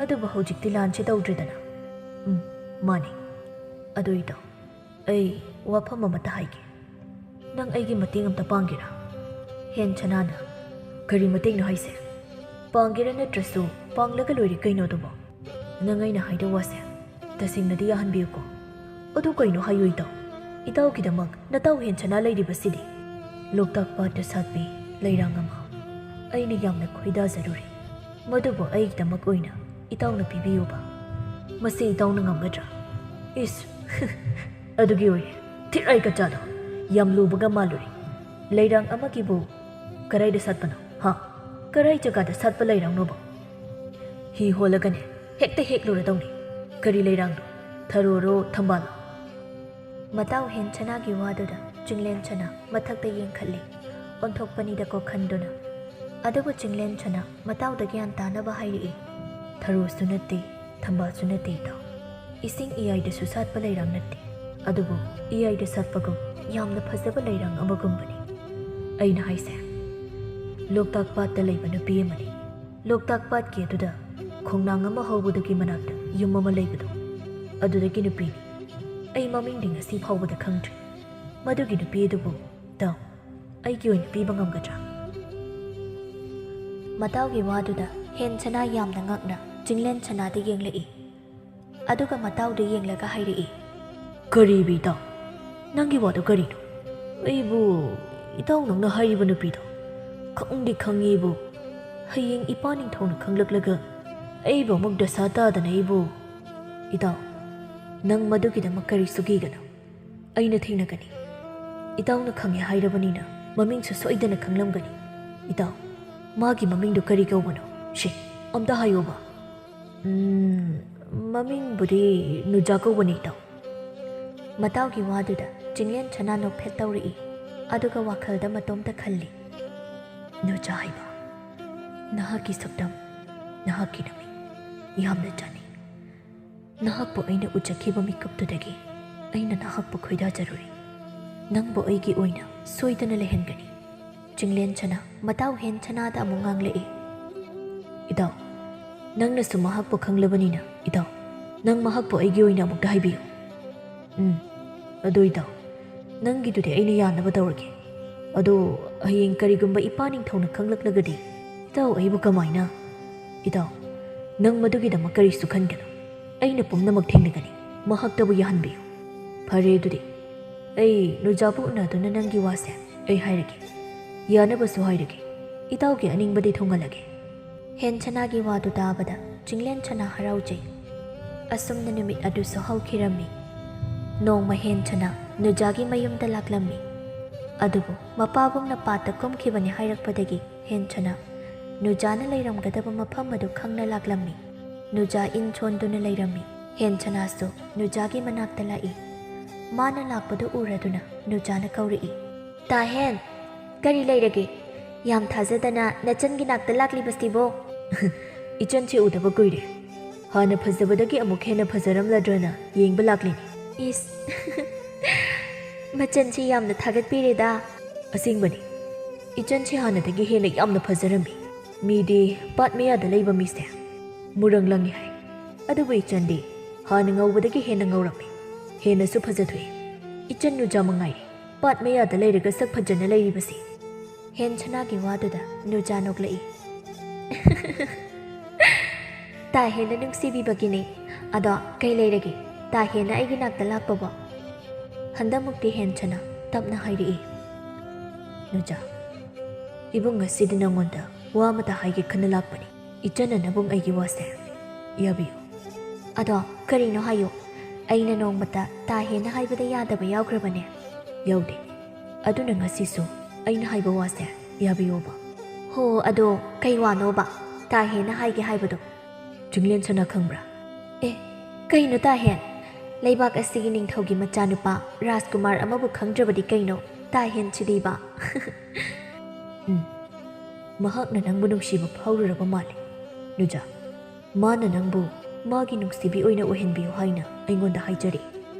ꯑꯗꯨꯕꯨ ꯍꯧꯖꯤꯛꯇꯤ ꯂꯥꯟꯁꯤ ꯇꯧꯗ꯭ꯔꯦꯗꯅ꯫ ꯎꯝ, ꯃꯥꯅꯤ꯫ ꯑꯗꯨ ꯏꯇꯥꯎ, ꯑꯩ ꯋꯥꯐꯝ ꯑꯃꯇ ꯍꯥꯏꯒꯦ꯫ ꯅꯪ ꯑꯩꯒꯤ ꯃꯇꯦꯡ ꯑꯝꯇ ꯄꯥꯡꯒꯦꯔꯥ?" ꯍꯦꯟ ꯁꯅꯥꯅ, "ꯀꯔꯤ ꯃꯇꯦꯡꯅꯣ ꯍꯥꯏꯁꯦ? ꯄꯥꯡꯒꯦꯔꯥ ꯅꯠꯇ꯭ꯔꯁꯨ ꯄꯥꯡꯂꯒ ꯂꯣꯏꯔꯦ ꯀꯩꯅꯣ ꯑꯗꯨꯕꯣ꯫ ꯅꯪ ꯑꯩꯅ ꯍꯥꯏꯗꯧ ꯋꯥꯁꯦ ꯇꯁꯦꯡꯅꯗꯤ ꯌꯥꯍꯟꯕꯤꯌꯨꯀꯣ꯫" "ꯑꯗꯨ ꯀꯩꯅꯣ ꯍꯥꯏꯌꯨ ꯏꯇꯥꯎ꯫ ꯏꯇꯥꯎꯒꯤꯗꯃꯛ ꯅꯇꯥꯎ ꯍꯦꯟ ꯁꯅꯥ ꯂꯩꯔꯤꯕꯁꯤꯗꯤ꯫ ꯂꯣꯛꯇꯥꯛ ꯄꯥꯠꯇ ꯁꯥꯠꯄꯤ ꯂꯩꯔꯥꯡ ꯑꯃ ꯑꯩꯅ ꯌꯥꯝꯅ ꯈꯣꯏꯗꯥꯖꯔꯨꯔꯦ꯫ ꯃꯗꯨꯕꯨ ꯑꯩꯒꯤꯗꯃꯛ ꯑꯣꯏꯅ ꯏꯇꯥꯎꯅ ꯄꯤꯕꯤꯌꯨꯕ꯫ ꯃꯁꯤ ꯏꯇꯥꯎꯅ ꯉꯝꯒꯗ꯭ꯔꯥ?" "ꯏꯁ, ꯑꯗꯨꯒꯤ ꯑꯣꯏꯔꯦ꯫ ꯊꯤꯔꯥꯏ ꯀꯆꯥꯗꯣ ꯌꯥꯝ ꯂꯨꯕꯒ ꯃꯥꯜꯂꯨꯔꯦ꯫ ꯂꯩꯔꯥꯡ ꯑꯃꯒꯤꯕꯨ ꯀꯔꯥꯏꯗ ꯁꯥꯠꯄꯅꯣ? ꯍꯥ? ꯀꯔꯥꯏ ꯖꯒꯥꯗ ꯁꯥꯠꯄ ꯂꯩꯔꯥꯡꯅꯣꯕ? ꯍꯤ ꯍꯣꯜꯂꯒꯅꯦ ꯍꯦꯛꯇ ꯍꯦꯛꯂꯨꯔꯗꯧꯅꯤ꯫ ꯀꯔꯤ ꯂꯩꯔꯥꯡꯅꯣ? ꯊꯔꯣꯔꯣ ꯊꯝꯕꯥꯜꯂꯣ? ꯃꯇꯥꯎ ꯍꯦꯟ ꯁꯅꯥꯒꯤ ꯋꯥꯗꯨꯗ ꯆꯤꯡꯂꯦꯟ ꯁꯅꯥ ꯃꯊꯛꯇ ꯌꯦꯡꯈꯠꯂꯤ, ꯑꯣꯟꯊꯣꯛꯄꯅꯤꯗꯀꯣ ꯈꯟꯗꯨꯅ꯫ ꯑꯗꯨꯕꯨ ꯆꯤꯡꯂꯦꯟ ꯁꯅꯥ ꯃꯇꯥꯎꯗ ꯒ꯭ꯌꯥꯟ ꯇꯥꯅꯕ ꯍꯥꯏꯔꯛꯏ, ꯊꯔꯣꯁꯨ ꯅꯠꯇꯦ, ꯊꯝꯕꯥꯜꯁꯨ ꯅꯠꯇꯦ ꯏꯇꯥꯎ꯫ ꯏꯁꯤꯡ ꯏꯌꯥꯏꯗꯁꯨ ꯁꯥꯠꯄ ꯂꯩꯔꯥꯡ ꯅꯠꯇꯦ, ꯑꯗꯨꯕꯨ ꯏꯌꯥꯏꯗ ꯁꯥꯠꯄꯒꯨꯝ ꯌꯥꯝꯅ ꯐꯖꯕ ꯂꯩꯔꯥꯡ ꯑꯃꯒꯨꯝꯕꯅꯤ꯫ ꯑꯩꯅ ꯍꯥꯏꯁꯦ, ꯂꯣꯛꯇꯥꯛ ꯄꯥꯠꯇ ꯂꯩꯕ ꯅꯨꯄꯤ ꯑꯃꯅꯤ꯫ ꯂꯣꯛꯇꯥꯛ ꯄꯥꯠꯀꯤ ꯑꯗꯨꯗ ꯈꯣꯡꯅꯥꯡ ꯑꯃ ꯍꯧꯕꯗꯨꯒꯤ ꯃꯅꯥꯛꯇ ꯌꯨꯝ ꯑꯃ ꯂꯩꯕꯗꯣ, ꯑꯗꯨꯗꯒꯤ ꯅꯨꯄꯤꯅꯤ꯫ ꯑꯩ ꯃꯃꯤꯡꯗꯤ ꯉꯁꯤ ꯐꯥꯎꯕꯗ ꯈꯪꯗ꯭ꯔꯤ꯫ ꯃꯗꯨꯒꯤ ꯅꯨꯄꯤ ꯑꯗꯨꯕꯨ ꯏꯇꯥꯎ ꯑꯩꯒꯤ ꯑꯣꯏꯅ ꯄꯤꯕ ꯉꯝꯒꯗ꯭ꯔꯥ? ꯃꯇꯥꯎꯒꯤ ꯋꯥꯗꯨꯗ ꯍꯦꯟ ꯁꯅꯥ ꯌꯥꯝꯅ ꯉꯛꯅ ꯆꯤꯡꯂꯦꯟ ꯁꯅꯥꯗ ꯌꯦꯡꯂꯛꯏ꯫ ꯑꯗꯨꯒ ꯃꯇꯥꯎꯗ ꯌꯦꯡꯂꯒ ꯍꯥꯏꯔꯛꯏ, ꯀꯔꯤꯕ ꯏꯇꯥꯎ? ꯅꯪꯒꯤ ꯋꯥꯗꯣ ꯀꯔꯤꯅꯣ? ꯑꯩꯕꯨ ꯏꯇꯥꯎ ꯅꯪꯅ ꯍꯥꯏꯔꯤꯕ ꯅꯨꯄꯤꯗꯣ ꯈꯪꯗꯤ ꯈꯪꯉꯤꯕꯨ, ꯍꯌꯦꯡ ꯏꯄꯥ ꯅꯤꯡꯊꯧꯅ ꯈꯪꯂꯛꯂꯒ ꯑꯩꯕꯨ ꯑꯃꯨꯛ ꯗꯁꯥ ꯇꯥꯗꯅ ꯑꯩꯕꯨ꯫ ꯏꯇꯥꯎ, ꯅꯪ ꯃꯗꯨꯒꯤꯗꯃꯛ ꯀꯔꯤꯁꯨ ꯀꯤꯒꯅꯨ꯫ ꯑꯩꯅ ꯊꯦꯡꯅꯒꯅꯤ꯫ ꯏꯇꯥꯎꯅ ꯈꯪꯉꯦ ꯍꯥꯏꯔꯕꯅꯤꯅ ꯃꯃꯤꯡꯁꯨ ꯁꯣꯏꯗꯅ ꯈꯪꯂꯝꯒꯅꯤ꯫ ꯏꯇꯥꯎ, ꯃꯥꯒꯤ ꯃꯃꯤꯡꯗꯨ ꯀꯔꯤ ꯀꯧꯕꯅꯣ? ꯁꯤ, ꯑꯝꯇ ꯍꯥꯏꯌꯣꯕ꯫ ꯎꯝ, ꯃꯃꯤꯡꯕꯨꯗꯤ ꯅꯨꯖꯥ ꯀꯧꯕꯅꯤ ꯏꯇꯥꯎ꯫ ꯃꯇꯥꯎꯒꯤ ꯋꯥꯗꯨꯗ ꯆꯤꯡꯂꯦꯟ ꯁꯅꯥ ꯅꯣꯛꯐꯦꯠ ꯇꯧꯔꯛꯏ, ꯑꯗꯨꯒ ꯋꯥꯈꯜꯗ ꯃꯇꯣꯝꯇ ꯈꯜꯂꯤ, ꯅꯨꯖꯥ ꯍꯥꯏꯕ, ꯅꯍꯥꯛꯀꯤ ꯁꯛꯇꯝ, ꯅꯍꯥꯛꯀꯤ ꯅꯃꯤꯡ ꯌꯥꯝꯅ ꯆꯥꯅꯩ꯫ ꯅꯍꯥꯛꯄꯨ ꯑꯩꯅ ꯎꯖꯈꯤꯕ ꯃꯤꯀꯨꯞꯇꯨꯗꯒꯤ ꯑꯩꯅ ꯅꯍꯥꯛꯄꯨ ꯈꯣꯏꯗꯥꯖꯔꯨꯔꯦ꯫ ꯅꯪꯕꯨ ꯑꯩꯒꯤ ꯑꯣꯏꯅ ꯁꯣꯏꯗꯅ ꯂꯩꯍꯟꯒꯅꯤ꯫ ꯆꯤꯡꯂꯦꯟ ꯁꯅꯥ ꯃꯇꯥꯎ ꯍꯦꯟ ꯁꯅꯥꯗ ꯑꯃꯨꯛ ꯉꯥꯡꯂꯛꯏ, ꯏꯇꯥꯎ, ꯅꯪꯅꯁꯨ ꯃꯍꯥꯛꯄꯨ ꯈꯪꯂꯕꯅꯤꯅ, ꯏꯇꯥꯎ, ꯅꯪ ꯃꯍꯥꯛꯄꯨ ꯑꯩꯒꯤ ꯑꯣꯏꯅ ꯑꯃꯨꯛꯇ ꯍꯥꯏꯕꯤꯌꯨ꯫ ꯎꯝ, ꯑꯗꯨ ꯏꯇꯥꯎ, ꯅꯪꯒꯤꯗꯨꯗꯤ ꯑꯩꯅ ꯌꯥꯅꯕ ꯇꯧꯔꯒꯦ꯫ ꯑꯗꯣ ꯍꯌꯦꯡ ꯀꯔꯤꯒꯨꯝꯕ ꯏꯄꯥ ꯅꯤꯡꯊꯧꯅ ꯈꯪꯂꯛꯂꯒꯗꯤ ꯏꯇꯥꯎ ꯑꯩꯕꯨ ꯀꯃꯥꯏꯅ? ꯏꯇꯥꯎ, ꯅꯪ ꯃꯗꯨꯒꯤꯗꯃꯛ ꯀꯔꯤꯁꯨ ꯈꯟꯒꯅꯨ꯫ ꯑꯩꯅ ꯄꯨꯝꯅꯃꯛ ꯊꯦꯡꯅꯒꯅꯤ꯫ ꯃꯍꯥꯛꯇꯕꯨ ꯌꯥꯍꯟꯕꯤꯌꯨ꯫ ꯐꯔꯦ ꯑꯗꯨꯗꯤ, ꯑꯩ ꯅꯨꯖꯥꯕꯨ ꯎꯅꯗꯨꯅ ꯅꯪꯒꯤ ꯋꯥꯁꯦ ꯑꯩ ꯍꯥꯏꯔꯒꯦ꯫ ꯌꯥꯅꯕꯁꯨ ꯍꯥꯏꯔꯒꯦ꯫ ꯏꯇꯥꯎꯒꯤ ꯑꯅꯤꯡꯕꯗꯤ ꯊꯨꯡꯍꯜꯂꯒꯦ꯫ ꯍꯦꯟ ꯁꯅꯥꯒꯤ ꯋꯥꯗꯨ ꯇꯥꯕꯗ ꯆꯤꯡꯂꯦꯟ ꯁꯅꯥ ꯍꯔꯥꯎꯖꯩ꯫ ꯑꯁꯨꯝꯅ ꯅꯨꯃꯤꯠ ꯑꯗꯨꯁꯨ ꯍꯧꯈꯤꯔꯝꯃꯤ꯫ ꯅꯣꯡꯃ ꯍꯦꯟ ꯁꯅꯥ ꯅꯨꯖꯥꯒꯤ ꯃꯌꯨꯝꯗ ꯂꯥꯛꯂꯝꯃꯤ꯫ ꯑꯗꯨꯕꯨ ꯃꯄꯥꯕꯨꯡꯅ ꯄꯥꯠꯇ ꯀꯨꯝꯈꯤꯕꯅꯤ ꯍꯥꯏꯔꯛꯄꯗꯒꯤ ꯍꯦꯟ ꯁꯅꯥ ꯅꯨꯖꯥꯅ ꯂꯩꯔꯝꯒꯗꯕ ꯃꯐꯝ ꯑꯗꯨ ꯈꯪꯅ ꯂꯥꯛꯂꯝꯃꯤ꯫ ꯅꯨꯖꯥ ꯏꯟ ꯁꯣꯟꯗꯨꯅ ꯂꯩꯔꯝꯃꯤ꯫ ꯍꯦꯟꯁꯅꯥꯁꯨ ꯅꯨꯖꯥꯒꯤ ꯃꯅꯥꯛꯇ ꯂꯥꯛꯏ꯫ ꯃꯥꯅ ꯂꯥꯛꯄꯗꯨ ꯎꯔꯗꯨꯅ ꯅꯨꯖꯥꯅ ꯀꯧꯔꯛꯏ, "ꯇꯥꯍꯦꯟ, ꯀꯔꯤ ꯂꯩꯔꯒꯦ? ꯌꯥꯝ ꯊꯥꯖꯗꯅ ꯅꯆꯟꯒꯤ ꯅꯥꯛꯇ ꯂꯥꯛꯂꯤꯕꯁꯤꯕꯣ?" "ꯏꯆꯟꯁꯦ ꯎꯗꯕ ꯀꯨꯏꯔꯦ꯫ ꯍꯥꯟꯅ ꯐꯖꯕꯗꯒꯤ ꯑꯃꯨꯛ ꯍꯦꯟꯅ ꯐꯖꯔꯝꯂꯗ꯭ꯔꯅ ꯌꯦꯡꯕ ꯂꯥꯛꯂꯤꯅꯤ꯫" "ꯏꯁ, ꯃꯆꯟꯁꯤ ꯌꯥꯝꯅ ꯊꯥꯒꯠꯄꯤꯔꯦꯗ꯫" "ꯑꯁꯦꯡꯕꯅꯤ, ꯏꯆꯟꯁꯤ ꯍꯥꯟꯅꯗꯒꯤ ꯍꯦꯟꯅ ꯌꯥꯝꯅ ꯐꯖꯔꯝꯃꯤ꯫ ꯃꯤꯗꯤ ꯄꯥꯠ ꯃꯌꯥꯗ ꯂꯩꯕ ꯃꯤꯁꯦ ꯃꯨꯔꯪ ꯂꯪꯉꯤ ꯍꯥꯏ꯫ ꯑꯗꯨꯕꯨ ꯏꯆꯟꯗꯤ ꯍꯥꯟꯅ ꯉꯧꯕꯗꯒꯤ ꯍꯦꯟꯅ ꯉꯧꯔꯝꯃꯤ꯫ ꯍꯦꯟꯅꯁꯨ ꯐꯖꯊꯣꯛꯏ꯫ ꯏꯆꯟ ꯅꯨꯖꯥ ꯃꯉꯥꯏꯔꯦ ꯄꯥꯠ ꯃꯌꯥꯗ ꯂꯩꯔꯒ ꯁꯛ ꯐꯖꯅ ꯂꯩꯔꯤꯕꯁꯤ꯫" ꯍꯦꯟꯁꯅꯥꯒꯤ ꯋꯥꯗꯨꯗ ꯅꯨꯖꯥ ꯅꯣꯛꯂꯛꯏ꯫ "ꯇꯥꯍꯦꯟꯅ ꯅꯨꯡꯁꯤꯕꯤꯕꯒꯤꯅꯦ꯫ ꯑꯗꯣ ꯀꯩ ꯂꯩꯔꯒꯦ, ꯇꯥꯍꯦꯟꯅ ꯑꯩꯒꯤ ꯅꯥꯛꯇ ꯂꯥꯛꯄꯕꯣ?" ꯍꯟꯗꯛꯃꯨꯛꯇꯤ ꯍꯦꯟꯁꯅꯥ ꯇꯞꯅ ꯍꯥꯏꯔꯛꯏ, "ꯅꯨꯖꯥ, ꯏꯕꯨꯡ, ꯉꯁꯤꯗꯤ ꯅꯉꯣꯟꯗ ꯋꯥ ꯑꯃꯇ ꯍꯥꯏꯒꯦ ꯈꯟꯅ ꯂꯥꯛꯄꯅꯤ꯫ ꯏꯆꯟꯅ ꯅꯕꯨꯡ ꯑꯩꯒꯤ ꯋꯥꯁꯦ ꯌꯥꯕꯤꯌꯨ꯫" "ꯑꯗꯣ ꯀꯔꯤꯅꯣ ꯍꯥꯏꯌꯨ꯫ ꯑꯩꯅ ꯅꯣꯡꯃꯇ ꯇꯥꯍꯦꯟꯅ ꯍꯥꯏꯕꯗ ꯌꯥꯗꯕ ꯌꯥꯎꯈ꯭ꯔꯕꯅꯦ?" "ꯌꯥꯎꯗꯦ꯫ ꯑꯗꯨꯅ ꯉꯁꯤꯁꯨ ꯑꯩꯅ ꯍꯥꯏꯕ ꯋꯥꯁꯦ ꯌꯥꯕꯤꯌꯣꯕ꯫" "ꯍꯣ, ꯑꯗꯣ ꯀꯩ ꯋꯥꯅꯣꯕ ꯇꯥꯍꯦꯟꯅ ꯍꯥꯏꯒꯦ ꯍꯥꯏꯕꯗꯣ?" "ꯆꯤꯡꯂꯦꯟ ꯁꯅꯥ ꯈꯪꯕ꯭ꯔꯥ?" "ꯑꯦ, ꯀꯩꯅꯣ ꯇꯥꯍꯦꯟ? ꯂꯩꯕꯥꯛ ꯑꯁꯤꯒꯤ ꯅꯤꯡꯊꯧꯒꯤ ꯃꯆꯥꯅꯨꯄꯥ ꯔꯥꯖꯀꯨꯃꯥꯔ ꯑꯃꯕꯨ ꯈꯪꯗ꯭ꯔꯕꯗꯤ ꯀꯩꯅꯣ ꯇꯥꯍꯦꯟꯁꯤꯗꯤꯕ?" "ꯎꯝ, ꯃꯍꯥꯛꯅ ꯅꯪꯕꯨ ꯅꯨꯡꯁꯤꯕ ꯐꯥꯎꯔꯨꯔꯕ ꯃꯥꯜꯂꯤ, ꯅꯨꯖꯥ꯫ ꯃꯥꯅ ꯅꯪꯕꯨ ꯃꯥꯒꯤ ꯅꯨꯡꯁꯤꯕꯤ ꯑꯣꯏꯅ ꯑꯣꯏꯍꯟꯕꯤꯌꯨ ꯍꯥꯏꯅ ꯑꯩꯉꯣꯟꯗ ꯍꯥꯏꯖꯔꯤ꯫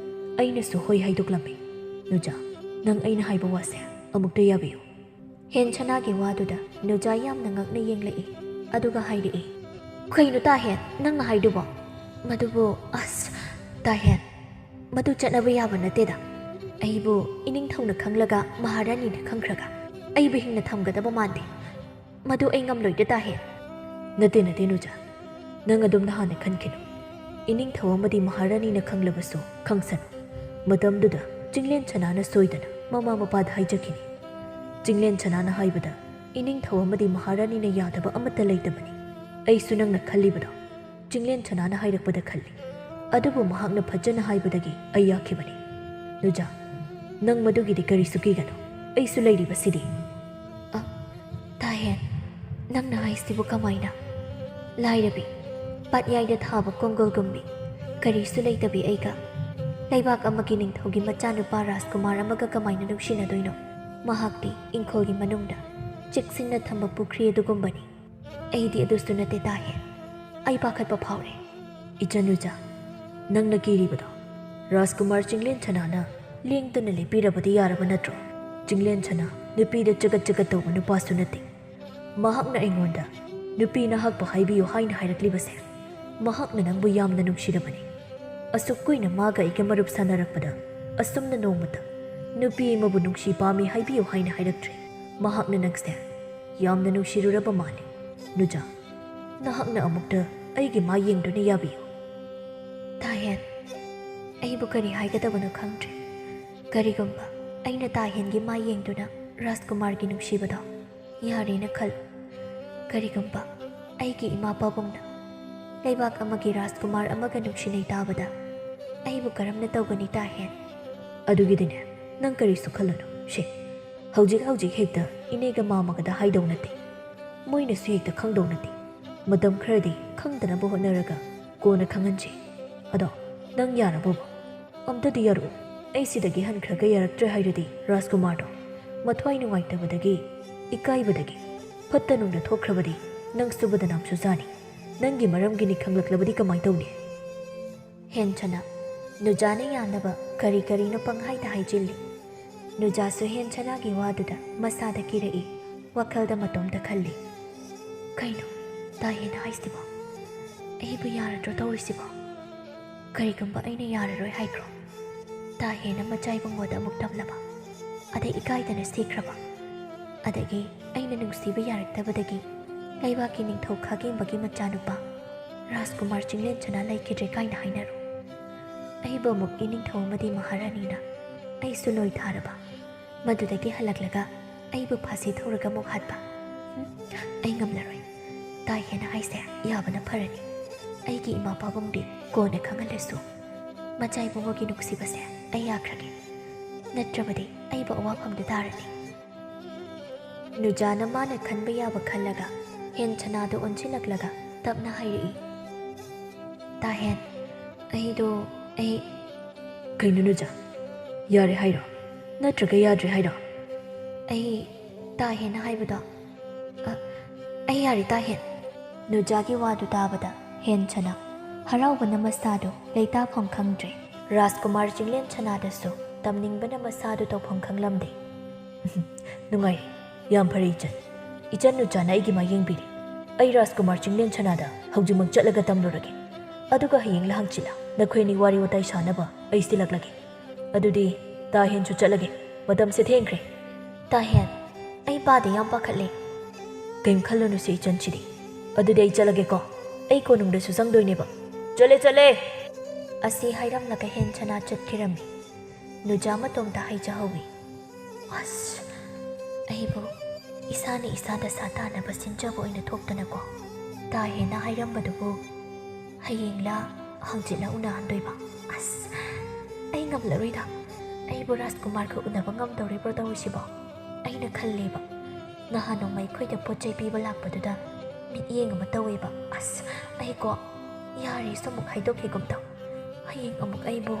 ꯑꯩꯅꯁꯨ ꯍꯣꯏ ꯍꯥꯏꯗꯣꯛꯂꯝꯃꯤ꯫ ꯅꯨꯖꯥ, ꯅꯪ ꯑꯩꯅ ꯍꯥꯏꯕ ꯋꯥꯁꯦ ꯑꯃꯨꯛꯇ ꯌꯥꯕꯤꯌꯨ꯫" ꯍꯦꯟꯁꯅꯥꯒꯤ ꯋꯥꯗꯨꯗ ꯅꯨꯖꯥ ꯌꯥꯝꯅ ꯉꯛꯅ ꯌꯦꯡꯂꯛꯏ꯫ ꯑꯗꯨꯒ ꯍꯥꯏꯔꯛꯏ, "ꯀꯩꯅꯣ ꯇꯥꯍꯦꯟ ꯅꯪꯅ ꯍꯥꯏꯗꯨꯕꯣ? ꯃꯗꯨꯕꯨ, ꯑꯁ, ꯇꯥꯍꯦꯟ, ꯃꯗꯨ ꯆꯠꯅꯕ ꯌꯥꯕ ꯅꯠꯇꯦꯗ꯫ ꯑꯩꯕꯨ ꯏꯅꯤꯡꯊꯧꯅ ꯈꯪꯂꯒ ꯃꯍꯥꯔꯥꯅꯤꯅ ꯈꯪꯈ꯭ꯔꯒ ꯑꯩꯕꯨ ꯍꯤꯡꯅ ꯊꯝꯒꯗꯕ ꯃꯥꯟꯗꯦ꯫ ꯃꯗꯨ ꯑꯩ ꯉꯝꯂꯣꯏꯗ ꯇꯥꯍꯦꯟ꯫" "ꯅꯠꯇꯦ, ꯅꯠꯇꯦ ꯅꯨꯖꯥ, ꯅꯪ ꯑꯗꯨꯝꯅ ꯍꯥꯟꯅ ꯈꯟꯈꯤꯅꯨ꯫ ꯏꯅꯤꯡꯊꯧ ꯑꯃꯗꯤ ꯃꯍꯥꯔꯥꯅꯤꯅ ꯈꯪꯂꯕꯁꯨ ꯈꯪꯁꯅꯨ꯫ ꯃꯇꯝꯗꯨꯗ ꯆꯤꯡꯂꯦꯟ ꯁꯅꯥꯅ ꯁꯣꯏꯗꯅ ꯃꯃꯥ ꯃꯄꯥꯗ ꯍꯥꯏꯖꯈꯤꯅꯤ꯫ ꯆꯤꯡꯂꯦꯟ ꯁꯅꯥꯅ ꯍꯥꯏꯕꯗ ꯏꯅꯤꯡꯊꯧ ꯑꯃꯗꯤ ꯃꯍꯥꯔꯥꯅꯤꯅ ꯌꯥꯗꯕ ꯑꯃꯠꯇ ꯂꯩꯇꯕꯅꯤ꯫ ꯑꯩꯁꯨ ꯅꯪꯅ ꯈꯜꯂꯤꯕꯗꯣ ꯆꯤꯡꯂꯦꯟ ꯁꯅꯥꯅ ꯍꯥꯏꯔꯛꯄꯗ ꯈꯜꯂꯤ꯫ ꯑꯗꯨꯕꯨ ꯃꯍꯥꯛꯅ ꯐꯖꯅ ꯍꯥꯏꯕꯗꯒꯤ ꯑꯩ ꯌꯥꯈꯤꯕꯅꯤ꯫ ꯅꯨꯖꯥ, ꯅꯪ ꯃꯗꯨꯒꯤꯗꯤ ꯀꯔꯤꯁꯨ ꯀꯤꯒꯅꯨ, ꯑꯩꯁꯨ ꯂꯩꯔꯤꯕꯁꯤꯗꯤ꯫" "ꯑ, ꯇꯥꯍꯦꯟ, ꯅꯪꯅ ꯍꯥꯏꯁꯤꯕꯨ ꯀꯃꯥꯏꯅ? ꯂꯥꯏꯔꯕꯤ, ꯄꯥꯠꯌꯥꯏꯗ ꯊꯥꯕ ꯀꯣꯡꯒꯣꯜꯒꯨꯝꯕꯤ, ꯀꯔꯤꯁꯨ ꯂꯩꯇꯕꯤ ꯑꯩꯒ ꯂꯩꯕꯥꯛ ꯑꯃꯒꯤ ꯅꯤꯡꯊꯧꯒꯤ ꯃꯆꯥꯅꯨꯄꯥ ꯔꯥꯖꯀꯨꯃꯥꯔ ꯑꯃꯒ ꯀꯃꯥꯏꯅ ꯅꯨꯡꯁꯤꯅꯗꯣꯏꯅꯣ? ꯃꯍꯥꯛꯇꯤ ꯏꯪꯈꯣꯜꯒꯤ ꯃꯅꯨꯡꯗ ꯆꯦꯛꯁꯤꯟꯅ ꯊꯝꯕ ꯄꯨꯈ꯭ꯔꯤ ꯑꯗꯨꯒꯨꯝꯕꯅꯤ꯫ ꯑꯩꯗꯤ ꯑꯗꯨꯁꯨ ꯅꯠꯇꯦ ꯇꯥꯍꯦꯟ꯫ ꯑꯩ ꯄꯥꯈꯠꯄ ꯐꯥꯎꯔꯦ꯫ ꯏꯆꯟ ꯅꯨꯖꯥ, ꯅꯪꯅ ꯀꯤꯔꯤꯕꯗꯣ ꯔꯥꯖꯀꯨꯃꯥꯔ ꯆꯤꯡꯂꯦꯟ ꯁꯅꯥꯅ ꯂꯦꯡꯗꯅ ꯂꯦꯞꯄꯤꯔꯕꯗꯤ ꯌꯥꯔꯕ ꯅꯠꯇ꯭ꯔꯣ? ꯆꯤꯡꯂꯦꯟ ꯁꯅꯥ ꯅꯨꯄꯤꯗ ꯆꯒꯠ ꯆꯒꯠ ꯇꯧꯕ ꯅꯨꯄꯥꯁꯨ ꯅꯠꯇꯦ꯫ ꯃꯍꯥꯛꯅ ꯑꯩꯉꯣꯟꯗ ꯅꯨꯄꯤ ꯅꯍꯥꯛꯄꯨ ꯍꯥꯏꯕꯤꯌꯨ ꯍꯥꯏꯅ ꯍꯥꯏꯔꯛꯂꯤꯕꯁꯦ, ꯃꯍꯥꯛꯅ ꯅꯪꯕꯨ ꯌꯥꯝꯅ ꯅꯨꯡꯁꯤꯔꯕꯅꯤ꯫ ꯑꯁꯨꯛ ꯀꯨꯏꯅ ꯃꯥꯒ ꯑꯩꯒ ꯃꯔꯨꯞ ꯁꯥꯟꯅꯔꯛꯄꯗ ꯑꯁꯨꯝꯅ ꯅꯣꯡꯃꯇ ꯅꯨꯄꯤ ꯑꯃꯕꯨ ꯅꯨꯡꯁꯤ ꯄꯥꯝꯃꯤ ꯍꯥꯏꯕꯤꯌꯨ ꯍꯥꯏꯅ ꯍꯥꯏꯔꯛꯇ꯭ꯔꯤ꯫ ꯃꯍꯥꯛꯅ ꯅꯪꯁꯦ ꯌꯥꯝꯅ ꯅꯨꯡꯁꯤꯔꯨꯔꯕ ꯃꯥꯜꯂꯤ꯫ ꯅꯨꯖꯥ, ꯅꯍꯥꯛꯅ ꯑꯃꯨꯛꯇ ꯑꯩꯒꯤ ꯃꯥꯏ ꯌꯦꯡꯗꯨꯅ ꯌꯥꯕꯤꯌꯨ꯫ ꯇꯥꯍꯦꯟ, ꯑꯩꯕꯨ ꯀꯔꯤ ꯍꯥꯏꯒꯗꯕꯅꯣ ꯈꯪꯗ꯭ꯔꯦ꯫ ꯀꯔꯤꯒꯨꯝꯕ ꯑꯩꯅ ꯇꯥꯍꯦꯟꯒꯤ ꯃꯥꯏ ꯌꯦꯡꯗꯨꯅ ꯔꯥꯖꯀꯨꯃꯥꯔꯒꯤ ꯅꯨꯡꯁꯤꯕꯗꯣ ꯌꯥꯔꯦꯅ ꯈꯜꯂꯨ꯫ ꯀꯔꯤꯒꯨꯝꯕ ꯑꯩꯒꯤ ꯏꯃꯥ ꯄꯥꯕꯨꯡꯅ ꯂꯩꯕꯥꯛ ꯑꯃꯒꯤ ꯔꯥꯖꯀꯨꯃꯥꯔ ꯑꯃꯒ ꯅꯨꯡꯁꯤꯅꯩ ꯇꯥꯕꯗ ꯑꯩꯕꯨ ꯀꯔꯝꯅ ꯇꯧꯒꯅꯤ ꯇꯥꯍꯦꯟ? ꯑꯗꯨꯒꯤꯗꯤꯅꯦ, ꯅꯪ ꯀꯔꯤꯁꯨ ꯈꯜꯂꯨꯅꯨ꯫ ꯁꯦ, ꯍꯧꯖꯤꯛ ꯍꯧꯖꯤꯛ ꯍꯦꯛꯇ ꯏꯅꯦꯒ ꯃꯥꯃꯒꯗ ꯍꯥꯏꯗꯧ ꯅꯠꯇꯦ꯫ ꯃꯣꯏꯅꯁꯨ ꯍꯦꯛꯇ ꯈꯪꯗꯧ ꯅꯠꯇꯦ꯫ ꯃꯇꯝ ꯈꯔꯗꯤ ꯈꯪꯗꯅꯕ ꯍꯣꯠꯅꯔꯒ ꯀꯣꯟꯅ ꯈꯪꯍꯟꯁꯤ꯫ ꯑꯗꯣ ꯅꯪ ꯌꯥꯔꯕꯣꯕ? ꯑꯝꯇꯗꯤ ꯌꯥꯔꯛꯑꯣ꯫ ꯑꯩ ꯁꯤꯗꯒꯤ ꯍꯟꯈ꯭ꯔꯒ ꯌꯥꯔꯛꯇ꯭ꯔꯦ ꯍꯥꯏꯔꯗꯤ ꯔꯥꯖꯀꯨꯃꯥꯔꯗꯣ ꯃꯊ꯭ꯋꯥꯏ ꯅꯨꯡꯉꯥꯏꯇꯕꯗꯒꯤ, ꯏꯀꯥꯏꯕꯗꯒꯤ, ꯐꯠꯇ ꯅꯨꯡꯗ ꯊꯣꯛꯈ꯭ꯔꯕꯗꯤ ꯅꯪꯁꯨ ꯕꯗꯅꯥꯝꯁꯨ ꯆꯥꯅꯤ꯫ ꯅꯪꯒꯤ ꯃꯔꯝꯒꯤꯅꯤ ꯈꯪꯂꯛꯂꯕꯗꯤ ꯀꯃꯥꯏ ꯇꯧꯅꯤ? ꯍꯦꯟꯁꯅ ꯅꯨꯖꯥꯅ ꯌꯥꯅꯕ ꯀꯔꯤ ꯀꯔꯤꯅꯣ ꯄꯪꯍꯥꯏꯗ ꯍꯥꯏꯖꯤꯜꯂꯤ꯫ ꯅꯨꯖꯥꯁꯨ ꯍꯦꯟꯁꯅꯥꯒꯤ ꯋꯥꯗꯨꯗ ꯃꯁꯥꯗ ꯀꯤꯔꯛꯏ, ꯋꯥꯈꯜꯗ ꯃꯇꯣꯝꯇ ꯈꯜꯂꯤ꯫ ꯀꯩꯅꯣ ꯇꯥꯍꯦꯟꯅ ꯍꯥꯏꯁꯤꯕꯣ? ꯑꯩꯕꯨ ꯌꯥꯔꯗ꯭ꯔꯣ ꯇꯧꯔꯤꯁꯤꯕꯣ? ꯀꯔꯤꯒꯨꯝꯕ ꯑꯩꯅ ꯌꯥꯔꯔꯣꯏ ꯍꯥꯏꯈ꯭ꯔꯣ? ꯇꯥꯍꯦꯟꯅ ꯃꯆꯥ ꯏꯕꯨꯡꯉꯣꯗ ꯑꯃꯨꯛ ꯇꯝꯂꯕ? ꯑꯗꯩ ꯏꯀꯥꯏꯗꯅ ꯁꯤꯈ꯭ꯔꯕ? ꯑꯗꯒꯤ ꯑꯩꯅ ꯅꯨꯡꯁꯤꯕ ꯌꯥꯔꯛꯇꯕꯗꯒꯤ ꯂꯩꯕꯥꯛꯀꯤ ꯅꯤꯡꯊꯧ ꯈꯥꯒꯦꯝꯕꯒꯤ ꯃꯆꯥꯅꯨꯄꯥ ꯔꯥꯖꯀꯨꯃꯥꯔ ꯆꯤꯡꯂꯦꯟꯁꯅꯥ ꯂꯩꯈꯤꯗ꯭ꯔꯦ ꯀꯥꯏꯅ ꯍꯥꯏꯅꯔꯣ? ꯑꯩꯕꯨ ꯑꯃꯨꯛ ꯏꯅꯤꯡꯊꯧ ꯑꯃꯗꯤ ꯃꯍꯥꯔꯥꯅꯤꯅ ꯑꯩꯁꯨ ꯂꯣꯏ ꯊꯥꯔꯕ? ꯃꯗꯨꯗꯒꯤ ꯍꯜꯂꯛꯂꯒ ꯑꯩꯕꯨ ꯐꯥꯁꯤ ꯊꯧꯔꯒ ꯑꯃꯨꯛ ꯍꯥꯠꯄ? ꯎꯝ, ꯑꯩ ꯉꯝꯂꯔꯣꯏ꯫ ꯇꯥꯍꯦꯟꯅ ꯍꯥꯏꯁꯦ ꯌꯥꯕꯅ ꯐꯔꯅꯤ꯫ ꯑꯩꯒꯤ ꯏꯃꯥ ꯄꯥꯕꯨꯡꯗꯤ ꯀꯣꯟꯅ ꯈꯪꯍꯜꯂꯁꯨ ꯃꯆꯥ ꯏꯕꯨꯡꯉꯣꯒꯤ ꯅꯨꯡꯁꯤꯕꯁꯦ ꯑꯩ ꯌꯥꯈ꯭ꯔꯒꯦ꯫ ꯅꯠꯇ꯭ꯔꯕꯗꯤ ꯑꯩꯕꯨ ꯑꯋꯥꯐꯝꯗ ꯇꯥꯔꯅꯤ꯫ ꯅꯨꯖꯥꯅ ꯃꯥꯅ ꯈꯟꯕ ꯌꯥꯕ ꯈꯜꯂꯒ ꯍꯦꯟꯁꯅꯥꯗꯨ ꯑꯣꯟꯁꯤꯜꯂꯛꯂꯒ ꯇꯞꯅ ꯍꯥꯏꯔꯛꯏ, ꯇꯥꯍꯦꯟ, ꯑꯩꯗꯣ, ꯑꯩ ꯀꯩꯅꯣ ꯅꯨꯖꯥ? ꯌꯥꯔꯦ ꯍꯥꯏꯔꯣ? ꯅꯠꯇ꯭ꯔꯒ ꯌꯥꯗ꯭ꯔꯦ ꯍꯥꯏꯔꯣ? ꯑꯩ ꯇꯥ ꯍꯦꯟꯅ ꯍꯥꯏꯕꯗꯣ, ꯑ, ꯑꯩ ꯌꯥꯔꯦ ꯇꯥ ꯍꯦꯟ꯫ ꯅꯨꯖꯥꯒꯤ ꯋꯥꯗꯨ ꯇꯥꯕꯗ ꯍꯦꯟ ꯁꯅꯥ ꯍꯔꯥꯎꯕꯅ ꯃꯁꯥꯗꯨ ꯂꯩꯇꯥꯐꯝ ꯈꯪꯗ꯭ꯔꯦ꯫ ꯔꯥꯖꯀꯨꯃꯥꯔ ꯆꯤꯡꯂꯦꯟ ꯁꯅꯥꯗꯁꯨ ꯇꯝꯅꯤꯡꯕꯅ ꯃꯁꯥꯗꯨ ꯇꯧꯐꯝ ꯈꯪꯂꯝꯗꯦ꯫ ꯅꯨꯡꯉꯥꯏꯔꯦ꯫ ꯌꯥꯝ ꯐꯔꯦ ꯏꯆꯟ꯫ ꯏꯆꯟ ꯅꯨꯖꯥꯅ ꯑꯩꯒꯤ ꯃꯥ ꯌꯦꯡꯕꯤꯔꯦ꯫ ꯑꯩ ꯔꯥꯖꯀꯨꯃꯥꯔ ꯆꯤꯡꯂꯦꯟ ꯁꯅꯥꯗ ꯍꯧꯖꯤꯛꯃꯛ ꯆꯠꯂꯒ ꯇꯝꯂꯨꯔꯒꯦ꯫ ꯑꯗꯨꯒ ꯍꯌꯦꯡꯂ ꯍꯪꯆꯤꯠꯂ ꯅꯈꯣꯏ ꯑꯅꯤ ꯋꯥꯔꯤ ꯋꯥꯇꯥꯏ ꯁꯥꯅꯕ ꯑꯩ ꯁꯤꯜꯂꯛꯂꯒꯦ꯫ ꯑꯗꯨꯗꯤ ꯇꯥ ꯍꯦꯟꯁꯨ ꯆꯠꯂꯒꯦ꯫ ꯃꯇꯝꯁꯦ ꯊꯦꯡꯈ꯭ꯔꯦ꯫ ꯇꯥ ꯍꯦꯟ, ꯑꯩ ꯄꯥꯗ ꯌꯥꯝ ꯄꯥꯈꯠꯂꯦ꯫ ꯀꯩꯝ ꯈꯜꯂꯨꯅꯨꯁꯦ ꯏꯆꯟꯁꯤꯗꯤ꯫ ꯑꯗꯨꯗꯤ ꯑꯩ ꯆꯠꯂꯒꯦꯀꯣ꯫ ꯑꯩ ꯀꯣꯅꯨꯡꯗꯁꯨ ꯆꯪꯗꯣꯏꯅꯦꯕ꯫ ꯆꯠꯂꯦ, ꯆꯠꯂꯦ! ꯑꯁꯤ ꯍꯥꯏꯔꯝꯂꯒ ꯍꯦꯟ ꯁꯅꯥ ꯆꯠꯈꯤꯔꯝꯃꯤ꯫ ꯅꯨꯖꯥ ꯃꯇꯣꯝꯇ ꯍꯥꯏꯖꯍꯧꯏ꯫ ꯑꯁ, ꯑꯩꯕꯨ ꯏꯁꯥꯅ ꯏꯁꯥꯗ ꯁꯥ ꯇꯥꯅꯕ ꯁꯤꯟꯖꯕ ꯑꯣꯏꯅ ꯊꯣꯛꯇꯅꯀꯣ꯫ ꯇꯥ ꯍꯦꯟꯅ ꯍꯥꯏꯔꯝꯕꯗꯨꯕꯨ ꯍꯌꯦꯡꯂ ꯍꯪꯆꯤꯠꯂ ꯎꯅꯍꯟꯗꯣꯏꯕ? ꯑꯁ, ꯑꯩ ꯉꯝꯂꯔꯣꯏꯗ꯫ ꯑꯩꯕꯨ ꯔꯥꯖꯀꯨꯃꯥꯔꯒ ꯎꯅꯕ ꯉꯝꯗꯧꯔꯤꯕ꯭ꯔꯣ ꯇꯧꯔꯤꯁꯤꯕꯣ? ꯑꯩꯅ ꯈꯜꯂꯦꯕ, ꯅꯍꯥꯟ ꯅꯣꯡꯃ ꯑꯩꯈꯣꯏꯗ ꯄꯣꯠ ꯆꯩ ꯄꯤꯕ ꯂꯥꯛꯄꯗꯨꯗ ꯃꯤꯠꯌꯦꯡ ꯑꯃ ꯇꯧꯋꯦꯕ꯫ ꯑꯁ, ꯑꯩꯀꯣ, ꯌꯥꯔꯦꯁꯨ ꯑꯃꯨꯛ ꯍꯥꯏꯗꯣꯛꯈꯤꯒꯨꯝ ꯇꯧ꯫ ꯍꯌꯦꯡ ꯑꯃꯨꯛ ꯑꯩꯕꯨ꯫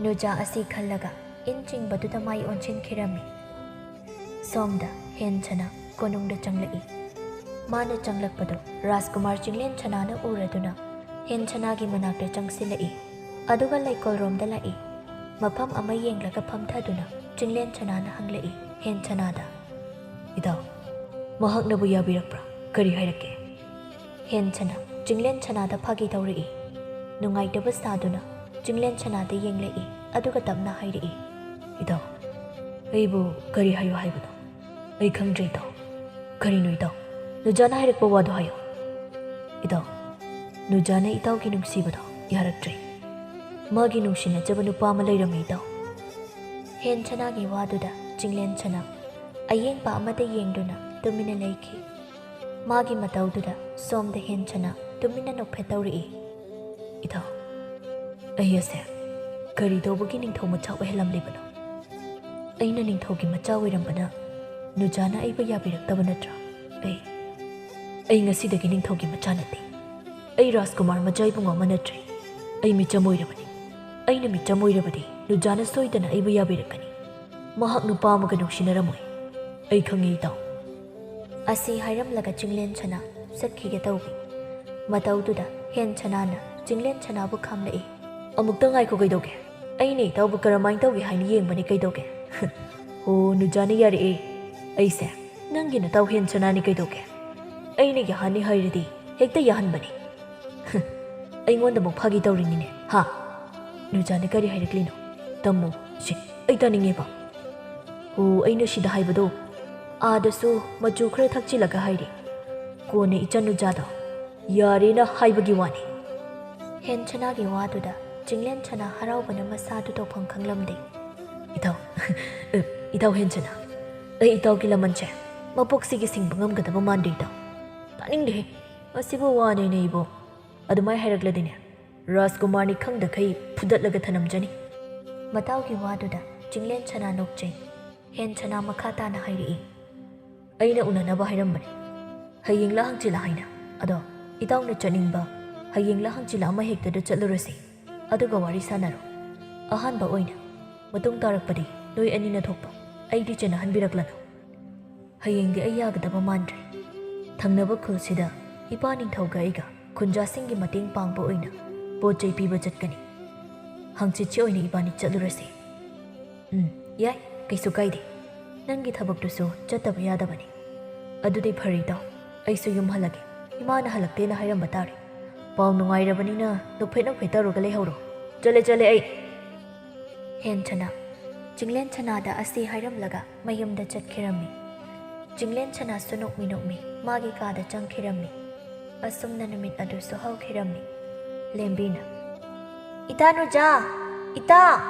ꯅꯨꯖꯥ ꯑꯁꯤ ꯈꯜꯂꯒ ꯏꯟ ꯆꯤꯡꯕꯗꯨꯗ ꯃꯥꯏ ꯑꯣꯟꯁꯤꯟꯈꯤꯔꯝꯃꯤ꯫ ꯁꯣꯝꯗ ꯍꯦꯟꯁꯅꯥ ꯀꯣꯅꯨꯡꯗ ꯆꯪꯂꯛꯏ꯫ ꯃꯥꯅ ꯆꯪꯂꯛꯄꯗꯨ ꯔꯥꯖꯀꯨꯃꯥꯔ ꯆꯤꯡꯂꯦꯟ ꯁꯅꯥꯅ ꯎꯔꯗꯨꯅ ꯍꯦꯟꯁꯅꯥꯒꯤ ꯃꯅꯥꯛꯇ ꯆꯪꯁꯤꯜꯂꯛꯏ꯫ ꯑꯗꯨꯒ ꯂꯩꯀꯣꯜꯔꯣꯝꯗ ꯂꯥꯛꯏ꯫ ꯃꯐꯝ ꯑꯃ ꯌꯦꯡꯂꯒ ꯐꯝꯊꯗꯨꯅ ꯆꯤꯡꯂꯦꯟ ꯁꯅꯥꯅ ꯍꯪꯂꯛꯏ ꯍꯦꯟꯁꯅꯥꯗ, "ꯏꯇꯥꯎ, ꯃꯍꯥꯛꯅꯕꯨ ꯌꯥꯕꯤꯔꯛꯄ꯭ꯔꯥ? ꯀꯔꯤ ꯍꯥꯏꯔꯛꯀꯦ?" ꯍꯦꯟꯁꯅꯥ ꯆꯤꯡꯂꯦꯟ ꯁꯅꯥꯗ ꯐꯥꯒꯤ ꯇꯧꯔꯛꯏ꯫ ꯅꯨꯡꯉꯥꯏꯇꯕ ꯁꯥꯗꯨꯅ ꯆꯤꯡꯂꯦꯟ ꯁꯅꯥꯗ ꯌꯦꯡꯂꯛꯏ, ꯑꯗꯨꯒ ꯇꯞꯅ ꯍꯥꯏꯔꯛꯏ, "ꯏꯇꯥꯎ, ꯑꯩꯕꯨ ꯀꯔꯤ ꯍꯥꯏꯌꯨ ꯍꯥꯏꯕꯅꯣ? ꯑꯩ ꯈꯪꯗ꯭ꯔꯦ ꯏꯇꯥꯎ꯫ ꯀꯔꯤꯅꯣ ꯏꯇꯥꯎ? ꯅꯨꯖꯥꯅ ꯍꯥꯏꯔꯛꯄ ꯋꯥꯗꯣ ꯍꯥꯏꯌꯨ꯫ ꯏꯇꯥꯎ, ꯅꯨꯖꯥꯅ ꯏꯇꯥꯎꯒꯤ ꯅꯨꯡꯁꯤꯕꯗꯣ ꯌꯥꯔꯛꯇ꯭ꯔꯦ꯫ ꯃꯥꯒꯤ ꯅꯨꯡꯁꯤꯅꯖꯕ ꯅꯨꯄꯥ ꯑꯃ ꯂꯩꯔꯝꯃꯤ ꯏꯇꯥꯎ꯫" ꯍꯦꯟꯁꯅꯥꯒꯤ ꯋꯥꯗꯨꯗ ꯆꯤꯡꯂꯦꯟ ꯁꯅꯥ ꯑꯌꯦꯡꯕ ꯑꯃꯗ ꯌꯦꯡꯗꯨꯅ ꯇꯨꯃꯤꯟꯅ ꯂꯩꯈꯤ꯫ ꯃꯥꯒꯤ ꯃꯇꯧꯗꯨꯗ ꯁꯣꯝꯗ ꯍꯦꯟꯁꯅꯥ ꯇꯨꯃꯤꯟꯅ ꯅꯣꯛꯐꯦꯠ ꯇꯧꯔꯛꯏ꯫ "ꯏꯇꯥꯎ, ꯑꯩ ꯑꯁꯦ ꯀꯔꯤ ꯇꯧꯕꯒꯤ ꯅꯤꯡꯊꯧ ꯃꯆꯥ ꯑꯣꯏꯍꯜꯂꯝꯂꯤꯕꯅꯣ? ꯑꯩꯅ ꯅꯤꯡꯊꯧꯒꯤ ꯃꯆꯥ ꯑꯣꯏꯔꯝꯕꯅ ꯅꯨꯖꯥꯅ ꯑꯩꯕꯨ ꯌꯥꯕꯤꯔꯛꯇꯕ ꯅꯠꯇ꯭ꯔꯥ? ꯑꯩ, ꯑꯩ ꯉꯁꯤꯗꯒꯤ ꯅꯤꯡꯊꯧꯒꯤ ꯃꯆꯥ ꯅꯠꯇꯦ꯫ ꯑꯩ ꯔꯥꯖꯀꯨꯃꯥꯔ ꯃꯆꯥ ꯏꯕꯨꯡꯉꯣ ꯑꯃ ꯅꯠꯇ꯭ꯔꯦ꯫ ꯑꯩ ꯃꯤꯆꯝ ꯑꯣꯏꯔꯕꯅꯤ꯫ ꯑꯩꯅ ꯃꯤꯆꯝ ꯑꯣꯏꯔꯕꯗꯤ ꯅꯨꯖꯥꯅ ꯁꯣꯏꯗꯅ ꯑꯩꯕꯨ ꯌꯥꯕꯤꯔꯛꯀꯅꯤ꯫ ꯃꯍꯥꯛ ꯅꯨꯄꯥ ꯑꯃꯒ ꯅꯨꯡꯁꯤꯅꯔꯝꯃꯣꯏ꯫ ꯑꯩ ꯈꯪꯉꯦ, ꯏꯇꯥꯎ꯫ ꯑꯁꯤ ꯍꯥꯏꯔꯝꯂꯒ ꯆꯤꯡꯂꯦꯟ ꯁꯅꯥ ꯆꯠꯈꯤꯒꯦ ꯇꯧꯏ꯫ ꯃꯇꯧꯗꯨꯗ ꯍꯦꯟ ꯁꯅꯥꯅ ꯆꯤꯡꯂꯦꯟ ꯁꯅꯥꯕꯨ ꯈꯥꯝꯂꯛꯏ꯫ ꯑꯃꯨꯛꯇ ꯉꯥꯏꯈꯣ, ꯀꯩꯗꯧꯒꯦ? ꯑꯩꯅ ꯏꯇꯥꯎꯕꯨ ꯀꯔꯝꯍꯥꯏꯅ ꯇꯧꯒꯦ ꯍꯥꯏꯅ ꯌꯦꯡꯕꯅꯤ, ꯀꯩꯗꯧꯒꯦ? ꯍꯣ, ꯅꯨꯖꯥꯅ ꯌꯥꯔꯛꯑꯦ꯫ ꯑꯩꯁꯦ ꯅꯪꯒꯤ ꯅꯇꯥꯎ ꯍꯦꯟ ꯁꯅꯥꯅꯤ, ꯀꯩꯗꯧꯒꯦ? ꯑꯩꯅ ꯌꯥꯍꯟꯅꯤ ꯍꯥꯏꯔꯗꯤ ꯍꯦꯛꯇ ꯌꯥꯍꯟꯕꯅꯤ꯫ ꯑꯩꯉꯣꯟꯗ ꯑꯃꯨꯛ ꯐꯥꯒꯤ ꯇꯧꯔꯤꯅꯤꯅꯦ, ꯍꯥ? ꯅꯨꯖꯥꯅ ꯀꯔꯤ ꯍꯥꯏꯔꯛꯂꯤꯅꯣ? ꯇꯝꯃꯨ, ꯁꯤ, ꯑꯩ ꯇꯥꯅꯤꯡꯉꯦꯕ꯫ ꯑꯣ, ꯑꯩꯅ ꯁꯤꯗ ꯍꯥꯏꯕꯗꯣ, ꯑꯥꯗꯁꯨ ꯃꯆꯨ ꯈꯔ ꯊꯛꯆꯤꯜꯂꯒ ꯍꯥꯏꯔꯤ꯫ ꯀꯣꯟꯅ ꯏꯆꯟ ꯅꯨꯖꯥꯗꯣ ꯌꯥꯔꯦꯅ ꯍꯥꯏꯕꯒꯤ ꯋꯥꯅꯤ꯫ ꯍꯦꯟ ꯁꯅꯥꯒꯤ ꯋꯥꯗꯨꯗ ꯆꯤꯡꯂꯦꯟ ꯁꯅꯥ ꯍꯔꯥꯎꯕꯅ ꯃꯁꯥꯗꯨ ꯇꯧꯐꯝ ꯈꯪꯂꯝꯗꯦ꯫ ꯏꯇꯥꯎ, ꯏꯇꯥꯎ ꯍꯦꯟ ꯁꯅꯥ, ꯑꯩ ꯏꯇꯥꯎꯒꯤ ꯂꯃꯟꯁꯦ ꯃꯄꯣꯛꯁꯤꯒꯤ ꯁꯤꯡꯕ ꯉꯝꯒꯗꯕ ꯃꯥꯟꯗꯦ, ꯏꯇꯥꯎ꯫ ꯇꯥꯅꯤꯡꯗꯦꯍꯦ, ꯃꯁꯤꯕꯨ ꯋꯥꯅꯦꯅ ꯏꯕꯣ꯫ ꯑꯗꯨꯃꯥꯏ ꯍꯥꯏꯔꯛꯂꯗꯤꯅꯦ, ꯔꯥꯖꯀꯨꯃꯥꯔꯅꯤ ꯈꯪꯗꯈꯩ ꯐꯨꯗꯠꯂꯒ ꯊꯅꯝꯖꯅꯤ꯫ ꯃꯇꯥꯎꯒꯤ ꯋꯥꯗꯨꯗ ꯆꯤꯡꯂꯦꯟ ꯁꯅꯥ ꯅꯣꯛꯆꯩ꯫ ꯍꯦꯟ ꯁꯅꯥ ꯃꯈꯥ ꯇꯥꯅ ꯍꯥꯏꯔꯛꯏ꯫ ꯑꯩꯅ ꯎꯅꯅꯕ ꯍꯥꯏꯔꯝꯕꯅꯤ꯫ ꯍꯌꯦꯡꯂ ꯍꯪꯆꯤꯠꯂ ꯍꯥꯏꯅ꯫ ꯑꯗꯣ ꯏꯇꯥꯎꯅ ꯆꯠꯅꯤꯡꯕ ꯍꯌꯦꯡꯂ ꯍꯪꯆꯤꯠꯂ ꯑꯃ ꯍꯦꯛꯇꯗ ꯆꯠꯂꯨꯔꯁꯤ꯫ ꯑꯗꯨꯒ ꯋꯥꯔꯤ ꯁꯥꯟꯅꯔꯣ꯫ ꯑꯍꯥꯟꯕ ꯑꯣꯏꯅ ꯃꯇꯨꯡ ꯇꯥꯔꯛꯄꯗꯤ ꯅꯣꯏ ꯑꯅꯤꯅ ꯊꯣꯛꯄ꯫ ꯑꯩꯗꯤ ꯆꯦꯟꯅꯍꯟꯕꯤꯔꯛꯂꯅꯨ꯫ ꯍꯌꯦꯡꯗꯤ ꯑꯩ ꯌꯥꯒꯗꯕ ꯃꯥꯟꯗ꯭ꯔꯦ꯫ ꯊꯪꯅꯕ ꯈꯨꯜꯁꯤꯗ ꯏꯄꯥ ꯅꯤꯡꯊꯧꯒ ꯑꯩꯒ ꯈꯨꯟꯖꯥꯁꯤꯡꯒꯤ ꯃꯇꯦꯡ ꯄꯥꯡꯕ ꯑꯣꯏꯅ ꯄꯣꯠ ꯆꯩ ꯄꯤꯕ ꯆꯠꯀꯅꯤ꯫ ꯍꯪꯆꯤꯠꯁꯤ ꯑꯣꯏꯅ ꯏꯕꯥꯅꯤ ꯆꯠꯂꯨꯔꯁꯤ꯫ ꯎꯝ, ꯌꯥꯏ, ꯀꯩꯁꯨ ꯀꯥꯏꯗꯦ꯫ ꯅꯪꯒꯤ ꯊꯕꯛꯇꯨꯁꯨ ꯆꯠꯇꯕ ꯌꯥꯗꯕꯅꯤ꯫ ꯑꯗꯨꯗꯤ ꯐꯔꯦ ꯏꯇꯥꯎ, ꯑꯩꯁꯨ ꯌꯨꯝ ꯍꯜꯂꯒꯦ꯫ ꯏꯃꯥꯅ ꯍꯜꯂꯛꯇꯦꯅ ꯍꯥꯏꯔꯝꯕ ꯇꯥꯔꯦ꯫ ꯄꯥꯎ ꯅꯨꯡꯉꯥꯏꯔꯕꯅꯤꯅ ꯅꯣꯛꯐꯦꯠ ꯅꯣꯛꯐꯦꯠ ꯇꯧꯔꯒ ꯂꯩꯍꯧꯔꯣ꯫ ꯆꯠꯂꯦ, ꯆꯠꯂꯦ ꯑꯩ꯫ ꯍꯦꯟ ꯁꯅꯥ꯫ ꯆꯤꯡꯂꯦꯟ ꯁꯅꯥꯗ ꯑꯁꯤ ꯍꯥꯏꯔꯝꯂꯒ ꯃꯌꯨꯝꯗ ꯆꯠꯈꯤꯔꯝꯃꯤ꯫ ꯆꯤꯡꯂꯦꯟ ꯁꯅꯥꯁꯨ ꯅꯣꯛꯃꯤ ꯅꯣꯛꯃꯤ ꯃꯥꯒꯤ ꯀꯥꯗ ꯆꯪꯈꯤꯔꯝꯃꯤ꯫ ꯑꯁꯨꯝꯅ ꯅꯨꯃꯤꯠ ꯑꯗꯨꯁꯨ ꯍꯧꯈꯤꯔꯝꯃꯤ꯫ ꯂꯦꯝꯕꯤꯅ, "ꯏꯇꯥ ꯅꯨꯖꯥ! ꯏꯇꯥ!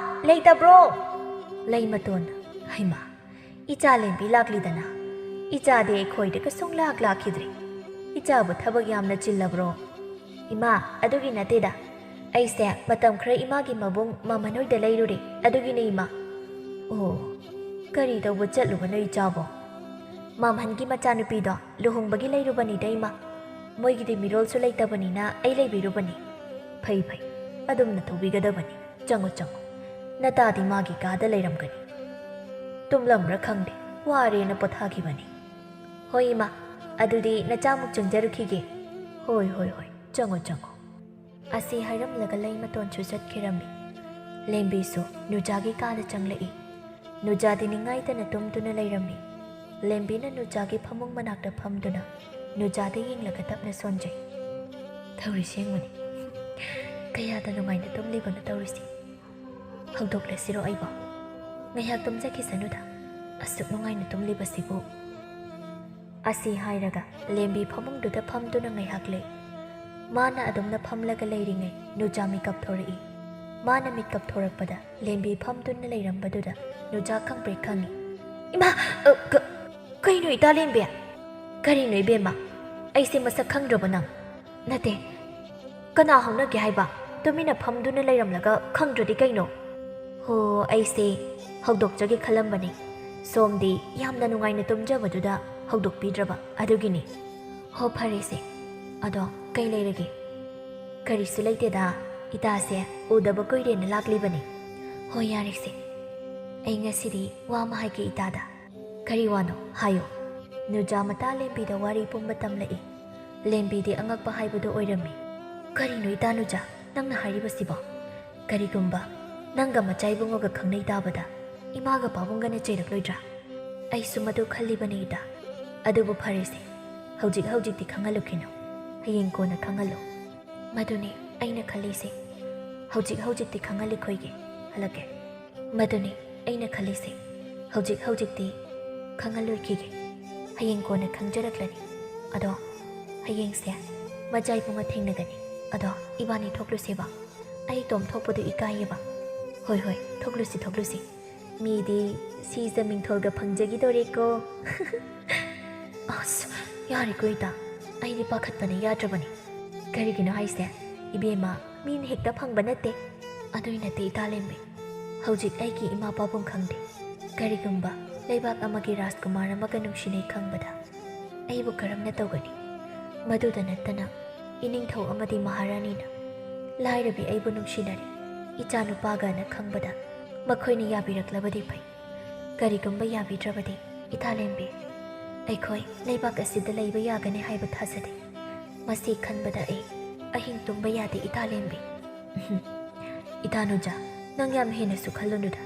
ꯂꯩꯇꯕ꯭ꯔꯣ?" ꯂꯩꯃꯇꯣꯟ, "ꯍꯩꯃꯥ, ꯏꯆꯥ ꯂꯦꯝꯕꯤ ꯂꯥꯛꯂꯤꯗꯅ꯫ ꯏꯆꯥꯗꯤ ꯑꯩꯈꯣꯏꯗꯒ ꯁꯨꯡꯂꯥꯛ ꯂꯥꯛꯈꯤꯗ꯭ꯔꯦ꯫ ꯏꯆꯥꯕꯨ ꯊꯕꯛ ꯌꯥꯝꯅ ꯆꯤꯜꯂꯕ꯭ꯔꯣ?" "ꯏꯃꯥ, ꯑꯗꯨꯒꯤ ꯅꯠꯇꯦꯗ꯫ ꯑꯩꯁꯦ ꯃꯇꯝ ꯈꯔ ꯏꯃꯥꯒꯤ ꯃꯕꯨꯡ ꯃꯥꯃꯟ ꯍꯣꯏꯗ ꯂꯩꯔꯨꯔꯦ, ꯑꯗꯨꯒꯤꯅꯦ ꯏꯃꯥ꯫" "ꯑꯣ, ꯀꯔꯤ ꯇꯧꯕ ꯆꯠꯂꯨꯕꯅꯣ ꯏꯆꯥꯕꯣ?" "ꯃꯥꯃꯟꯒꯤ ꯃꯆꯥꯅꯨꯄꯤꯗꯣ ꯂꯨꯍꯣꯡꯕꯒꯤ ꯂꯩꯔꯨꯕꯅꯤꯗ ꯏꯃꯥ꯫ ꯃꯣꯏꯒꯤꯗꯤ ꯃꯤꯔꯣꯜꯁꯨ ꯂꯩꯇꯕꯅꯤꯅ ꯑꯩ ꯂꯩꯕꯤꯔꯨꯕꯅꯤ꯫" "ꯐꯩ, ꯐꯩ꯫ ꯑꯗꯨꯝꯅ ꯇꯧꯕꯤꯒꯗꯕꯅꯤ꯫ ꯆꯪꯉꯣ, ꯆꯪꯉꯣ꯫ ꯅꯇꯥꯗꯤ ꯃꯥꯒꯤ ꯀꯥꯗ ꯂꯩꯔꯝꯒꯅꯤ꯫ ꯇꯨꯝꯂꯝꯕ꯭ꯔꯥ ꯈꯪꯗꯦ, ꯋꯥꯔꯦꯅ ꯄꯣꯊꯥꯈꯤꯕꯅꯤ꯫ ꯍꯣꯏ ꯏꯃꯥ, ꯑꯗꯨꯗꯤ ꯅꯆꯥꯃꯨꯛ ꯆꯪꯖꯔꯨꯈꯤꯒꯦ꯫ ꯍꯣꯏ, ꯍꯣꯏ, ꯍꯣꯏ, ꯆꯪꯉꯣ, ꯆꯪꯉꯣ꯫ ꯑꯁꯤ ꯍꯥꯏꯔꯝꯂꯒ ꯂꯩꯃꯇꯣꯟꯁꯨ ꯆꯠꯈꯤꯔꯝꯃꯤ꯫ ꯂꯦꯝꯕꯤꯁꯨ ꯅꯨꯖꯥꯒꯤ ꯀꯥꯗ ꯆꯪꯂꯛꯏ꯫ ꯅꯨꯖꯥꯗꯤ ꯅꯤꯡꯉꯥꯏꯇꯅ ꯇꯨꯝꯗꯨꯅ ꯂꯩꯔꯝꯃꯤ꯫ ꯂꯦꯝꯕꯤꯅ ꯅꯨꯖꯥꯒꯤ ꯐꯃꯨꯡ ꯃꯅꯥꯛꯇ ꯐꯝꯗꯨꯅ ꯅꯨꯖꯥꯗ ꯌꯦꯡꯂꯒ ꯇꯞꯅ ꯁꯣꯟꯖꯩ꯫ ꯇꯧꯔꯤꯁꯦ ꯌꯦꯡꯉꯨꯅꯦ꯫ ꯀꯌꯥꯗ ꯅꯨꯡꯉꯥꯏꯅ ꯇꯨꯝꯂꯤꯕꯅꯣ ꯇꯧꯔꯤꯁꯦ꯫ ꯍꯧꯗꯣꯛꯂꯁꯤꯔꯣ ꯑꯩꯕꯣ? ꯉꯥꯏꯍꯥꯛ ꯇꯨꯝꯖꯈꯤꯁꯅꯨꯗ꯫ ꯑꯁꯨꯛ ꯅꯨꯡꯉꯥꯏꯅ ꯇꯨꯝꯂꯤꯕꯁꯤꯕꯨ꯫ ꯑꯁꯤ ꯍꯥꯏꯔꯒ ꯂꯦꯝꯕꯤ ꯐꯃꯨꯡꯗꯨꯗ ꯐꯝꯗꯨꯅ ꯉꯥꯏꯍꯥꯛ ꯂꯩ꯫ ꯃꯥꯅ ꯑꯗꯨꯝꯅ ꯐꯝꯂꯒ ꯂꯩꯔꯤꯉꯩ ꯅꯨꯖꯥ ꯃꯤꯀꯞ ꯊꯣꯔꯛꯏ꯫ ꯃꯥꯅ ꯃꯤꯀꯞ ꯊꯣꯔꯛꯄꯗ ꯂꯦꯝꯕꯤ ꯐꯝꯗꯨꯅ ꯂꯩꯔꯝꯕꯗꯨꯗ ꯅꯨꯖꯥ ꯈꯪꯄ꯭ꯔꯦꯛ ꯈꯪꯉꯤ꯫ ꯏꯃꯥ! ꯑ, ꯀ-, ꯀꯩꯅꯣ ꯏꯇꯥ ꯂꯦꯝꯕꯤ? ꯀꯔꯤꯅꯣ ꯏꯕꯦꯝꯃ? ꯑꯩꯁꯦ ꯃꯁꯛ ꯈꯪꯗ꯭ꯔꯕꯣ ꯅꯪ? ꯅꯠꯇꯦ꯫ ꯀꯅꯥ ꯍꯧꯅꯒꯦ ꯍꯥꯏꯕ? ꯇꯨꯃꯤꯟꯅ ꯐꯝꯗꯨꯅ ꯂꯩꯔꯝꯂꯒ ꯈꯪꯗ꯭ꯔꯗꯤ ꯀꯩꯅꯣ? ꯍꯣ, ꯑꯩꯁꯦ ꯍꯧꯗꯣꯛꯆꯒꯦ ꯈꯜꯂꯝꯕꯅꯦ꯫ ꯁꯣꯝꯗꯤ ꯌꯥꯝꯅ ꯅꯨꯡꯉꯥꯏꯅ ꯇꯨꯝꯖꯕꯗꯨꯗ ꯍꯧꯗꯣꯛꯄꯤꯗ꯭ꯔꯕ ꯑꯗꯨꯒꯤꯅꯤ꯫ ꯍꯣ, ꯐꯔꯦꯁꯦ꯫ ꯑꯗꯣ ꯀꯩ ꯂꯩꯔꯒꯦ? ꯀꯔꯤꯁꯨ ꯂꯩꯇꯦꯗ, ꯏꯇꯥꯁꯦ ꯎꯗꯕ ꯀꯨꯏꯔꯦꯅ ꯂꯥꯛꯂꯤꯕꯅꯤ꯫ ꯍꯣꯏ, ꯌꯥꯔꯦꯁꯦ꯫ ꯑꯩ ꯉꯁꯤꯗꯤ ꯋꯥ ꯑꯃ ꯍꯥꯏꯒꯦ ꯏꯇꯥꯗ꯫ ꯀꯔꯤ ꯋꯥꯅꯣ? ꯍꯥꯏꯌꯣ꯫ ꯅꯨꯖꯥ ꯃꯇꯥ ꯂꯦꯝꯕꯤꯗ ꯋꯥꯔꯤ ꯄꯨꯝꯕ ꯇꯝꯂꯛꯏ꯫ ꯂꯦꯝꯕꯤꯗꯤ ꯑꯉꯛꯄ ꯍꯥꯏꯕꯗꯨ ꯑꯣꯏꯔꯝꯃꯤ꯫ ꯀꯔꯤꯅꯣ ꯏꯇꯥ ꯅꯨꯖꯥ, ꯅꯪꯅ ꯍꯥꯏꯔꯤꯕꯁꯤꯕꯣ? ꯀꯔꯤꯒꯨꯝꯕ ꯅꯪꯒ ꯃꯆꯥ ꯏꯕꯨꯡꯉꯣꯒ ꯈꯪꯅꯩ ꯇꯥꯕꯗ ꯏꯃꯥꯒ ꯄꯥꯕꯨꯡꯒꯅ ꯆꯩꯔꯛꯂꯣꯏꯗ꯭ꯔꯥ? ꯑꯩꯁꯨ ꯃꯗꯨ ꯈꯜꯂꯤꯕꯅꯤ ꯏꯇꯥ꯫ ꯑꯗꯨꯕꯨ ꯐꯔꯦꯁꯦ, ꯍꯧꯖꯤꯛ ꯍꯧꯖꯤꯛꯇꯤ ꯈꯪꯍꯜꯂꯨꯈꯤꯅꯨ꯫ ꯍꯌꯦꯡ ꯀꯣꯟꯅ ꯈꯪꯍꯜꯂꯨ꯫ ꯃꯗꯨꯅꯤ ꯑꯩꯅ ꯈꯜꯂꯤꯁꯦ꯫ ꯍꯧꯖꯤꯛ ꯍꯧꯖꯤꯛꯇꯤ ꯈꯪꯍꯜꯂꯤꯈꯣꯏꯒꯦ꯫ ꯍꯜꯂꯛꯀꯦ꯫ ꯃꯗꯨꯅꯤ ꯑꯩꯅ ꯈꯜꯂꯤꯁꯦ꯫ ꯍꯧꯖꯤꯛ ꯍꯧꯖꯤꯛꯇꯤ ꯈꯪꯍꯜꯂꯣꯏꯈꯤꯒꯦ꯫ ꯍꯌꯦꯡ ꯀꯣꯟꯅ ꯈꯪꯖꯔꯛꯂꯅꯤ꯫ ꯑꯗꯣ ꯍꯌꯦꯡꯁꯦ ꯃꯆꯥ ꯏꯕꯨꯡꯉꯣ ꯊꯦꯡꯅꯒꯅꯤ꯫ ꯑꯗꯣ ꯏꯕꯥꯅꯤ ꯊꯣꯛꯂꯨꯁꯦꯕ꯫ ꯑꯩ ꯏꯇꯣꯝ ꯊꯣꯛꯄꯗꯨ ꯏꯀꯥꯏꯌꯦꯕ꯫ ꯍꯣꯏ, ꯍꯣꯏ, ꯊꯣꯛꯂꯨꯁꯤ, ꯊꯣꯛꯂꯨꯁꯤ꯫ ꯃꯤꯗꯤ ꯁꯤꯖ ꯃꯤꯡꯊꯣꯜꯒ ꯐꯪꯖꯈꯤꯗꯣꯔꯦꯀꯣ꯫ ꯑꯁ, ꯌꯥꯔꯦꯀꯣ ꯏꯇꯥ, ꯑꯩꯗꯤ ꯄꯥꯈꯠꯄꯅ ꯌꯥꯗ꯭ꯔꯕꯅꯤ꯫ ꯀꯔꯤꯒꯤꯅꯣ ꯍꯥꯏꯁꯦ? ꯏꯕꯦꯝꯃ, ꯃꯤꯅ ꯍꯦꯛꯇ ꯐꯪꯕ ꯅꯠꯇꯦ꯫ ꯑꯗꯨꯏ ꯅꯠꯇꯦ ꯏꯇꯥ ꯂꯦꯝꯕꯤ, ꯍꯧꯖꯤꯛ ꯑꯩꯒꯤ ꯏꯃꯥ ꯄꯥꯕꯨꯡ ꯈꯪꯗꯦ꯫ ꯀꯔꯤꯒꯨꯝꯕ ꯂꯩꯕꯥꯛ ꯑꯃꯒꯤ ꯔꯥꯖꯀꯨꯃꯥꯔ ꯑꯃꯒ ꯅꯨꯡꯁꯤꯅꯩ ꯈꯪꯕꯗ ꯑꯩꯕꯨ ꯀꯔꯝꯅ ꯇꯧꯒꯅꯤ? ꯃꯗꯨꯗ ꯅꯠꯇꯅ ꯏꯅꯤꯡꯊꯧ ꯑꯃꯗꯤ ꯃꯍꯥꯔꯥꯅꯤꯅ ꯂꯥꯏꯔꯕꯤ ꯑꯩꯕꯨ ꯅꯨꯡꯁꯤꯅꯔꯤ, ꯏꯆꯥꯅꯨꯄꯥꯒꯅ ꯈꯪꯕꯗ ꯃꯈꯣꯏꯅ ꯌꯥꯕꯤꯔꯛꯂꯕꯗꯤ ꯐꯩ꯫ ꯀꯔꯤꯒꯨꯝꯕ ꯌꯥꯕꯤꯗ꯭ꯔꯕꯗꯤ, ꯏꯇꯥꯂꯦꯝꯕꯤ, ꯑꯩꯈꯣꯏ ꯂꯩꯕꯥꯛ ꯑꯁꯤꯗ ꯂꯩꯕ ꯌꯥꯒꯅꯤ ꯍꯥꯏꯕ ꯊꯥꯖꯗꯦ꯫ ꯃꯁꯤ ꯈꯟꯕꯗ ꯑꯩ ꯑꯍꯤꯡ ꯇꯨꯝꯕ ꯌꯥꯗꯦ, ꯏꯇꯥꯂꯦꯝꯕꯤ꯫ ꯏꯇꯥ ꯅꯨꯖꯥ, ꯅꯪ ꯌꯥꯝ ꯍꯦꯟꯅꯁꯨ ꯈꯜꯂꯨꯅꯨꯗ꯫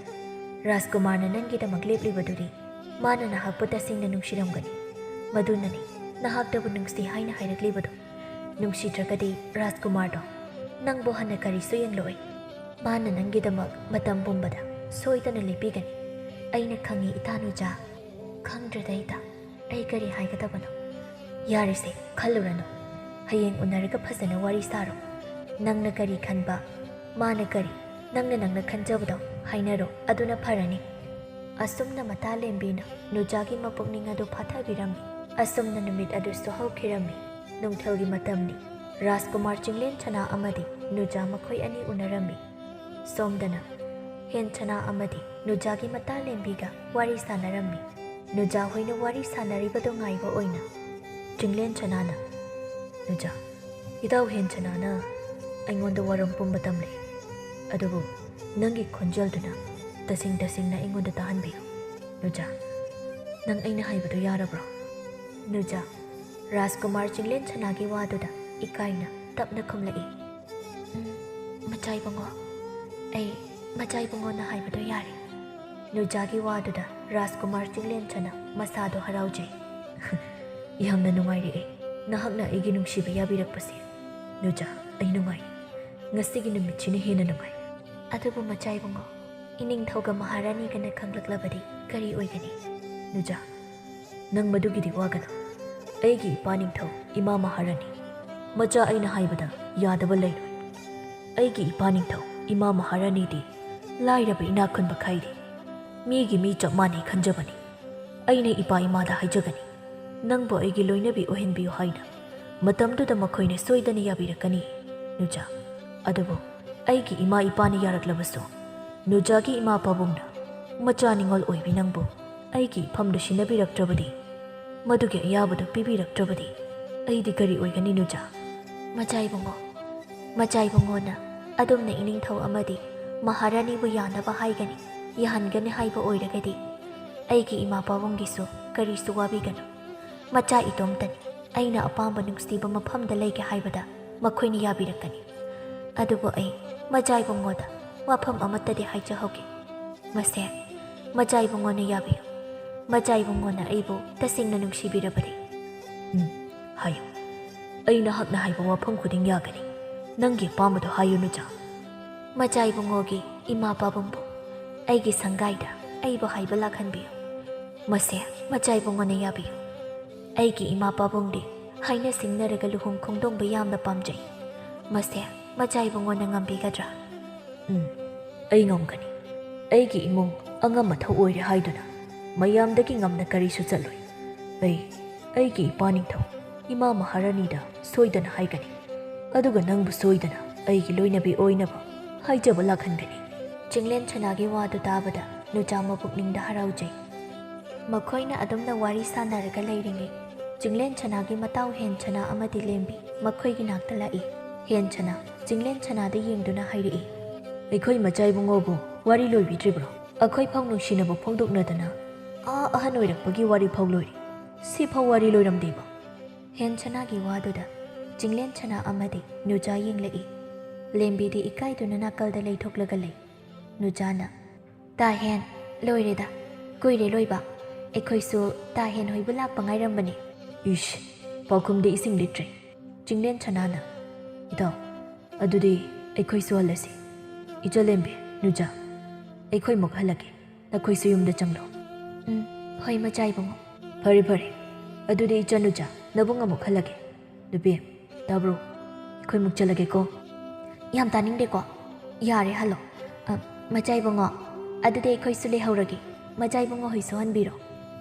ꯔꯥꯖꯀꯨꯃꯥꯔꯅ ꯅꯪꯒꯤꯗꯃꯛ ꯂꯦꯞꯂꯤꯕꯗꯨꯗꯤ ꯃꯥꯅ ꯅꯍꯥꯛꯄꯨ ꯇꯁꯦꯡꯅ ꯅꯨꯡꯁꯤꯔꯝꯒꯅꯤ꯫ ꯃꯗꯨꯅꯅꯤ ꯅꯍꯥꯛꯇꯕꯨ ꯅꯨꯡꯁꯤ ꯍꯥꯏꯅ ꯍꯥꯏꯔꯛꯂꯤꯕꯗꯣ꯫ ꯅꯨꯡꯁꯤꯗ꯭ꯔꯒꯗꯤ ꯔꯥꯖꯀꯨꯃꯥꯔꯗꯣ ꯅꯪꯕꯨ ꯍꯟꯅ ꯀꯔꯤꯁꯨ ꯌꯦꯡꯂꯛꯑꯣꯏ꯫ ꯃꯥꯅ ꯅꯪꯒꯤꯗꯃꯛ ꯃꯇꯝ ꯄꯨꯝꯕꯗ ꯁꯣꯏꯗꯅ ꯂꯦꯞꯄꯤꯒꯅꯤ꯫ ꯑꯩꯅ ꯈꯪꯏ, ꯏꯇꯥ ꯅꯨꯖꯥ꯫ ꯈꯪꯗ꯭ꯔꯦꯗ ꯏꯇꯥ, ꯑꯩ ꯀꯔꯤ ꯍꯥꯏꯒꯗꯕꯅꯣ? ꯌꯥꯔꯦꯁꯦ, ꯈꯜꯂꯨꯔꯅꯨ꯫ ꯍꯌꯦꯡ ꯎꯅꯔꯒ ꯐꯖꯅ ꯋꯥꯔꯤ ꯁꯥꯔꯣ꯫ ꯅꯪꯅ ꯀꯔꯤ ꯈꯟꯕ, ꯃꯥꯅ ꯀꯔꯤ, ꯅꯪꯅ ꯅꯪꯅ ꯈꯟꯖꯕꯗꯣ ꯍꯥꯏꯅꯔꯣ, ꯑꯗꯨꯅ ꯐꯔꯅꯤ꯫ ꯑꯁꯨꯝꯅ ꯃꯇꯥꯂꯦꯝꯕꯤꯅ ꯅꯨꯖꯥꯒꯤ ꯃꯄꯨꯛꯅꯤꯡ ꯑꯗꯨ ꯐꯥꯊꯕꯤꯔꯝꯃꯤ꯫ ꯑꯁꯨꯝꯅ ꯅꯨꯃꯤꯠ ꯑꯗꯨꯁꯨ ꯍꯧꯈꯤꯔꯝꯃꯤ꯫ ꯅꯨꯡꯊꯤꯜꯒꯤ ꯃꯇꯝꯅꯤ꯫ ꯔꯥꯖꯀꯨꯃꯥꯔ ꯆꯤꯡꯂꯦꯟ ꯁꯅꯥ ꯑꯃꯗꯤ ꯅꯨꯖꯥ ꯃꯈꯣꯏ ꯑꯅꯤ ꯎꯅꯔꯝꯃꯤ꯫ ꯁꯣꯝꯗꯅ ꯍꯦꯟ ꯁꯅꯥ ꯑꯃꯗꯤ ꯅꯨꯖꯥꯒꯤ ꯃꯇꯥꯂꯦꯝꯕꯤꯒ ꯋꯥꯔꯤ ꯁꯥꯟꯅꯔꯝꯃꯤ꯫ ꯅꯨꯖꯥ ꯍꯣꯏꯅ ꯋꯥꯔꯤ ꯁꯥꯟꯅꯔꯤꯕꯗꯨ ꯉꯥꯏꯕ ꯑꯣꯏꯅ ꯆꯤꯡꯂꯦꯟ ꯁꯅꯥꯅ, "ꯅꯨꯖꯥ, ꯏꯇꯥꯎ ꯍꯦꯟ ꯁꯅꯥꯅ ꯑꯩꯉꯣꯟꯗ ꯋꯥꯔꯝ ꯄꯨꯝꯕ ꯇꯝꯂꯦ, ꯑꯗꯨꯕꯨ ꯅꯪꯒꯤ ꯈꯣꯟꯖꯦꯜꯗꯨꯅ ꯇꯁꯦꯡ ꯇꯁꯦꯡꯅ ꯑꯩꯉꯣꯟꯗ ꯇꯥꯍꯟꯕꯤꯌꯨ꯫ ꯅꯨꯖꯥ, ꯅꯪ ꯑꯩꯅ ꯍꯥꯏꯕꯗꯨ ꯌꯥꯔꯕ꯭ꯔꯣ?" ꯅꯨꯖꯥ, ꯔꯥꯖꯀꯨꯃꯥꯔ ꯆꯤꯡꯂꯦꯟ ꯁꯅꯥꯒꯤ ꯋꯥꯗꯨꯗ ꯏꯀꯥꯏꯅ ꯇꯞꯅ ꯈꯨꯝꯂꯛꯏ꯫ "ꯎꯝ, ꯃꯆꯥ ꯏꯕꯨꯡꯉꯣ, ꯑꯩ ꯃꯆꯥ ꯏꯕꯨꯡꯉꯣꯅ ꯍꯥꯏꯕꯗꯣ ꯌꯥꯔꯦ꯫" ꯅꯨꯖꯥꯒꯤ ꯋꯥꯗꯨꯗ ꯔꯥꯖꯀꯨꯃꯥꯔ ꯆꯤꯡꯂꯦꯟꯁꯅ ꯃꯁꯥꯗꯣ ꯍꯔꯥꯎꯖꯩ꯫ "ꯌꯥꯝꯅ ꯅꯨꯡꯉꯥꯏꯔꯦ ꯑꯩ, ꯅꯍꯥꯛꯅ ꯑꯩꯒꯤ ꯅꯨꯡꯁꯤꯕ ꯌꯥꯕꯤꯔꯛꯄꯁꯦ꯫ ꯅꯨꯖꯥ, ꯑꯩ ꯅꯨꯡꯉꯥꯏ꯫ ꯉꯁꯤꯒꯤ ꯅꯨꯃꯤꯠꯁꯤꯅ ꯍꯦꯟꯅ ꯅꯨꯡꯉꯥꯏ꯫" "ꯑꯗꯨꯕꯨ ꯃꯆꯥ ꯏꯕꯨꯡꯉꯣ, ꯏꯅꯤꯡꯊꯧꯒ ꯃꯍꯥꯔꯥꯅꯤꯒꯅ ꯈꯪꯂꯛꯂꯕꯗꯤ ꯀꯔꯤ ꯑꯣꯏꯒꯅꯤ?" "ꯅꯨꯖꯥ, ꯅꯪ ꯃꯗꯨꯒꯤꯗꯤ ꯋꯥꯒꯅꯨ꯫ ꯑꯩꯒꯤ ꯏꯄꯥ ꯅꯤꯡꯊꯧ, ꯏꯃꯥ ꯃꯍꯥꯔꯥꯅꯤ, ꯃꯆꯥ ꯑꯩꯅ ꯍꯥꯏꯕꯗ ꯌꯥꯗꯕ ꯂꯩꯔꯣꯏ꯫ ꯑꯩꯒꯤ ꯏꯄꯥ ꯅꯤꯡꯊꯧ, ꯏꯃꯥ ꯃꯍꯥꯔꯥꯅꯤꯗꯤ ꯂꯥꯏꯔꯕ ꯏꯅꯥꯛ ꯈꯨꯟꯕ ꯈꯥꯏꯗꯦ꯫ ꯃꯤꯒꯤ ꯃꯤ ꯆꯞ ꯃꯥꯟꯅꯩ ꯈꯟꯖꯕꯅꯤ꯫ ꯑꯩꯅ ꯏꯄꯥ ꯏꯃꯥꯗ ꯍꯥꯏꯖꯒꯅꯤ, ꯅꯪꯕꯨ ꯑꯩꯒꯤ ꯂꯣꯏꯅꯕꯤ ꯑꯣꯏꯍꯟꯕꯤꯌꯨ ꯍꯥꯏꯅ꯫ ꯃꯇꯝꯗꯨꯗ ꯃꯈꯣꯏꯅ ꯁꯣꯏꯗꯅ ꯌꯥꯕꯤꯔꯛꯀꯅꯤ, ꯅꯨꯖꯥ꯫ ꯑꯗꯨꯕꯨ ꯑꯩꯒꯤ ꯏꯃꯥ ꯏꯄꯥꯅ ꯌꯥꯔꯛꯂꯕꯁꯨ, ꯅꯨꯖꯥꯒꯤ ꯏꯃꯥ ꯄꯥꯕꯨꯡꯅ ꯃꯆꯥ ꯅꯤꯡꯉꯣꯜ ꯑꯣꯏꯕꯤ ꯅꯪꯕꯨ ꯑꯩꯒꯤ ꯏꯐꯝꯗ ꯁꯤꯟꯅꯕꯤꯔꯛꯇ꯭ꯔꯕꯗꯤ, ꯃꯗꯨꯒꯤ ꯑꯌꯥꯕꯗꯨ ꯄꯤꯕꯤꯔꯛꯇ꯭ꯔꯕꯗꯤ, ꯑꯩꯗꯤ ꯀꯔꯤ ꯑꯣꯏꯒꯅꯤ, ꯅꯨꯖꯥ?" "ꯃꯆꯥ ꯏꯕꯨꯡꯉꯣ, ꯃꯆꯥ ꯏꯕꯨꯡꯉꯣꯅ ꯑꯗꯨꯝꯅ ꯏꯅꯤꯡꯊꯧ ꯑꯃꯗꯤ ꯃꯍꯥꯔꯥꯅꯤꯕꯨ ꯌꯥꯅꯕ ꯍꯥꯏꯒꯅꯤ, ꯌꯥꯍꯟꯒꯅꯤ ꯍꯥꯏꯕ ꯑꯣꯏꯔꯒꯗꯤ ꯑꯩꯒꯤ ꯏꯃꯥ ꯄꯥꯕꯨꯡꯒꯤꯁꯨ ꯀꯔꯤꯁꯨ ꯋꯥꯕꯤꯒꯅꯨ꯫ ꯃꯆꯥ ꯏꯇꯣꯝꯇꯅꯤ꯫ ꯑꯩꯅ ꯑꯄꯥꯝꯕ ꯅꯨꯡꯁꯤꯕ ꯃꯐꯝꯗ ꯂꯩꯒꯦ ꯍꯥꯏꯕꯗ ꯃꯈꯣꯏꯅ ꯌꯥꯕꯤꯔꯛꯀꯅꯤ꯫ ꯑꯗꯨꯕꯨ ꯑꯩ ꯃꯆꯥ ꯏꯕꯨꯡꯉꯣꯗ ꯋꯥꯐꯝ ꯑꯃꯠꯇꯗꯤ ꯍꯥꯏꯖꯍꯧꯒꯦ꯫ ꯃꯁꯦ ꯃꯆꯥ ꯏꯕꯨꯡꯉꯣꯅ ꯌꯥꯕꯤꯌꯨ꯫ ꯃꯆꯥ ꯏꯕꯨꯡꯉꯣꯅ ꯑꯩꯕꯨ ꯇꯁꯦꯡꯅ ꯅꯨꯡꯁꯤꯕꯤꯔꯕꯗꯤ꯫ ꯎꯝ, ꯍꯥꯏꯌꯨ꯫ ꯑꯩ ꯅꯍꯥꯛꯅ ꯍꯥꯏꯕ ꯋꯥꯐꯝ ꯈꯨꯗꯤꯡ ꯌꯥꯒꯅꯤ꯫ ꯅꯪꯒꯤ ꯑꯄꯥꯝꯕꯗꯣ ꯍꯥꯏꯌꯨ, ꯅꯨꯆꯥ꯫ ꯃꯆꯥ ꯏꯕꯨꯡꯉꯣꯒꯤ ꯏꯃꯥ ꯄꯥꯕꯨꯡꯕꯨ ꯑꯩꯒꯤ ꯁꯪꯒꯥꯏꯗ ꯑꯩꯕꯨ ꯍꯥꯏꯕ ꯂꯥꯛꯍꯟꯕꯤꯌꯨ꯫ ꯃꯁꯦ ꯃꯆꯥ ꯏꯕꯨꯡꯉꯣꯅ ꯌꯥꯕꯤꯌꯨ꯫ ꯑꯩꯒꯤ ꯏꯃꯥ ꯄꯥꯕꯨꯡꯗꯤ ꯍꯥꯏꯅ ꯁꯤꯡꯅꯔꯒ ꯂꯨꯍꯣꯡ ꯈꯣꯡꯗꯣꯡꯕ ꯌꯥꯝꯅ ꯄꯥꯝꯖꯩ꯫ ꯃꯁꯦ ꯃꯆꯥ ꯏꯕꯨꯡꯉꯣꯅ ꯉꯝꯕꯤꯒꯗ꯭ꯔꯥ? ꯎꯝ, ꯑꯩ ꯉꯝꯒꯅꯤ꯫ ꯑꯩꯒꯤ ꯏꯃꯨꯡ ꯑꯉꯝ ꯑꯊꯧ ꯑꯣꯏꯔꯦ ꯍꯥꯏꯗꯨꯅ ꯃꯌꯥꯝꯗꯒꯤ ꯉꯝꯅ ꯀꯔꯤꯁꯨ ꯆꯠꯂꯣꯏ꯫ ꯑꯩ ꯑꯩꯒꯤ ꯏꯄꯥ ꯅꯤꯡꯊꯧ ꯏꯃꯥ ꯃꯍꯥꯔꯥꯅꯤꯗ ꯁꯣꯏꯗꯅ ꯍꯥꯏꯒꯅꯤ꯫ ꯑꯗꯨꯒ ꯅꯪꯕꯨ ꯁꯣꯏꯗꯅ ꯑꯩꯒꯤ ꯂꯣꯏꯅꯕꯤ ꯑꯣꯏꯅꯕ ꯍꯥꯏꯖꯕ ꯂꯥꯛꯍꯟꯒꯅꯤ꯫ ꯆꯤꯡꯂꯦꯟ ꯁꯅꯥꯒꯤ ꯋꯥꯗꯨ ꯇꯥꯕꯗ ꯅꯨꯆꯥ ꯃꯄꯨꯛꯅꯤꯡꯗ ꯍꯔꯥꯎꯖꯩ꯫ ꯃꯈꯣꯏꯅ ꯑꯗꯨꯝꯅ ꯋꯥꯔꯤ ꯁꯥꯟꯅꯔꯒ ꯂꯩꯔꯤꯉꯩ, ꯆꯤꯡꯂꯦꯟ ꯁꯅꯥꯒꯤ ꯃꯇꯥꯎ ꯍꯦꯟ ꯁꯅꯥ ꯑꯃꯗꯤ ꯂꯦꯝꯕꯤ ꯃꯈꯣꯏꯒꯤ ꯅꯥꯛꯇ ꯂꯥꯛꯏ꯫ ꯍꯦꯟ ꯁꯅꯥ ꯆꯤꯡꯂꯦꯟ ꯁꯅꯥꯗ ꯌꯦꯡꯗꯨꯅ ꯍꯥꯏꯔꯛꯏ, "ꯑꯩꯈꯣꯏ ꯃꯆꯥ ꯏꯕꯨꯡꯉꯣꯕꯨ ꯋꯥꯔꯤ ꯂꯣꯏꯕꯤꯗ꯭ꯔꯤꯕ꯭ꯔꯣ? ꯑꯩꯈꯣꯏ ꯐꯥꯎ ꯅꯨꯡꯁꯤꯅꯕ ꯐꯣꯡꯗꯣꯛꯅꯗꯅ ꯑꯥ ꯑꯍꯟ ꯑꯣꯏꯔꯛꯄꯒꯤ ꯋꯥꯔꯤ ꯐꯥꯎ ꯂꯣꯏꯔꯦ꯫ ꯁꯤꯐꯥꯎ ꯋꯥꯔꯤ ꯂꯣꯏꯔꯝꯗꯦꯕ?" ꯍꯦꯟ ꯁꯅꯥꯒꯤ ꯋꯥꯗꯨꯗ ꯆꯤꯡꯂꯦꯟ ꯁꯅꯥ ꯑꯃꯗꯤ ꯅꯨꯆꯥ ꯌꯦꯡꯂꯛꯏ꯫ ꯂꯦꯝꯕꯤꯗꯤ ꯏꯀꯥꯏꯗꯨꯅ ꯅꯥꯀꯜꯗ ꯂꯩꯊꯣꯛꯂꯒ ꯂꯩ꯫ ꯅꯨꯆꯥꯅ, "ꯇꯥ ꯍꯦꯟ, ꯂꯣꯏꯔꯦꯗ꯫ ꯀꯨꯏꯔꯦ ꯂꯣꯏꯕ꯫ ꯑꯩꯈꯣꯏꯁꯨ ꯇꯥ ꯍꯦꯟ ꯍꯣꯏꯕꯨ ꯂꯥꯛꯄ ꯉꯥꯏꯔꯝꯕꯅꯤ꯫" ꯏꯁ, ꯄꯥꯎꯈꯨꯝꯗꯤ ꯏꯁꯤꯡ ꯂꯤꯠꯇ꯭ꯔꯦ꯫ ꯆꯤꯡꯂꯦꯟ ꯁꯅꯥꯅ, "ꯏꯇꯥꯎ, ꯑꯗꯨꯗꯤ ꯑꯩꯈꯣꯏꯁꯨ ꯍꯜꯂꯁꯤ꯫ ꯏꯆꯜꯂꯦꯝꯕꯤ, ꯅꯨꯆꯥ, ꯑꯩꯈꯣꯏ ꯑꯃꯨꯛ ꯍꯜꯂꯒꯦ꯫ ꯅꯈꯣꯏꯁꯨ ꯌꯨꯝꯗ ꯆꯪꯂꯣ꯫" "ꯎꯝ, ꯍꯣꯏ ꯃꯆꯥ ꯏꯕꯨꯡꯉꯣ꯫" "ꯐꯔꯦ, ꯐꯔꯦ꯫ ꯑꯗꯨꯗꯤ ꯏꯆꯥꯅꯨꯆꯥ, ꯅꯕꯨꯡ ꯑꯃꯨꯛ ꯍꯜꯂꯒꯦ꯫ ꯅꯨꯄꯤ, ꯇꯥꯕ꯭ꯔꯣ? ꯑꯩꯈꯣꯏ ꯑꯃꯨꯛ ꯆꯠꯂꯒꯦꯀꯣ꯫" "ꯌꯥꯝ ꯇꯥꯅꯤꯡꯗꯦꯀꯣ꯫ ꯌꯥꯔꯦ, ꯍꯜꯂꯣ꯫ ꯑ, ꯃꯆꯥ ꯏꯕꯨꯡꯉꯣ, ꯑꯗꯨꯗꯤ ꯑꯩꯈꯣꯏꯁꯨ ꯂꯩꯍꯧꯔꯒꯦ꯫ ꯃꯆꯥ ꯏꯕꯨꯡꯉꯣ ꯍꯣꯏꯁꯨ ꯍꯟꯕꯤꯔꯣ꯫"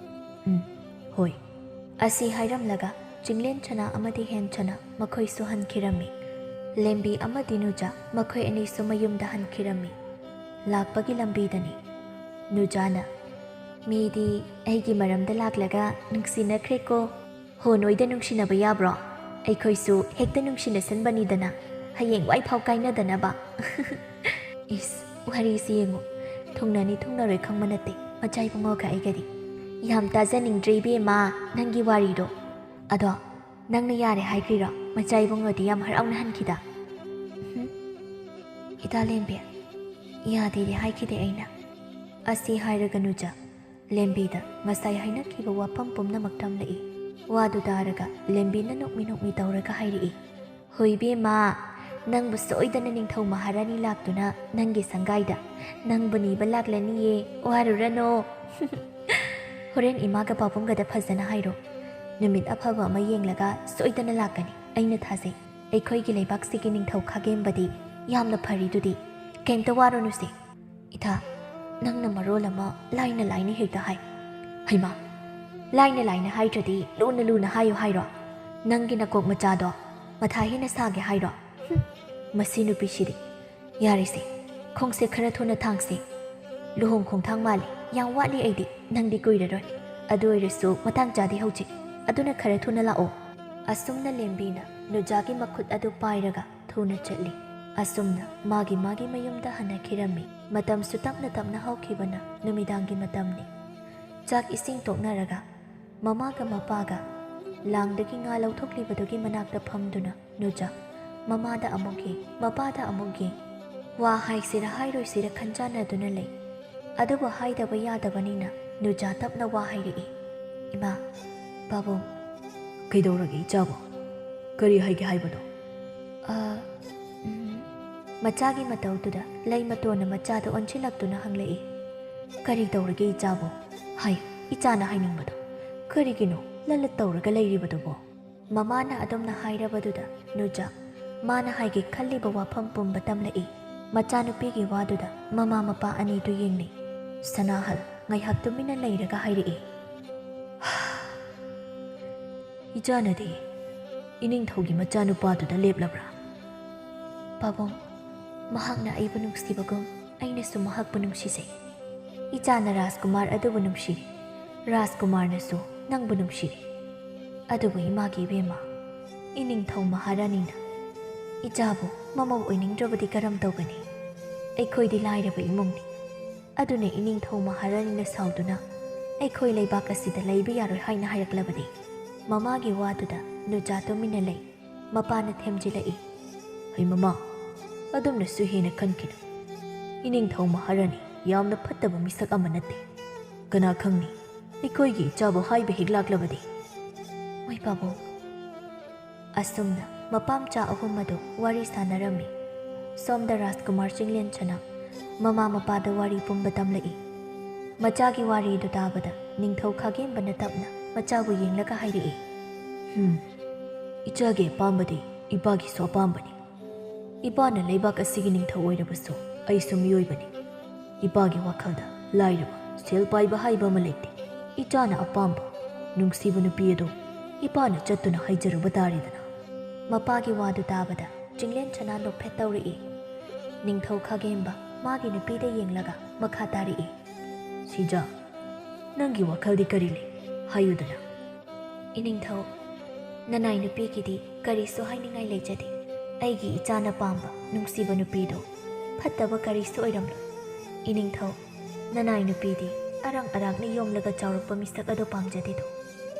"ꯎꯝ, ꯍꯣꯏ꯫" ꯑꯁꯤ ꯍꯥꯏꯔꯝꯂꯒ ꯆꯤꯡꯂꯦꯟ ꯁꯅꯥ ꯑꯃꯗꯤ ꯍꯦꯟ ꯁꯅꯥ ꯃꯈꯣꯏꯁꯨ ꯍꯟꯈꯤꯔꯝꯃꯤ꯫ ꯂꯦꯝꯕꯤ ꯑꯃꯗꯤ ꯅꯨꯆꯥ ꯃꯈꯣꯏ ꯑꯅꯤꯁꯨ ꯃꯌꯨꯝꯗ ꯍꯟꯈꯤꯔꯝꯃꯤ꯫ ꯂꯥꯛꯄꯒꯤ ꯂꯝꯕꯤꯗꯅꯤ ꯅꯨꯆꯥꯅ, "ꯃꯤꯗꯤ ꯑꯩꯒꯤ ꯃꯔꯝꯗ ꯂꯥꯛꯂꯒ ꯅꯨꯡꯁꯤꯅꯈ꯭ꯔꯦꯀꯣ꯫ ꯍꯣ, ꯅꯣꯏꯗ ꯅꯨꯡꯁꯤꯅꯕ ꯌꯥꯕ꯭ꯔꯣ? ꯑꯩꯈꯣꯏꯁꯨ ꯍꯦꯛꯇ ꯅꯨꯡꯁꯤꯅꯁꯟꯕꯅꯤꯗꯅ꯫" ꯍꯌꯦꯡꯋꯥꯏ ꯐꯥꯎ ꯀꯥꯏꯅꯗꯅꯕ꯫ ꯏꯁ, ꯋꯥꯔꯤꯁꯤ ꯌꯦꯡꯉꯨ꯫ ꯊꯨꯡꯅꯅꯤ ꯊꯨꯡꯅꯔꯣꯏ ꯈꯪꯕ ꯅꯠꯇꯦ ꯃꯆꯥ ꯏꯕꯨꯡꯉꯣꯒ ꯑꯩꯒꯗꯤ꯫ ꯌꯥꯝ ꯇꯥꯖꯅꯤꯡꯗ꯭ꯔꯦ ꯏꯕꯦꯝꯃ ꯅꯪꯒꯤ ꯋꯥꯔꯤꯗꯣ꯫ ꯑꯗꯣ ꯅꯪꯅ ꯌꯥꯔꯦ ꯍꯥꯏꯈ꯭ꯔꯤꯔꯣ? ꯃꯆꯥ ꯏꯕꯨꯡꯉꯣꯗꯤ ꯌꯥꯝ ꯍꯔꯥꯎꯅ ꯍꯟꯈꯤꯗ꯫ ꯎꯝ꯫ ꯏꯇꯥ ꯂꯦꯝꯕꯤ, ꯌꯥꯗꯦꯗꯤ ꯍꯥꯏꯈꯤꯗꯦ ꯑꯩꯅ꯫ ꯑꯁꯤ ꯍꯥꯏꯔꯒ ꯅꯨꯖ ꯂꯦꯝꯕꯤꯗ ꯉꯁꯥꯏ ꯍꯥꯏꯅꯈꯤꯕ ꯋꯥꯐꯝ ꯄꯨꯝꯅꯃꯛ ꯇꯝꯂꯛꯏ꯫ ꯋꯥꯗꯨ ꯇꯥꯔꯒ ꯂꯦꯝꯕꯤꯅ ꯅꯣꯛꯃꯤ ꯅꯣꯛꯃꯤ ꯇꯧꯔꯒ ꯍꯥꯏꯔꯛꯏ, "ꯍꯣꯏ ꯏꯕꯦꯝꯃ, ꯅꯪꯕꯨ ꯁꯣꯏꯗꯅ ꯅꯤꯡꯊꯧ ꯃꯍꯥꯔꯥꯅꯤ ꯂꯥꯛꯇꯨꯅ ꯅꯪꯒꯤ ꯁꯪꯒꯥꯏꯗ ꯅꯪꯕꯨ ꯅꯤꯕ ꯂꯥꯛꯂꯅꯤꯌꯦ, ꯋꯥꯔꯨꯔꯅꯣ꯫" ꯍꯣꯔꯦꯟ ꯏꯃꯥꯒ ꯄꯥꯕꯨꯡꯒꯗ ꯐꯖꯅ ꯍꯥꯏꯔꯣ꯫ ꯅꯨꯃꯤꯠ ꯑꯐꯕ ꯑꯃ ꯌꯦꯡꯂꯒ ꯁꯣꯏꯗꯅ ꯂꯥꯛꯀꯅꯤ꯫ ꯑꯩꯅ ꯊꯥꯖꯩ꯫ ꯑꯩꯈꯣꯏꯒꯤ ꯂꯩꯕꯥꯛꯁꯤꯒꯤ ꯅꯤꯡꯊꯧ ꯈꯥꯒꯦꯝꯕꯗꯤ ꯌꯥꯝꯅ ꯐꯔꯤꯗꯨꯗꯤ꯫ ꯀꯩꯝꯇ ꯋꯥꯔꯨꯅꯨꯁꯦ꯫ ꯏꯊꯥ, ꯅꯪꯅ ꯃꯔꯣꯜ ꯑꯃ ꯂꯥꯏꯅ ꯂꯥꯏꯅ ꯍꯦꯛꯇ ꯍꯥꯏ꯫ ꯍꯩꯃꯥ, ꯂꯥꯏꯅ ꯂꯥꯏꯅ ꯍꯥꯏꯗ꯭ꯔꯗꯤ ꯂꯨꯅ ꯂꯨꯅ ꯍꯥꯏꯌꯨ ꯍꯥꯏꯔꯣ? ꯅꯪꯒꯤ ꯅꯀꯣꯛ ꯃꯆꯥꯗꯣ ꯃꯊꯥ ꯍꯦꯟꯅ ꯁꯥꯒꯦ ꯍꯥꯏꯔꯣ? ꯍꯨꯝ, ꯃꯁꯤ ꯅꯨꯄꯤꯁꯤꯗꯤ꯫ ꯌꯥꯔꯦꯁꯦ, ꯈꯣꯡꯁꯦ ꯈꯔ ꯊꯨꯅ ꯊꯥꯡꯁꯦ꯫ ꯂꯨꯍꯣꯡ ꯈꯣꯡꯊꯥꯡ ꯃꯥꯜꯂꯦ, ꯌꯥꯝ ꯋꯥꯠꯂꯤ ꯑꯩꯗꯤ, ꯅꯪꯗꯤ ꯀꯨꯏꯔꯔꯣꯏ꯫ ꯑꯗꯨ ꯑꯣꯏꯔꯁꯨ ꯃꯇꯥꯡ ꯆꯥꯗꯦ ꯍꯧꯖꯤꯛ, ꯑꯗꯨꯅ ꯈꯔ ꯊꯨꯅ ꯂꯥꯛꯑꯣ꯫ ꯑꯁꯨꯝꯅ ꯂꯦꯝꯕꯤꯅ ꯅꯨꯖꯥꯒꯤ ꯃꯈꯨꯠ ꯑꯗꯨ ꯄꯥꯏꯔꯒ ꯊꯨꯅ ꯆꯠꯂꯤ꯫ ꯑꯁꯨꯝꯅ ꯃꯥꯒꯤ ꯃꯥꯒꯤ ꯃꯌꯨꯝꯗ ꯍꯟꯅꯈꯤꯔꯝꯃꯤ꯫ ꯃꯇꯝꯁꯨ ꯇꯞꯅ ꯇꯞꯅ ꯍꯧꯈꯤꯕꯅ ꯅꯨꯃꯤꯗꯥꯡꯒꯤ ꯃꯇꯝꯅꯤ꯫ ꯆꯥꯛ ꯏꯁꯤꯡ ꯇꯣꯛꯅꯔꯒ ꯃꯃꯥꯒ ꯃꯄꯥꯒ ꯂꯥꯡꯗꯒꯤ ꯉꯥ ꯂꯧꯊꯣꯛꯂꯤꯕꯗꯨꯒꯤ ꯃꯅꯥꯛꯇ ꯐꯝꯗꯨꯅ ꯅꯨꯖ ꯃꯃꯥꯗ ꯑꯃꯨꯛ ꯌꯦꯡ, ꯃꯄꯥꯗ ꯑꯃꯨꯛ ꯌꯦꯡ꯫ ꯋꯥ ꯍꯥꯏꯁꯤꯔ ꯍꯥꯏꯔꯣꯏꯁꯤꯔ ꯈꯟꯖꯥꯟꯅꯗꯨꯅ ꯂꯩ꯫ ꯑꯗꯨꯕꯨ ꯍꯥꯏꯗꯕ ꯌꯥꯗꯕꯅꯤꯅ ꯅꯨꯖ ꯇꯞꯅ ꯋꯥ ꯍꯥꯏꯔꯛꯏ, "ꯏꯃꯥ, ꯄꯥꯕꯨꯡ꯫" "ꯀꯩꯗꯧꯔꯒꯦ ꯏꯆꯥꯕꯣ? ꯀꯔꯤ ꯍꯥꯏꯒꯦ ꯍꯥꯏꯕꯅꯣ?" "ꯑ, ꯎꯝ," ꯃꯆꯥꯒꯤ ꯃꯇꯧꯗꯨꯗ ꯂꯩ ꯃꯇꯣꯟꯅ ꯃꯆꯥꯗ ꯑꯣꯟꯁꯤꯜꯂꯛꯇꯨꯅ ꯍꯪꯂꯛꯏ, "ꯀꯔꯤ ꯇꯧꯔꯒꯦ ꯏꯆꯥꯕꯣ? ꯍꯥꯏꯌꯨ, ꯏꯆꯥꯅ ꯍꯥꯏꯅꯤꯡꯕꯗꯣ꯫ ꯀꯔꯤꯒꯤꯅꯣ ꯂꯂꯠ ꯇꯧꯔꯒ ꯂꯩꯔꯤꯕꯗꯨꯕꯣ?" ꯃꯃꯥꯅ ꯑꯗꯨꯝꯅ ꯍꯥꯏꯔꯕꯗꯨꯗ ꯅꯨꯖ ꯃꯥꯅ ꯍꯥꯏꯒꯦ ꯈꯜꯂꯤꯕ ꯋꯥꯐꯝ ꯄꯨꯝꯕ ꯇꯝꯂꯛꯏ꯫ ꯃꯆꯥꯅꯨꯄꯤꯒꯤ ꯋꯥꯗꯨꯗ ꯃꯃꯥ ꯃꯄꯥ ꯑꯅꯤꯗꯨ ꯌꯦꯡꯅꯩ꯫ ꯁꯅꯥꯍꯜ ꯉꯥꯏꯍꯥꯛ ꯇꯨꯃꯤꯟꯅ ꯂꯩꯔꯒ ꯍꯥꯏꯔꯛꯏ, "ꯏꯆꯥꯅꯗꯤ ꯏꯅꯤꯡꯊꯧꯒꯤ ꯃꯆꯥꯅꯨꯄꯥꯗꯨꯗ ꯂꯦꯞꯂꯕ꯭ꯔꯥ?" "ꯄꯥꯕꯨꯡ, ꯃꯍꯥꯛꯅ ꯑꯩꯕꯨ ꯅꯨꯡꯁꯤꯕꯒꯨꯝ ꯑꯩꯅꯁꯨ ꯃꯍꯥꯛꯄꯨ ꯅꯨꯡꯁꯤꯖꯩ꯫ ꯏꯆꯥꯅ ꯔꯥꯖꯀꯨꯃꯥꯔ ꯑꯗꯨꯕꯨ ꯅꯨꯡꯁꯤꯔꯤ, ꯔꯥꯖꯀꯨꯃꯥꯔꯅꯁꯨ ꯅꯪꯕꯨ ꯅꯨꯡꯁꯤꯔꯤ꯫ ꯑꯗꯨꯕꯨ ꯏꯃꯥꯒꯤ ꯏꯕꯦꯝꯃ, ꯏꯅꯤꯡꯊꯧ ꯃꯍꯥꯔꯥꯅꯤꯅ "ꯏꯆꯥꯕꯨ ꯃꯃꯧ ꯑꯣꯏꯅꯤꯡꯗ꯭ꯔꯕꯗꯤ ꯀꯔꯝ ꯇꯧꯒꯅꯤ? ꯑꯩꯈꯣꯏꯗꯤ ꯂꯥꯏꯔꯕ ꯏꯃꯨꯡꯅꯤ꯫ ꯑꯗꯨꯅ ꯏꯅꯤꯡꯊꯧ ꯃꯍꯥꯔꯥꯅꯤꯅ ꯁꯥꯎꯗꯨꯅ ꯑꯩꯈꯣꯏ ꯂꯩꯕꯥꯛ ꯑꯁꯤꯗ ꯂꯩꯕ ꯌꯥꯔꯣꯏ ꯍꯥꯏꯅ ꯍꯥꯏꯔꯛꯂꯕꯗꯤ?" ꯃꯃꯥꯒꯤ ꯋꯥꯗꯨꯗ ꯅꯨꯆꯥ ꯇꯨꯃꯤꯟꯅ ꯂꯩ꯫ ꯃꯄꯥꯅ ꯊꯦꯝꯖꯤꯜꯂꯛꯏ꯫ "ꯍꯩ ꯃꯃꯥ, ꯑꯗꯨꯝꯅꯁꯨ ꯍꯦꯟꯅ ꯈꯟꯈꯤꯅꯨ꯫ ꯏꯅꯤꯡꯊꯧ ꯃꯍꯥꯔꯥꯅꯤ ꯌꯥꯝꯅ ꯐꯠꯇꯕ ꯃꯤꯁꯛ ꯑꯃ ꯅꯠꯇꯦ꯫ ꯀꯅꯥ ꯈꯪꯅꯤ, ꯑꯩꯈꯣꯏꯒꯤ ꯏꯆꯥꯕꯨ ꯍꯥꯏꯕ ꯍꯦꯛ ꯂꯥꯛꯂꯕꯗꯤ?" "ꯃꯣꯏ ꯄꯥꯕꯨꯡ꯫" ꯑꯁꯨꯝꯅ ꯃꯄꯥꯝꯆꯥ ꯑꯍꯨꯝ ꯑꯗꯨ ꯋꯥꯔꯤ ꯁꯥꯟꯅꯔꯝꯃꯤ꯫ ꯁꯣꯝꯗ ꯔꯥꯖꯀꯨꯃꯥꯔ ꯆꯤꯡꯂꯦꯟ ꯁꯅꯥ ꯃꯃꯥ ꯃꯄꯥꯗ ꯋꯥꯔꯤ ꯄꯨꯝꯕ ꯇꯝꯂꯛꯏ꯫ ꯃꯆꯥꯒꯤ ꯋꯥꯔꯤꯗꯨ ꯇꯥꯕꯗ ꯅꯤꯡꯊꯧ ꯈꯥꯒꯦꯝꯕꯅ ꯇꯞꯅ ꯃꯆꯥꯕꯨ ꯌꯦꯡꯂꯒ ꯍꯥꯏꯔꯛꯏ꯫ "ꯍꯝ, ꯏꯆꯥꯒꯤ ꯑꯄꯥꯝꯕꯗꯤ ꯏꯄꯥꯒꯤꯁꯨ ꯑꯄꯥꯝꯕꯅꯤ꯫ ꯏꯄꯥꯅ ꯂꯩꯕꯥꯛ ꯑꯁꯤꯒꯤ ꯅꯤꯡꯊꯧ ꯑꯣꯏꯔꯕꯁꯨ ꯑꯩꯁꯨ ꯃꯤꯑꯣꯏꯕꯅꯤ꯫ ꯏꯄꯥꯒꯤ ꯋꯥꯈꯜꯗ ꯂꯥꯏꯔꯕ, ꯁꯦꯜ ꯄꯥꯏꯕ ꯍꯥꯏꯕ ꯑꯃ ꯂꯩꯇꯦ꯫ ꯏꯆꯥꯅ ꯑꯄꯥꯝꯕ, ꯅꯨꯡꯁꯤꯕ ꯅꯨꯄꯤ ꯑꯗꯨ ꯏꯄꯥꯅ ꯆꯠꯇꯨꯅ ꯍꯥꯏꯖꯔꯨꯕ ꯇꯥꯔꯦꯗꯅ꯫" ꯃꯄꯥꯒꯤ ꯋꯥꯗꯨ ꯇꯥꯕꯗ ꯆꯤꯡꯂꯦꯟ ꯁꯅꯥ ꯅꯣꯛꯐꯦꯠ ꯇꯧꯔꯛꯏ꯫ ꯅꯤꯡꯊꯧ ꯈꯥꯒꯦꯝꯕ ꯃꯥꯒꯤ ꯅꯨꯄꯤꯗ ꯌꯦꯡꯂꯒ ꯃꯈꯥ ꯇꯥꯔꯛꯏ꯫ "ꯁꯤꯖꯥ, ꯅꯪꯒꯤ ꯋꯥꯈꯜꯗꯤ ꯀꯔꯤ ꯂꯩ? ꯍꯥꯏꯌꯨꯗꯅ꯫" "ꯏꯅꯤꯡꯊꯧ, ꯅꯅꯥꯏ ꯅꯨꯄꯤꯒꯤꯗꯤ ꯀꯔꯤꯁꯨ ꯍꯥꯏꯅꯤꯡꯉꯥꯏ ꯂꯩꯖꯗꯦ꯫ ꯑꯩꯒꯤ ꯏꯆꯥꯅ ꯄꯥꯝꯕ ꯅꯨꯡꯁꯤꯕ ꯅꯨꯄꯤꯗꯣ ꯐꯠꯇꯕ ꯀꯔꯤꯁꯨ ꯑꯣꯏꯔꯝꯂꯣꯏ꯫ ꯏꯅꯤꯡꯊꯧ, ꯅꯅꯥꯏ ꯅꯨꯄꯤꯗꯤ ꯑꯔꯥꯡ ꯑꯔꯥꯛꯅ ꯌꯣꯝꯂꯒ ꯆꯥꯎꯔꯛꯄ ꯃꯤꯁꯛ ꯑꯗꯣ ꯄꯥꯝꯖꯗꯦꯗꯣ꯫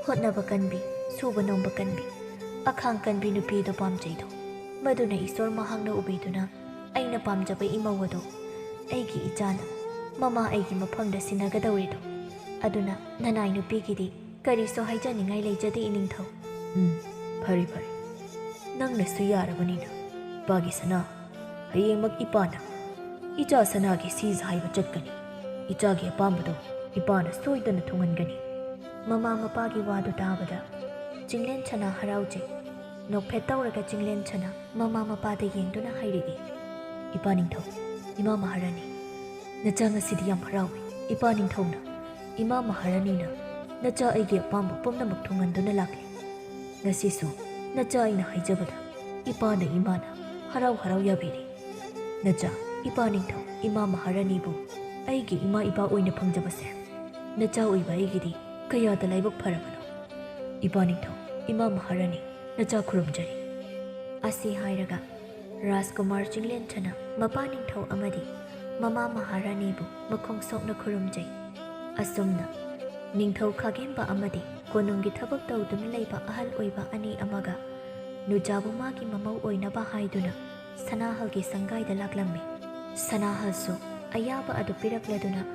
ꯍꯣꯠꯅꯕ ꯀꯟꯕꯤ, ꯁꯨꯕ ꯅꯣꯝꯕ ꯀꯟꯕꯤ, ꯑꯈꯥꯡ ꯀꯟꯕꯤ ꯅꯨꯄꯤꯗꯣ ꯄꯥꯝꯖꯩꯗꯣ꯫ ꯃꯗꯨꯅ ꯏꯁꯣꯔ ꯃꯍꯥꯛꯅ ꯎꯕꯤꯗꯨꯅ ꯑꯩꯅ ꯄꯥꯝꯖꯕ ꯏꯃꯧ ꯑꯗꯣ ꯑꯩꯒꯤ ꯏꯆꯥꯅ ꯃꯃꯥ ꯑꯩꯒꯤ ꯃꯐꯝꯗ ꯁꯤꯟꯅꯒꯗꯧꯔꯤꯗꯣ꯫ ꯑꯗꯨꯅ ꯅꯅꯥꯏ ꯅꯨꯄꯤꯒꯤꯗꯤ ꯀꯔꯤꯁꯨ ꯍꯥꯏꯖꯅꯤꯡꯉꯥꯏ ꯂꯩꯖꯗꯦ, ꯏꯅꯤꯡꯊꯧ꯫" "ꯎꯝ, ꯐꯔꯦ, ꯐꯔꯦ꯫ ꯅꯪꯅꯁꯨ ꯌꯥꯔꯕꯅꯤꯅ, ꯏꯄꯥꯒꯤ ꯁꯅꯥ, ꯍꯌꯦꯡꯃꯛ ꯏꯄꯥꯅ ꯏꯆꯥ ꯁꯅꯥꯒꯤ ꯁꯤꯖ ꯍꯥꯏꯕ ꯆꯠꯀꯅꯤ꯫ ꯏꯆꯥꯒꯤ ꯑꯄꯥꯝꯕꯗꯣ ꯏꯄꯥꯅ ꯁꯣꯏꯗꯅ ꯊꯨꯡꯍꯟꯒꯅꯤ꯫" ꯃꯃꯥ ꯃꯄꯥꯒꯤ ꯋꯥꯗꯨ ꯇꯥꯕꯗ ꯆꯤꯡꯂꯦꯟ ꯁꯅꯥ ꯍꯔꯥꯎꯖꯩ꯫ ꯅꯣꯛꯐꯦꯠ ꯇꯧꯔꯒ ꯆꯤꯡꯂꯦꯟ ꯁꯅꯥ ꯃꯃꯥ ꯃꯄꯥꯗ ꯌꯦꯡꯗꯨꯅ ꯍꯥꯏꯔꯛꯏ꯫ "ꯏꯄꯥ ꯅꯤꯡꯊꯧ, ꯏꯃꯥ ꯃꯍꯥꯔꯥꯅꯤ, ꯅꯆꯥ ꯉꯁꯤꯗꯤ ꯌꯥꯝ ꯍꯔꯥꯎꯏ꯫ ꯏꯄꯥ ꯅꯤꯡꯊꯧꯅ, ꯏꯃꯥ ꯃꯍꯥꯔꯥꯅꯤꯅ ꯅꯆꯥ ꯑꯩꯒꯤ ꯑꯄꯥꯝꯕ ꯄꯨꯝꯅꯃꯛ ꯊꯨꯡꯍꯟꯗꯨꯅ ꯂꯥꯛꯂꯤ꯫ ꯉꯁꯤꯁꯨ ꯅꯆꯥ ꯑꯩꯅ ꯍꯥꯏꯖꯕꯗ ꯏꯄꯥꯅ ꯏꯃꯥꯅ ꯍꯔꯥꯎ ꯍꯔꯥꯎ ꯌꯥꯕꯤꯔꯤ꯫ ꯅꯆꯥ, ꯏꯄꯥ ꯅꯤꯡꯊꯧ, ꯏꯃꯥ ꯃꯍꯥꯔꯥꯅꯤꯕꯨ ꯑꯩꯒꯤ ꯏꯃꯥ ꯏꯄꯥ ꯑꯣꯏꯅ ꯐꯪꯖꯕꯁꯦ ꯅꯆꯥ ꯑꯣꯏꯕ ꯑꯩꯒꯤꯗꯤ ꯀꯌꯥꯗ ꯂꯥꯏꯕꯛ ꯐꯔꯕꯅꯣ꯫ ꯏꯄꯥ ꯅꯤꯡꯊꯧ, ꯏꯃꯥ ꯃꯍꯥꯔꯥꯅꯤ, ꯅꯆꯥ ꯈꯨꯔꯨꯝꯖꯔꯤ꯫" ꯑꯁꯤ ꯍꯥꯏꯔꯒ ꯔꯥꯖꯀꯨꯃꯥꯔ ꯆꯤꯡꯂꯦꯟꯁꯅꯥ ꯃꯄꯥ ꯅꯤꯡꯊꯧ ꯑꯃꯗꯤ ꯃꯃꯥ ꯃꯍꯥꯔꯥꯅꯤꯕꯨ ꯃꯈꯣꯡ ꯁꯣꯛꯅ ꯈꯨꯔꯨꯝꯖꯩ꯫ ꯑꯁꯨꯝꯅ ꯅꯤꯡꯊꯧ ꯈꯥꯒꯦꯝꯕ ꯑꯃꯗꯤ ꯀꯣꯅꯨꯡꯒꯤ ꯊꯕꯛ ꯇꯧꯗꯨꯅ ꯂꯩꯕ ꯑꯍꯜ ꯑꯣꯏꯕ ꯑꯅꯤ ꯑꯃꯒ ꯅꯨꯖꯥꯕꯨ ꯃꯥꯒꯤ ꯃꯃꯧ ꯑꯣꯏꯅꯕ ꯍꯥꯏꯗꯨꯅ ꯁꯅꯥꯍꯜꯒꯤ ꯁꯪꯒꯥꯏꯗ ꯂꯥꯛꯂꯝꯃꯤ꯫ ꯁꯅꯥꯍꯜꯁꯨ ꯑꯌꯥꯕ ꯑꯗꯨ ꯄꯤꯔꯛꯂꯗꯨꯅ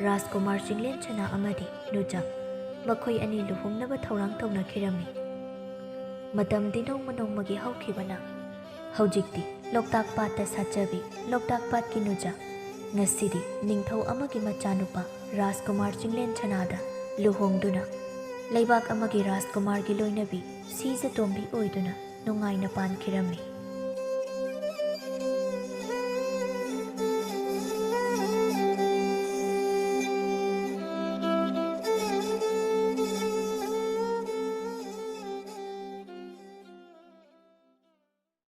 ꯔꯥꯖꯀꯨꯃꯥꯔ ꯆꯤꯡꯂꯦꯟꯁꯅꯥ ꯑꯃꯗꯤ ꯅꯨꯖꯥ ꯃꯈꯣꯏ ꯑꯅꯤ ꯂꯨꯍꯣꯡꯅꯕ ꯊꯧꯔꯥꯡ ꯇꯧꯅꯈꯤꯔꯝꯃꯤ꯫ ꯃꯇꯝꯗꯤ ꯅꯣꯡꯃ ꯅꯣꯡꯃꯒꯤ ꯍꯧꯈꯤꯕꯅ ꯍꯧꯖꯤꯛꯇꯤ ꯂꯣꯛꯇꯥꯛ ꯄꯥꯠꯇ ꯁꯥꯠꯆꯕꯤ ꯂꯣꯛꯇꯥꯛ ꯄꯥꯠꯀꯤ ꯅꯨꯖꯥ ꯉꯁꯤꯗꯤ ꯅꯤꯡꯊꯧ ꯑꯃꯒꯤ ꯃꯆꯥꯅꯨꯄꯥ ꯔꯥꯖꯀꯨꯃꯥꯔ ꯆꯤꯡꯂꯦꯟꯁꯅꯥꯗ ꯂꯨꯍꯣꯡꯗꯨꯅ ꯂꯩꯕꯥꯛ ꯑꯃꯒꯤ ꯔꯥꯖꯀꯨꯃꯥꯔꯒꯤ ꯂꯣꯏꯅꯕꯤ ꯁꯤꯖꯇꯣꯝꯕꯤ ꯑꯣꯏꯗꯨꯅ ꯅꯨꯡꯉꯥꯏꯅ ꯄꯥꯟꯈꯤꯔꯝꯃꯤ꯫